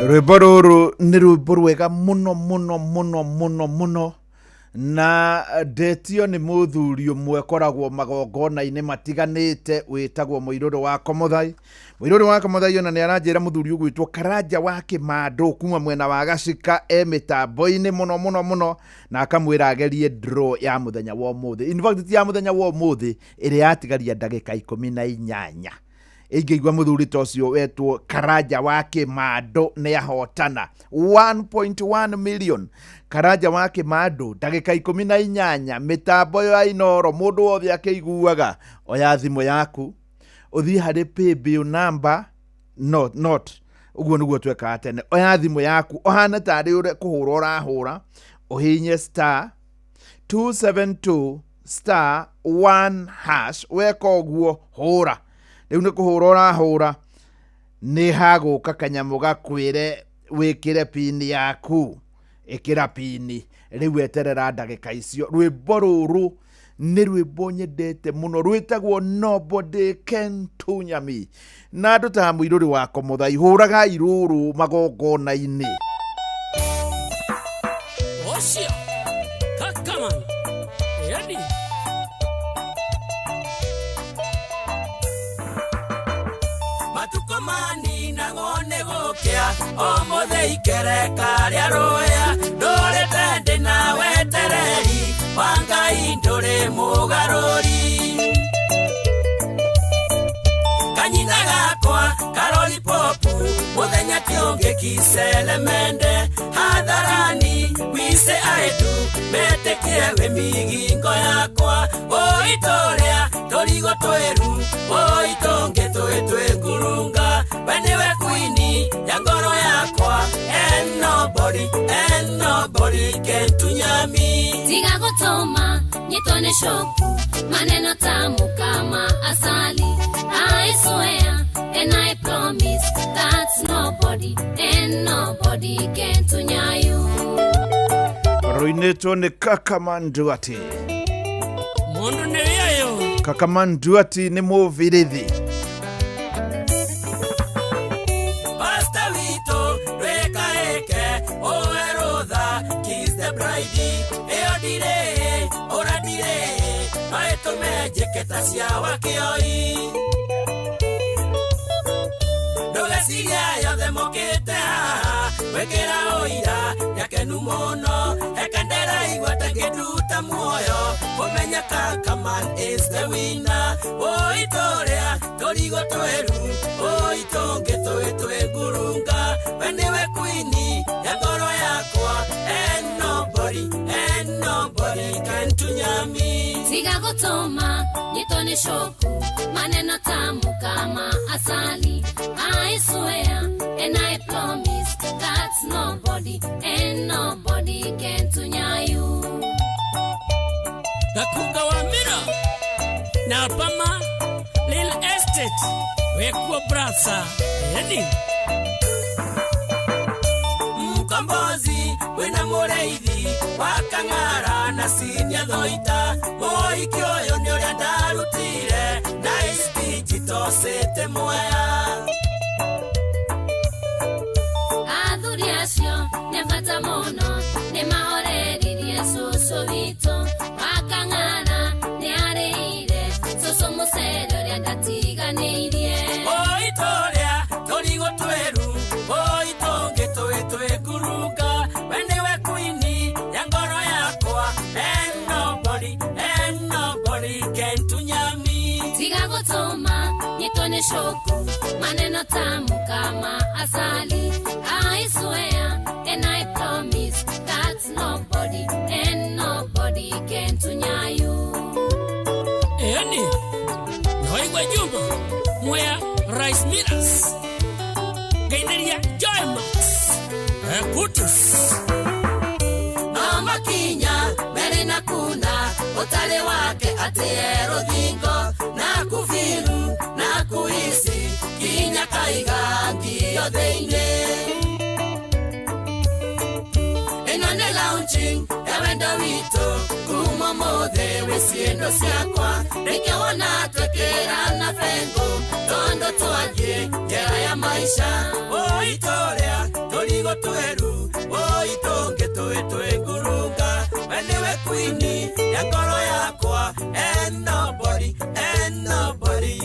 Rwĩmbo rũrũ nĩ rwĩmbo rwega mũno mũno mũno mũno mũno, na ndetio nĩ mũthuri ũmwe koragwo magongona-inĩ matiganĩte wĩtagwo Mũirũrũ wa Komothai. Mũirũrũ wa Komothai ona nĩ aranjĩra mũthuri ũgwĩtwo Karanja wa Kĩmandũ kuma mwena wa Gacika e mĩtambo-inĩ mũno mũno mũno, na akamwĩra agerie draw ya mũthenya wa ũmũthĩ. In fact ti ya mũthenya wa ũmũthĩ, ĩrĩa yatigaria ndagĩka 18. Ingĩigua mũthuri ta ũcio wetwo Karanja wa Kĩmandũ nĩ ahotana 1.1 million. Karanja wa Kĩmandũ ndagĩka 18, mĩtambo ya Inoro mũndũ wothe akĩiguaga. Oya thimũ yaku ũthiĩ harĩ paybill number, not ũguo nĩguo twekaga tene. Oya thimũ yaku ũhane tarĩ ũrĩa kũhũra ũrahũra, ũhihinye star 272 star 1 hash. Weka ũguo hũra, rĩu nĩ kũhũra ũrahũra, nĩ hagũka kanyamũ gakwĩre wĩkĩre pini yaku. Ĩkĩra pini rĩu, eterera ndagĩka icio. Rwĩmbo rũrũ nĩ rwĩmbo nyendete mũno, rwĩtagwo Nobody Can Tunya Me, na andũ ta Mũirũrĩ wa Komothai hũragai rũrũ magongona-inĩ. Maninagwo nĩ gũkĩa ũmũthĩ ikereka rĩa rũĩa ndũrĩte ndĩ na wetereri wa Ngai ndũrĩ mũgarũri kanyina gakwa karolipopu mũthenya ti ũngĩ kicelemende hadharani wise aetu metĩkie wĩ migingo yakwa ũi tũrĩa tũrigo twĩru ũi tũngĩ twĩ twĩngurunga we nĩwe kwini ya ngoro yakwa and nobody can tunyami Tiga gũtũma nyitwo nĩ shoku maneno tamu kama asali. I swear and I promise that nobody and nobody can tunya you. Rũinĩtwo nĩ Kakamanduati. Mũndũ nĩ ũyũ Kakamanduati nĩ mũbirithi. Pastor witũ ndwĩkaĩke ũwe rũtha kiss the bride ĩyo ndirĩ ũra ndirĩ no ĩtũme njĩke ta cia wakĩoi ndũgeciria yothe mokĩte haha gwĩkĩra ũira nĩakenu mũno reke ndĩraigua ta ngĩnduta muoyo kũmenya Kakaman is the winner ũi tũrĩa tũrigo twĩru ũi tũngĩ twĩ twĩngurunga we nĩwe kwini ya ngoro yakwa and nobody can tunyami Tiga gũtũma nyitwo nĩ shoku maneno tamu kama asali. I swear and I promise that nobody and nobody can tunya you. Gakunga wa Mira na Alpama Lil Estate wekuo brasa yani Mkombozi wĩna mũrĩithi wa Kang'ara na Sinia Thoita mũhiki ũyũ nĩ ũrĩa ndarutire Nice Digital City Mwea Athuri acio nĩ bata mũno nĩ mahoreririe cũcũ witũ wa Kang'ara nĩ arĩire cũcũ mũcere ũrĩa ndatiganĩirie. Oi tũrĩa tũrigo twĩru oi tũngĩ twĩ twĩngurunga we nĩwe kwini ya ngoro yakwa and nobody can tunyami Tiga gũtũma nyitwo nĩ shoku maneno tamu kama asali. I swear and I promise that nobody and nobody can tunya you. Eni noigua Juma Mwea Rice Millers Gaitheria Joy Max Kutus no makinya mbere na kuna ũtarĩ wake atĩe rũthingo na kubiru na kuisi kinya kaiga ngio thĩinĩ ĩno nĩ launching ya wendo witũ kuma ũmũthĩ wĩ ciĩndo ciakwa rĩngĩ wona twĩkĩra na bengo tondũ twathiĩ njĩra ya maisha ũi tũrĩa tũrigo twĩru ũi tũngĩ twĩ twĩngurunga we nĩwe kwini ya ngoro yakwa and nobody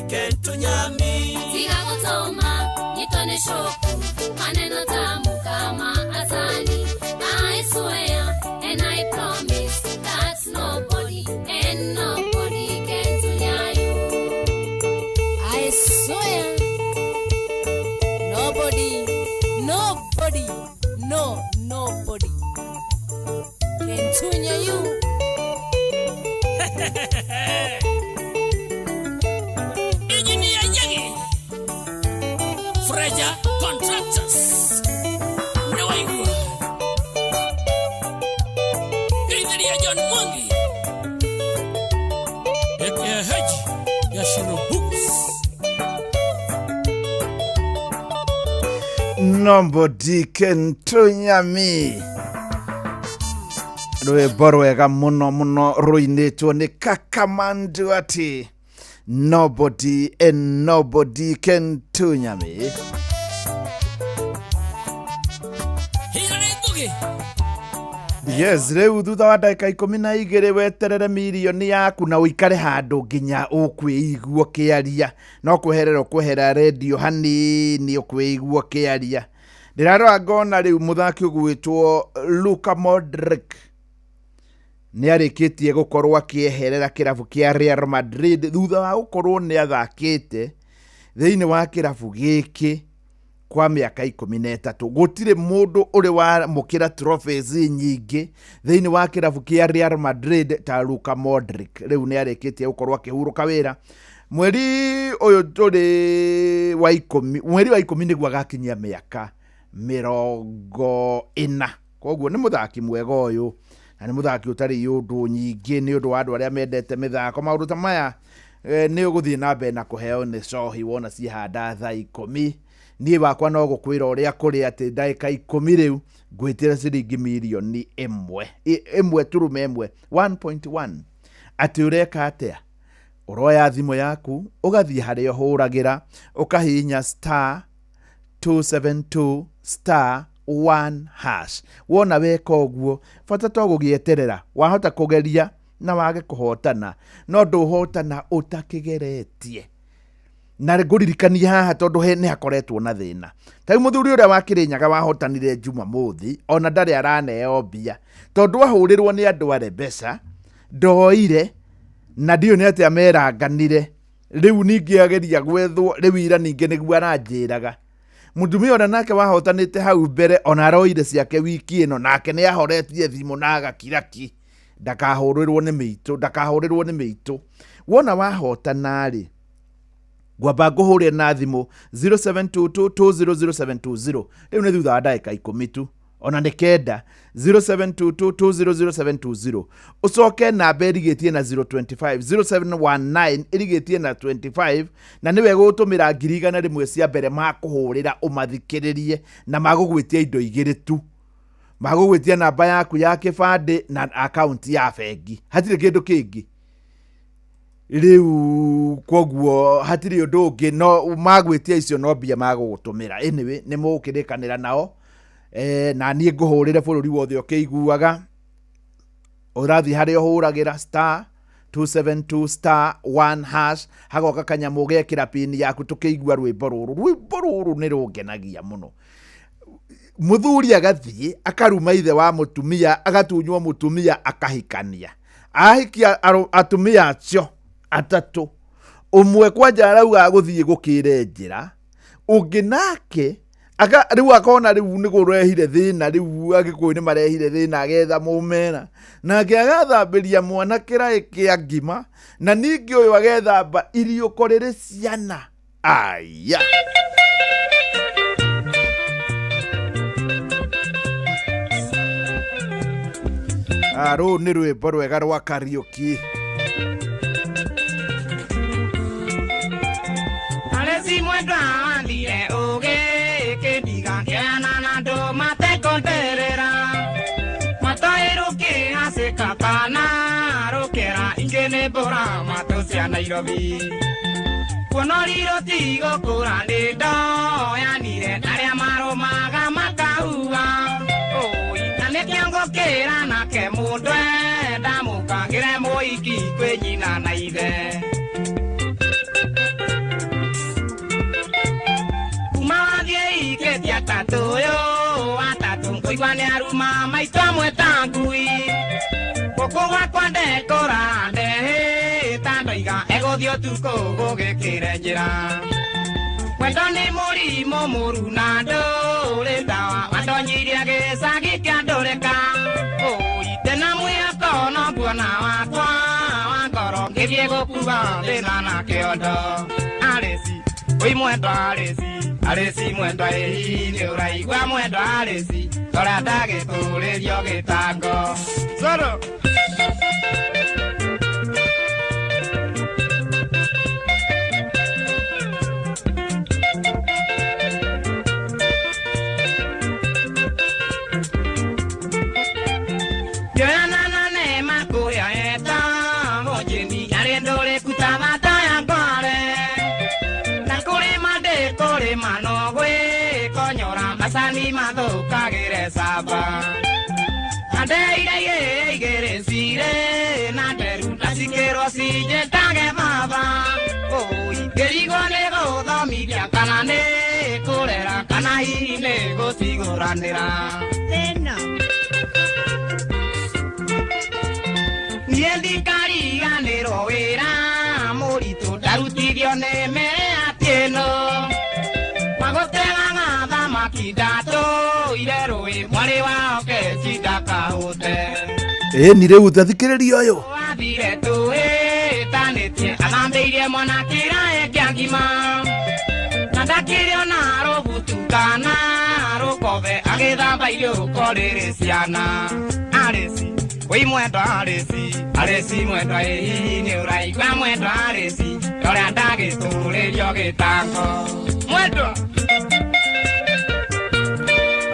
can tunyami Tiga gũtũma nyitwo nĩ shoku maneno tamu kama asali. I swear and I promise that nobody and nobody can tunya you. I swear nobody, nobody, no nobody can tunya you. Engineer Yagi Freja Contractors Nawaigua Gaitheria John Mwangi AKH Yashiro Books Nobody can tunya me. Rwĩmbo rwega mũno mũno rũinĩtwo nĩ Kakamanduati Nobody and nobody can tunya me. Hilary Ngugi Yes, rĩu thutha wa ndagĩka 12 weterere mirioni yaku na ũikare handũ nginya ũkwĩigua ũkĩaria. No kweherera ũkwehera redio hanini ũkwĩigua ũkĩaria. Ndĩrarora ngona rĩu mũthaki ũgwĩtwo Luka Modric nĩ arĩkĩtie gũkorwo akĩeherera kĩrabu kĩa Real Madrid thutha wa gũkorwo nĩ athakĩte thĩinĩ wa kĩrabu gĩkĩ kwa mĩaka 13. Gũtirĩ mũndũ ũrĩ wamũkĩra trophies nyingĩ thĩinĩ wa kĩrabu kĩa Real Madrid ta Luka Modric. Rĩu nĩ arĩkĩtie gũkorwo akĩhurũka wĩra mweri ũyũ tũrĩ wa 10, mweri wa 10 nĩguo agakinyia mĩaka 40. Koguo nĩ mũthaki mwega ũyũ na nĩ mũthaki ũtarĩ ũndũ nyingĩ nĩ ũndũ wa andũ arĩa mendete mĩthako. Maũndũ ta maya nĩ ũgũthiĩ na mbere na kũheo nĩ cohi wona ciehanda thaa 10. Niĩ wakwa no gũkwĩra ũrĩa kũrĩ atĩ ndagĩka 10 rĩu ngwĩtĩra ciringi mirioni 1.1 1.1. Atĩ ũreka atĩa? Ũroya thimũ yaku ũgathiĩ harĩa ũhũragĩra ũkahihinya star 272 star 1 hash. Wona weka ũguo bata to gũgĩeterera, wahota kũgeria na wage kũhotana, no ndũhotana ũtakĩgeretie. Na ngũririkania haha tondũ nĩ hakoretwo na thĩna. Ta rĩu mũthuri ũrĩa wa Kĩrĩnyaga wahotanire Jumamothi ona ndarĩ araneo mbia tondũ ahũrĩrwo nĩ andũ a Rebesa ndoire na ndiũĩ nĩ atĩa meranganire. Rĩu ningĩ ageria gwethwo, rĩu ira ningĩ nĩguo aranjĩraga. Mũtumia ũrĩa nake wahotanĩte hau mbere ona aroire ciake wiki ĩno, nake nĩ ahoretie thimũ na agakiraki ndakahũrĩrwo nĩ mĩitũ, ndakahũrĩrwo nĩ mĩitũ. Wona wahotana rĩ, ngwamba ngũhũrĩre na thimũ 0722200720. Rĩu nĩ thutha wa ndagĩka 10 tu, ona nĩ 9, 0722200720. Ũcoke namba ĩrigĩtie na 025 0719 ĩrigĩtie na 25, na nĩwe gũtũmĩra 100,000 cia mbere makũhũrĩra ũmathikĩrĩrie na magũgwĩtia indo igĩrĩ tu. Magũgwĩtia namba yaku ya kĩbandĩ na akaunti ya bengi, hatirĩ kĩndũ kĩngĩ. Rĩu koguo hatirĩ ũndũ ũngĩ, no magwĩtia icio no mbia magũgũtũmĩra. Anyway, nĩ mũgũkĩrĩkanĩra nao na niĩ ngũhũrĩre bũrũri wothe ũkĩiguaga. Ũrathiĩ harĩa ũhũragĩra star 272 star 1 hash, hagoka kanyamũ gekĩra pin yaku tũkĩigua rwĩmbo rũrũ. Rwĩmbo rũrũ nĩ rũngenagia mũno. Mũthuri agathiĩ akaruma ithe wa mũtumia, agatunywo mũtumia, akahikania. Ahikia atumia acio atatũ, ũmwe kwanja arauga agũthiĩ gũkĩre njĩra, ũngĩ nake rĩu akona rĩu nĩ kũrehire thĩna, rĩu Agĩkũyũ nĩ marehire thĩna, agetha mũmera nake agathambĩria mwana kĩraĩ kĩa ngima, na ningĩ ũyũ agethamba iriũko rĩrĩ ciana. Aya, rũu nĩ rwĩmbo rwega rwa Kariũki. Alesi mwendwa wathire ũgĩkĩndiga kĩana na andũ matekonderera mataĩrũkĩ acĩka kana rũkĩra ingĩ nĩ mbũra matũ cia Nairobi. Kuonoriro tigũkũra nĩ ndoyanire arĩa marũmaga makahua ũi na nĩkĩo ngũkĩra nake mũndũ ndamũkagĩre mũiki kwĩ nyina na ithe. Kuma wathiĩ ikĩtie atatũ ũyũ atatũ ngũigua nĩ aruma maitũ amwe ta ngui. Gũkũ gwakwa ndekũra ndehĩta ndoiga egũthiĩ ũtukũ gũgĩkĩre njĩra. Wendo nĩ mũrimũ mũru na ndũrĩ ndawa wandonyirie gĩcagi kĩa ndũrĩka. Ũi ndĩna mwĩhoko no nguona wakwa wa ngoro ngĩthiĩ gũkua thĩna na kĩondo. Arĩci ũi mwendwa arĩci arĩci mwendwa ĩhi nĩ ũraigua mwendwa arĩci tora ndagĩtũrĩrio gĩtango. Zoro. Macani mathũkagĩre camba. Ande tũratũranĩra thĩna niĩ ndikariganĩrwo wĩra mũritũ ndarutithio nĩ mere atieno magũtegaga thamaki ndatũire rũĩ mwarĩ wao keci ndakahũte ĩni rĩu tathikĩrĩria ũyũ wathire tũĩtanĩtie athambĩirie mwana kĩraĩ kĩa ngima na ndakĩrĩ ona rũbutu kana rũkobe agĩthamba irio rũko rĩrĩ ciana arĩci wĩ mwendwa arĩci arĩci mwendwa ĩ hihi nĩ ũraigua mwendwa arĩci ũrĩa ndagĩtũrĩrio gĩtango mwendwa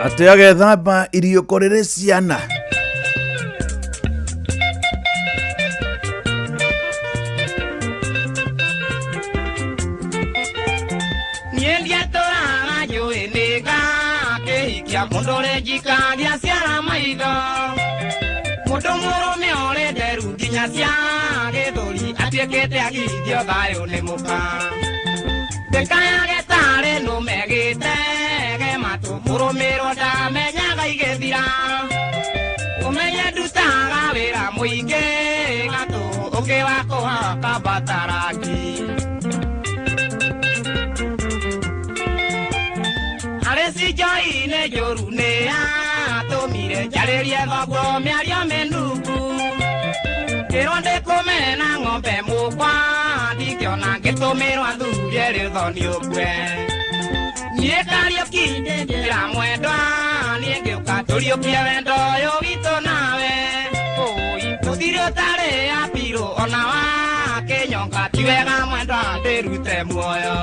atĩ agethamba iriũko rĩrĩ ciana niĩ ndiatũraga njũĩ nĩngakĩhikia mũndũ ũrĩ njikagia ciara maitho mũndũ mũrũme ũrĩ nderu nginya cia gĩthũri atuĩkĩte agithio thayũ nĩ mũka ndĩkayage tarĩ nũme gĩtege matũ mũrũmĩrwo ndamenyaga igĩthira ũmenye ndutaga wĩra mũingĩ gatũ ũngĩ wa kũhaka mbataraki arĩci njoi-inĩ njũru nĩ atũmire njarĩrie thoguo mĩario mĩnungu ngĩrwo ndĩkũmena ng'ombe mũkwa ndingĩona ngĩtũmĩrwo athurie rĩthoni ũkue niĩ Kariũki ndĩra mwendwa niĩ ngĩũka tũriũkie wendo ũyũ witũ nawe ũi tũthire ũtarĩ apirũ ona wa kĩnyonga ti wega mwendwa ndĩrute muoyo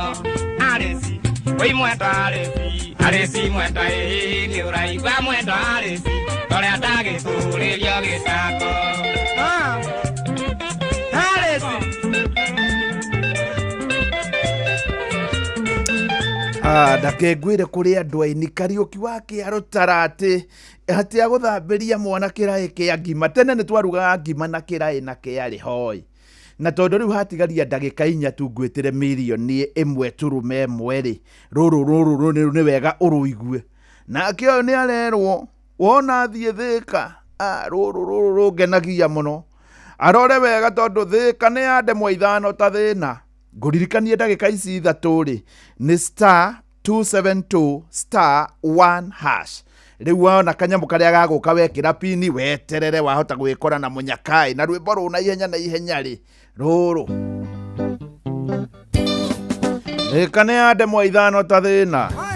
arĩci wĩ mwendwa arĩci arĩci mwendwa ĩ nĩ ũraigua mwendwa arĩci ũrĩa ndagĩtũrĩrio gĩcango arĩci ndakengwĩre kũrĩ andũ aini Kariũki wa kĩaro taratĩ atĩ agũthambĩria mwana kĩraĩ kĩa ngima tene nĩ twarugaga ngima na kĩraĩ na kĩarĩ hoi na tondũ rĩu hatigaria ndagĩka inya tu ngwĩtĩre mirioni 1.1 rĩ rũrũ rũrũ nĩ wega ũrũigue nake ũyũ nĩ arerwo wona thiĩ Thĩka rũrũ rũrũ rũngenagia mũno arore wega tondũ Thĩka nĩ ya ndemwa 5 ta thĩna ngũririkanie ndagĩka ici 3 rĩ nĩ star 272 star 1 hash rĩu wona kanyamũ karĩa gagũka wekĩra pini weterere wahota gwĩkora na mũnyakaĩ na rwĩmbo rũu na ihenya na ihenya rĩ rũrũ Thĩka nĩ ya ndemwa 5 ta thĩna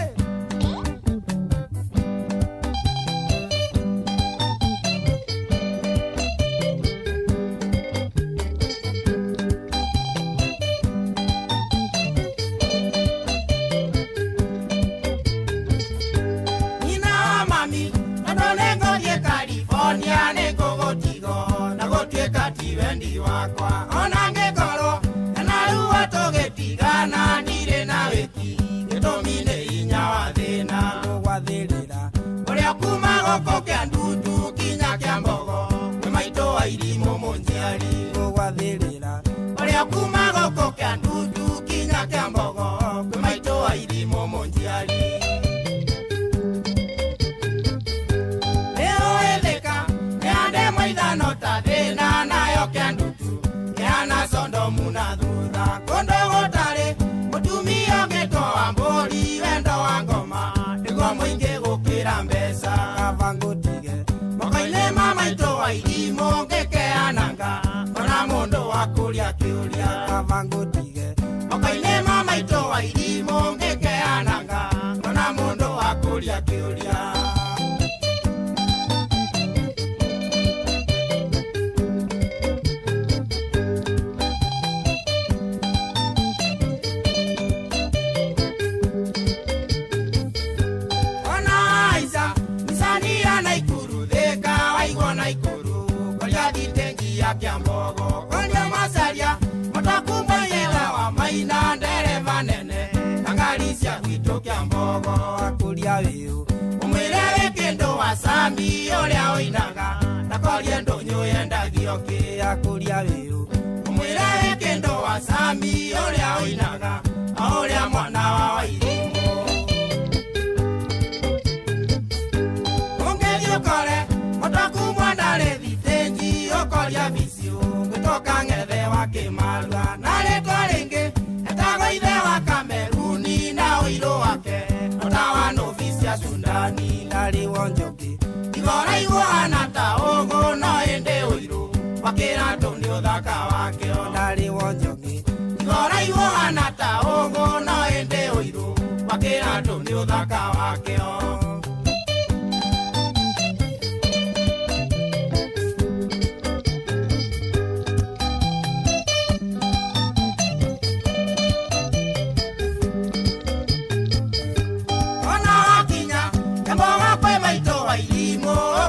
Etagwo Kang'ethe wa Kĩmarua na rĩtwa rĩngĩ etagwo ithe wa Kameruni na ũirũ wake ota wa nũbi cia Sudani ndarĩ wonjoki Igoraigwo hana ta ũgũ no ĩndĩ ũirũ wa kĩratũ nĩ ũthaka wake ndarĩ wonjoki Igoraigwo hana ta ũgũ no ĩndĩ ũirũ wa kĩratũ nĩ ũthaka wake.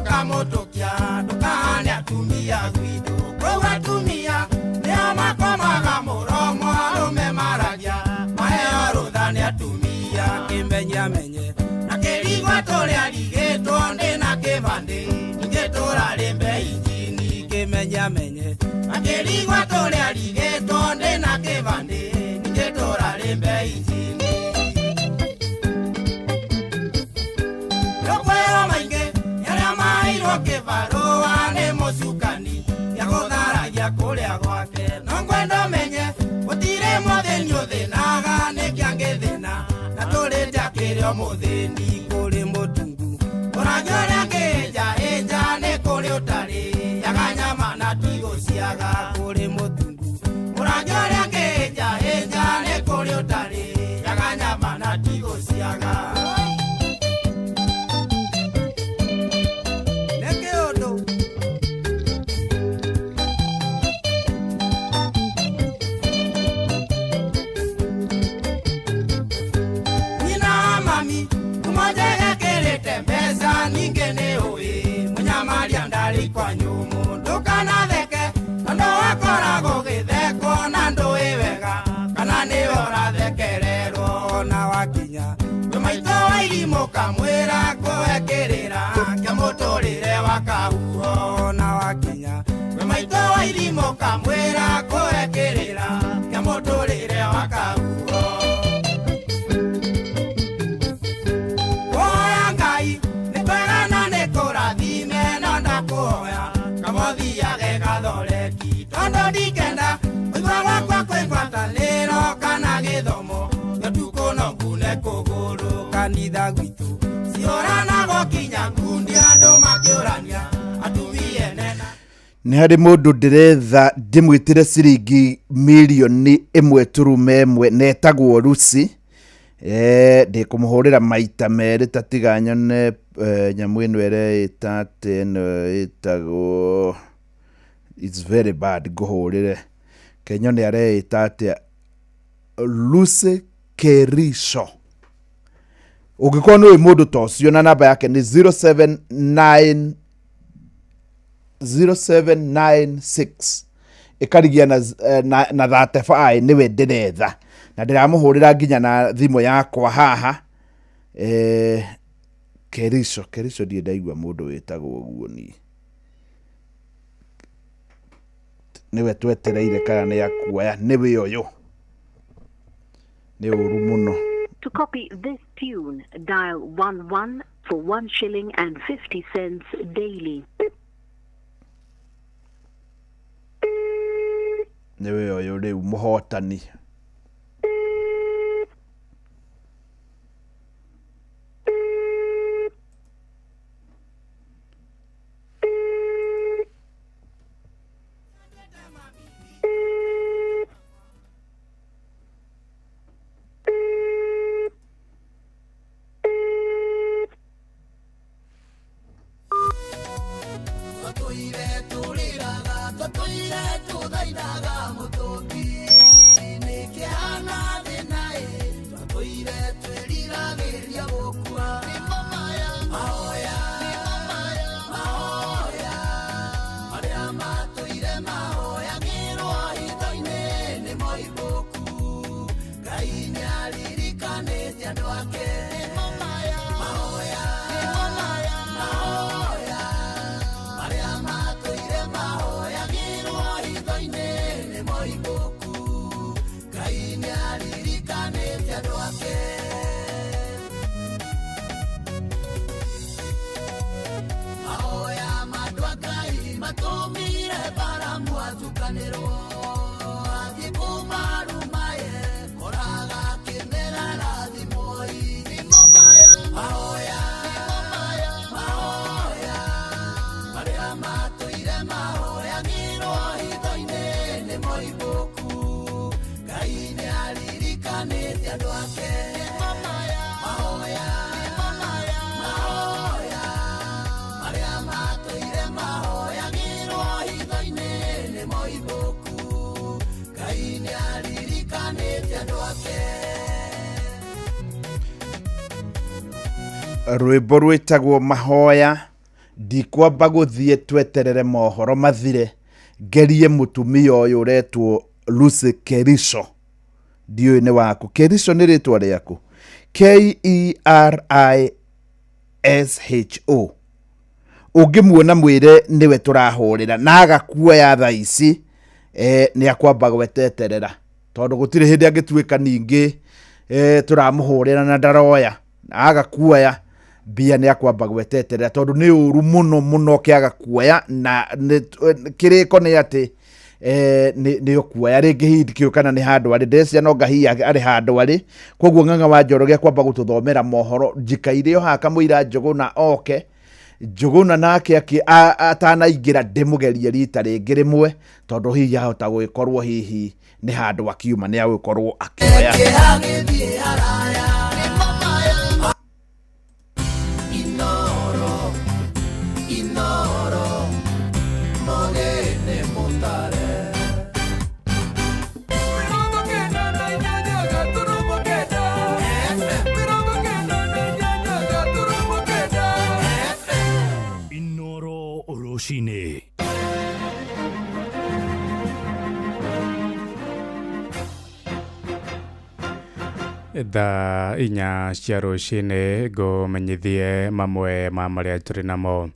Kamotokia ndukahane atumia gwitũ kũu atumia nĩo makomaga mũromo arũme maragia maheo rũtha nĩ atumia kĩmenye amenye na kĩrigwa tũrĩa rigĩtwo ndĩ na kĩbandĩ ningĩ tũrarĩ mbe injini kĩmenye amenye na kĩrigwa tũrĩa rigĩtwo ndĩ na kĩbandĩ ningĩ tũrarĩ mbe injini. Nĩkwĩrwo maingĩ kĩbarũa nĩ mũcukani gĩa gũtharagia kũrĩa gwake no ngwenda ũmenye gũtirĩ mũthĩni ũthĩnaga nĩkĩ angĩthĩna na tũrĩte akĩrĩ o mũthĩni kũrĩ mũtungu ũrangĩ ũrĩa angĩĩnja ĩnja nĩ kũrĩ ũtarĩ yaga nyama na tigũciaga kũrĩ mũtungu ũrangĩ ũrĩa angĩĩnja ĩnja nĩ kũrĩ ũtarĩ yaga nyama na tigũciaga. Ningĩ nĩ ũĩ mũnyamaria ndarĩ kwa nyũmũ ndũkanatheke tondũ wakoragwo ũgĩthekwo na ndũĩ wega kana nĩwe ũrathekererwo na wakinya kwĩ maitũ wa irimũ kamwĩra kũhe kĩrĩra kĩa mũtũrĩre wa kahuho na wakinya kwĩ maitũ wa irimũ kamwĩra kũhe kĩrĩra kĩa mũtũrĩre wa kahuho. Kamothiage gathoreki tondũ ndikenda ũigua gwakwa kwĩ ngwatanĩro kana gĩthomo gĩtukũ no ngune kũgũrũ kanitha gwitũ ciũranagwo kinya ngundi andũ makĩũrania atumia nena. Nĩ harĩ mũndũ ndĩretha ndĩmwĩtĩre ciringi mirioni 1.1 na etagwo Lucy. Ndĩkũmũhũrĩra maita merĩ ta tiga nyone nyamũ ĩno ĩreĩta atĩ ĩno ĩtagwo it's very bad ngũhũrĩre kenyone areĩta atĩa Lucy Kerisho. Ũngĩkorwo nĩ ũĩ mũndũ ta ũcio na namba yake nĩ 0796 ĩkarigia na 35 nĩwe ndĩretha na ndĩramũhũrĩra nginya na thimũ yakwa haha. Kerisho ndirĩ ndaigua mũndũ wĩtagwo ũguo niĩ nĩwe twetereire kana nĩ akuoya nĩwe ũyũ nĩ ũru mũno. To copy this tune, dial 11 for 1 shilling and 50 cents daily. Nĩwe ũyũ rĩu mũhotani. Mahoya, mahoya, Kũriganĩrwo athiĩ kũmarumaye koraga akĩmera rathimoi nĩmo maya mahoya nĩmo maya mahoya marĩa matũire mahoyagĩrwo hitho-inĩ nĩmo ibuku Ngai nĩ aririkanĩte andũ ake nĩmo maya mahoya nĩmo maya mahoya marĩa matũire mahoyagĩrwo hitho-inĩ nĩmo ibuku Ngai nĩ aririkanĩte andũ ake. Rwĩmbo rwĩtagwo mahoya. Ndikwamba gũthiĩ tweterere mohoro mathire ngerie mũtumia ũyũ ũretwo Lucy Keriso. Ndiũĩ nĩ waku. Keriso nĩ rĩtwa rĩaku? Kerisho. Ũngĩmuona mwĩre nĩwe tũrahũrĩra na agakuoya thaa ici, nĩ akwamba gweteterera tondũ gũtirĩ hĩndĩ angĩtuĩka ningĩ tũramũhũrĩra na ndaroya na agakuoya mbia nĩ akwamba gweteterera tondũ nĩ ũru mũno mũno ũkĩaga kuoya na kĩrĩko nĩ atĩ nĩ ũkuoya rĩngĩ hihi ndikĩũĩ kana nĩ handũ arĩ ndĩreciria no ngahihi arĩ handũ arĩ. Koguo Ng'ang'a wa Njoroge akwamba gũtũthomera mohoro njikaire o haha kamũira Njũgũna oke. Njũgũna nake atanaingĩra ndĩmũgerie rita rĩngĩ rĩmwe tondũ hihi ahota gũgĩkorwo hihi nĩ handũ akiuma nĩ agũkorwo akĩoya. Agĩthiĩ haraya nĩmo maya Inoro Inoro Mũgĩnĩ mũtare 98.8 FM. Inoro rũcinĩ. Thaa 4 cia rũcinĩ ngũmenyithie mamwe ma marĩa tũrĩ namo.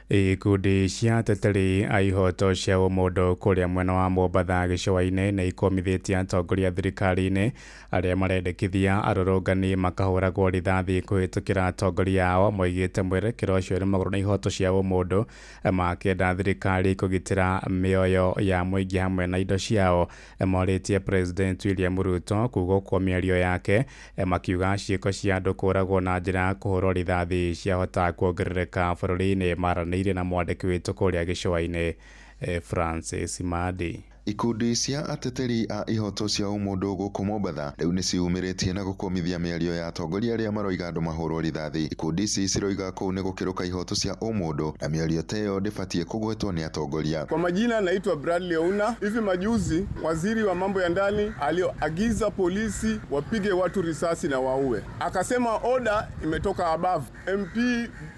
Ikundi cia ateteri a ihoto cia ũmũndũ kũrĩa mwena wa Mombatha gĩcũa-inĩ nĩ ikũmithĩtie atongoria thirikari-inĩ arĩa marendekithia arũrũngani makahũragwo rithathi kũhĩtũkĩra atongoria ao. Moigĩte mwerekera ũcio nĩ magũrũ na ihoto cia ũmũndũ, makĩenda thirikari kũgitĩra mĩoyo ya mũingĩ hamwe na indo ciao. Morĩtie President William Ruto kugũkwo mĩario yake, makiuga ciĩko cia andũ kũragwo na njĩra ya kũhũrwo rithathi ciahota kuongerereka bũrũri-inĩ. Maranĩirie na mwandĩki witũ kũrĩa gĩcũa-inĩ, Francis Madi. Ikundi cia ateteri a ihoto cia ũmũndũ gũkũ Mombatha rĩu nĩ ciumĩrĩtie na gũkũmithia mĩario ya atongoria arĩa maroiga andũ mahũrwo rithathi. Ikundi ici ciroiga kũu nĩ gũkĩrũka ihoto cia ũmũndũ na mĩario ta ĩyo ndĩbatiĩ kũgwetwo nĩ atongoria. Kwa majina naitwa Bradley Ouna. Hivi majuzi waziri wa mambo ya ndani alioagiza polisi wapige watu risasi na waue, akasema oda imetoka above. MP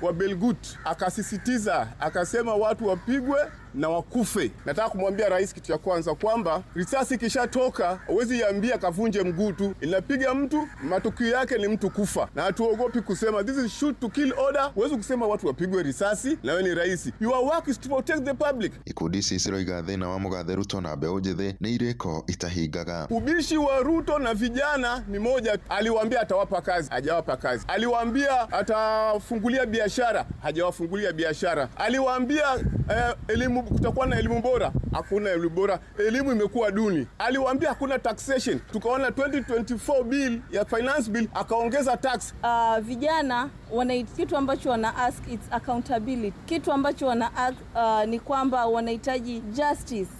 wa Belgut akasisitiza akasema watu wapigwe na wakufe. Nataka kumwambia rais kitu ya kwanza kwamba risasi ikishatoka huwezi iambia kavunje mguu tu, inapiga mtu, matukio yake ni mtu kufa, na hatuogopi kusema this is shoot to kill order. Huwezi kusema watu wapigwe risasi na wewe ni rais. Your work is to protect the public. Ikundi ici ciroiga thĩna wa mũgathe Ruto na mbeũ njĩthĩ nĩ irĩko itahingaga. Ubishi wa Ruto na vijana ni moja. Aliwaambia atawapa kazi, hajawapa kazi. Aliwaambia atafungulia biashara, hajawafungulia biashara. Aliwaambia elimu, kutakuwa na elimu bora, hakuna elimu bora, elimu imekuwa duni. Aliwaambia hakuna taxation, tukaona 2024 bill ya finance bill akaongeza tax. Vijana wana kitu ambacho wana ask, it's accountability. Kitu ambacho wana ask, ni kwamba wanahitaji justice.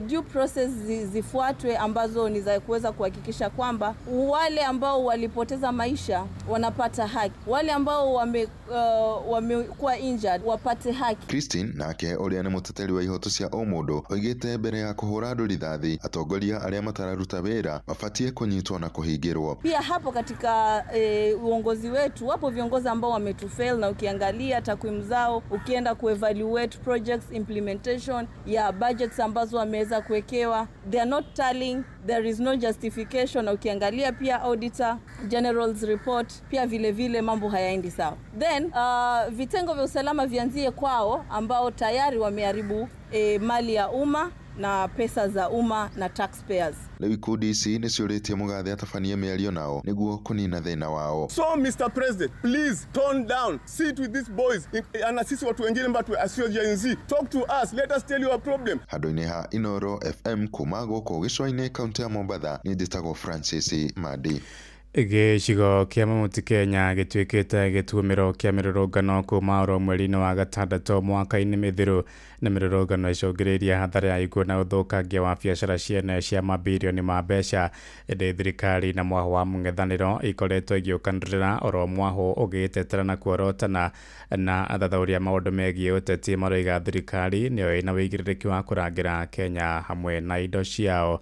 Due process zifuatwe ambazo ni za kuweza kuhakikisha kwamba wale ambao walipoteza maisha wanapata haki, wale ambao wamekuwa injured wapate haki. Christine nake ũrĩa nĩ mũteteri wa ihoto cia ũmũndũ oigĩte mbere ya kũhũra andũ rithathi atongoria arĩa matararuta wĩra mabatiĩ kũnyitwo na kũhingĩrwo. Pia hapo katika uongozi wetu wapo viongozi ambao wametufail, na ukiangalia takwimu zao, ukienda kuevaluate projects implementation ya budgets ambazo wameweza kuwekewa, they are not tallying, there is no justification. Na ukiangalia pia Auditor General's report pia vile vile mambo hayaendi sawa. Then vitengo vya usalama vianzie kwao ambao tayari wameharibu mali ya umma. na pesa za umma na taxpayers. Rĩu ikundi ici nĩ ciũrĩtie Mũgathe atabanie mĩario nao nĩguo kũnina thĩna wao. So Mr. President, please tone down, sit with these boys na sisi watu wengine ambao asio Gen Z, talk to us, let us tell you our problem. Handũ-inĩ ha Inoro FM kuma gũkũ gĩcũa-inĩ kaunti ya Mombatha, niĩ njĩtagwo Francis Madi. Gĩcigo kĩa Mamuti Kenya gĩtuĩkĩte gĩtuĩmĩro kĩa mĩrũrũngano kuma oro mweri-inĩ wa gatandatũ mwaka-inĩ mĩthiru na mĩrũrũngano ĩcũngĩrĩirie hathara ya ikuũ na ũthũkangia wa biacara ciene cia mabirioni ma mbeca. Ĩndĩ thirikari na mwahũ wa mũng'ethanĩro ikoretwo igĩũkanĩrĩra oro mwahũ ũgĩtetera na kuorotana na athathaũri a maũndũ megiĩ ũteti maroiga thirikari nĩyo ĩna wĩigĩrĩrĩki wa kũrangĩra Kenya hamwe na indo ciao.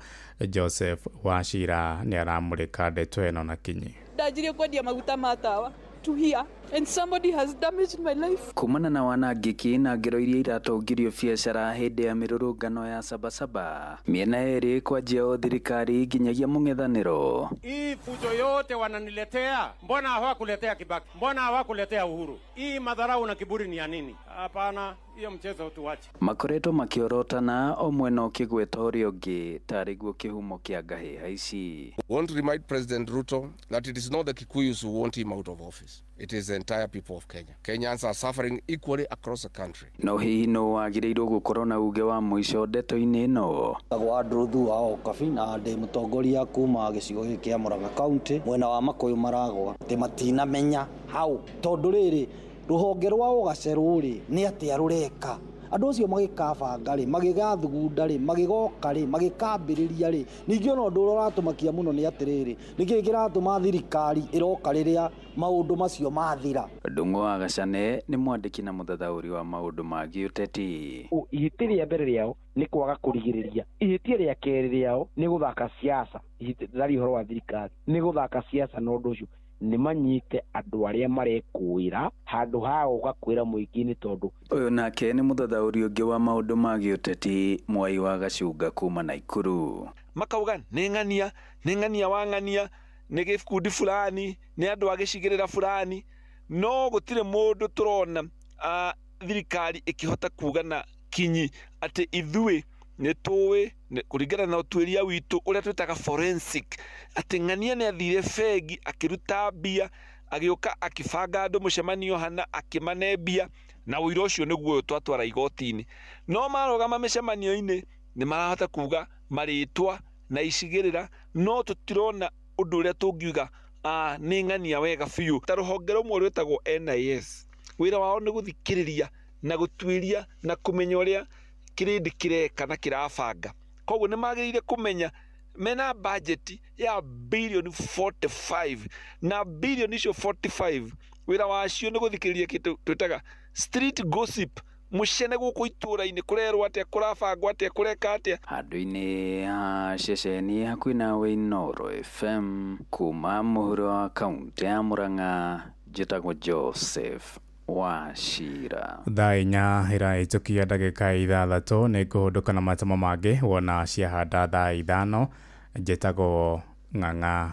Joseph Wachira nĩ aramũrĩka ndeto ĩno na kinyi. Ndajirie kwendia maguta ma tawa to here and somebody has damaged my life. Kumana na wanangĩki na ngero iria iratongirio biacara hĩndĩ ya mĩrũrũngano ya Sabasaba, mĩena ĩrĩ kwanjia o thirikari nginyagia mũng'ethanĩro. Hii fujo yote wananiletea, mbona hawakuletea Kibaki? Mbona hawakuletea Uhuru? Hii madharau na kiburi ni ya nini? Hapana, hiyo mchezo tuache. Makoretwo makiorotana o mwena ũkĩgweta ũrĩa ũngĩ tarĩ guo kĩhumo kĩa ngahĩha ici. Want to remind President Ruto that it is not the Kikuyus who want him out of office. It is the entire people of Kenya. Kenyans are suffering equally across the country. No hihi no wagĩrĩirwo gũkorwo na uge wa mũico ndeto-inĩ ĩno? Tagwo Andrew Thua o Kabi na ndĩ mũtongoria kuma gĩcigo gĩkĩ kĩa Murang'a County mwena wa Makuyu Maragwa. Atĩ matinamenya hau tondũ rĩrĩ rũhonge rwa ũgacerũ rĩ nĩ atĩa rũreka. Andũ acio magĩkabanga rĩ, magĩgathugunda rĩ, magĩgoka rĩ, magĩkambĩrĩria rĩ. Ningĩ ona ũndũ ũrĩa ũratũmakia mũno nĩ atĩrĩrĩ, nĩkĩĩ kĩratũma thirikari ĩroka rĩrĩa maũndũ macio mathira. Ndung'u wa Gacane nĩ mwandĩki na mũthathaũri wa maũndũ ma gĩũteti. Ihĩtia rĩa mbere rĩao nĩ kwaga kũrigĩrĩria. Ihĩtia rĩa kerĩ rĩao nĩ gũthaka siasa. Ndaria ũhoro wa thirikari, nĩ gũthaka siasa na ũndũ ũcio. Nĩ manyite andũ arĩa marekũĩra handũ ha gũka kwĩra mũingĩ-inĩ tondũ. Ũyũ nake nĩ mũthathaũri ũngĩ wa maũndũ ma gĩũteti Mwai wa Gacunga kuma Naikuru. Makauga nĩ ng'ania, nĩ ng'ania wa ng'ania, nĩ gĩkundi fulani, nĩ andũ a gĩcigĩrĩra fulani, no gũtirĩ mũndũ tũrona thirikari ĩkĩhota kuga na kinyi atĩ ithuĩ nĩ tũĩ kũringana na ũtuĩria witũ ũrĩa twĩtaga forensic atĩ ng'ania nĩ athire bengi akĩruta mbia agĩũka akĩbanga andũ mũcemanio hana akĩmane mbia na ũira ũcio nĩguo ũyũ twatwara igoti-inĩ. No marũgama mĩcemanio-inĩ nĩ marahota kuga marĩtwa na icigĩrĩra, no tũtirona ũndũ ũrĩa tũngiuga nĩ ng'ania wega biũ. Ta rũhonge rũmwe rwĩtagwo NIS, wĩra wao nĩ gũthikĩrĩria na gũtuĩria na kũmenya ũrĩa kĩrĩndĩ kĩreka na kĩrabanga. Koguo nĩ magĩrĩire kũmenya mena budget ya bilioni 45 na bilioni icio 45 wĩra wacio nĩ gũthikĩrĩria kĩndũ twĩtaga street gossip, mũcene gũkũ itũra-inĩ kũrerwo atĩa, kũrabangwo atĩa, kũreka atĩa. Handũ-inĩ ha ceceni hakuhĩ nawe Inoro FM kuma mũhuro wa kaunti ya Murang'a, njĩtagwo Joseph Wachira. Thaa 4 ĩrahĩtũkia ndagĩka 6 nĩ ngũhũndũka na matemo mangĩ wona ciahanda thaa 5. Njĩtagwo Ng'ang'a.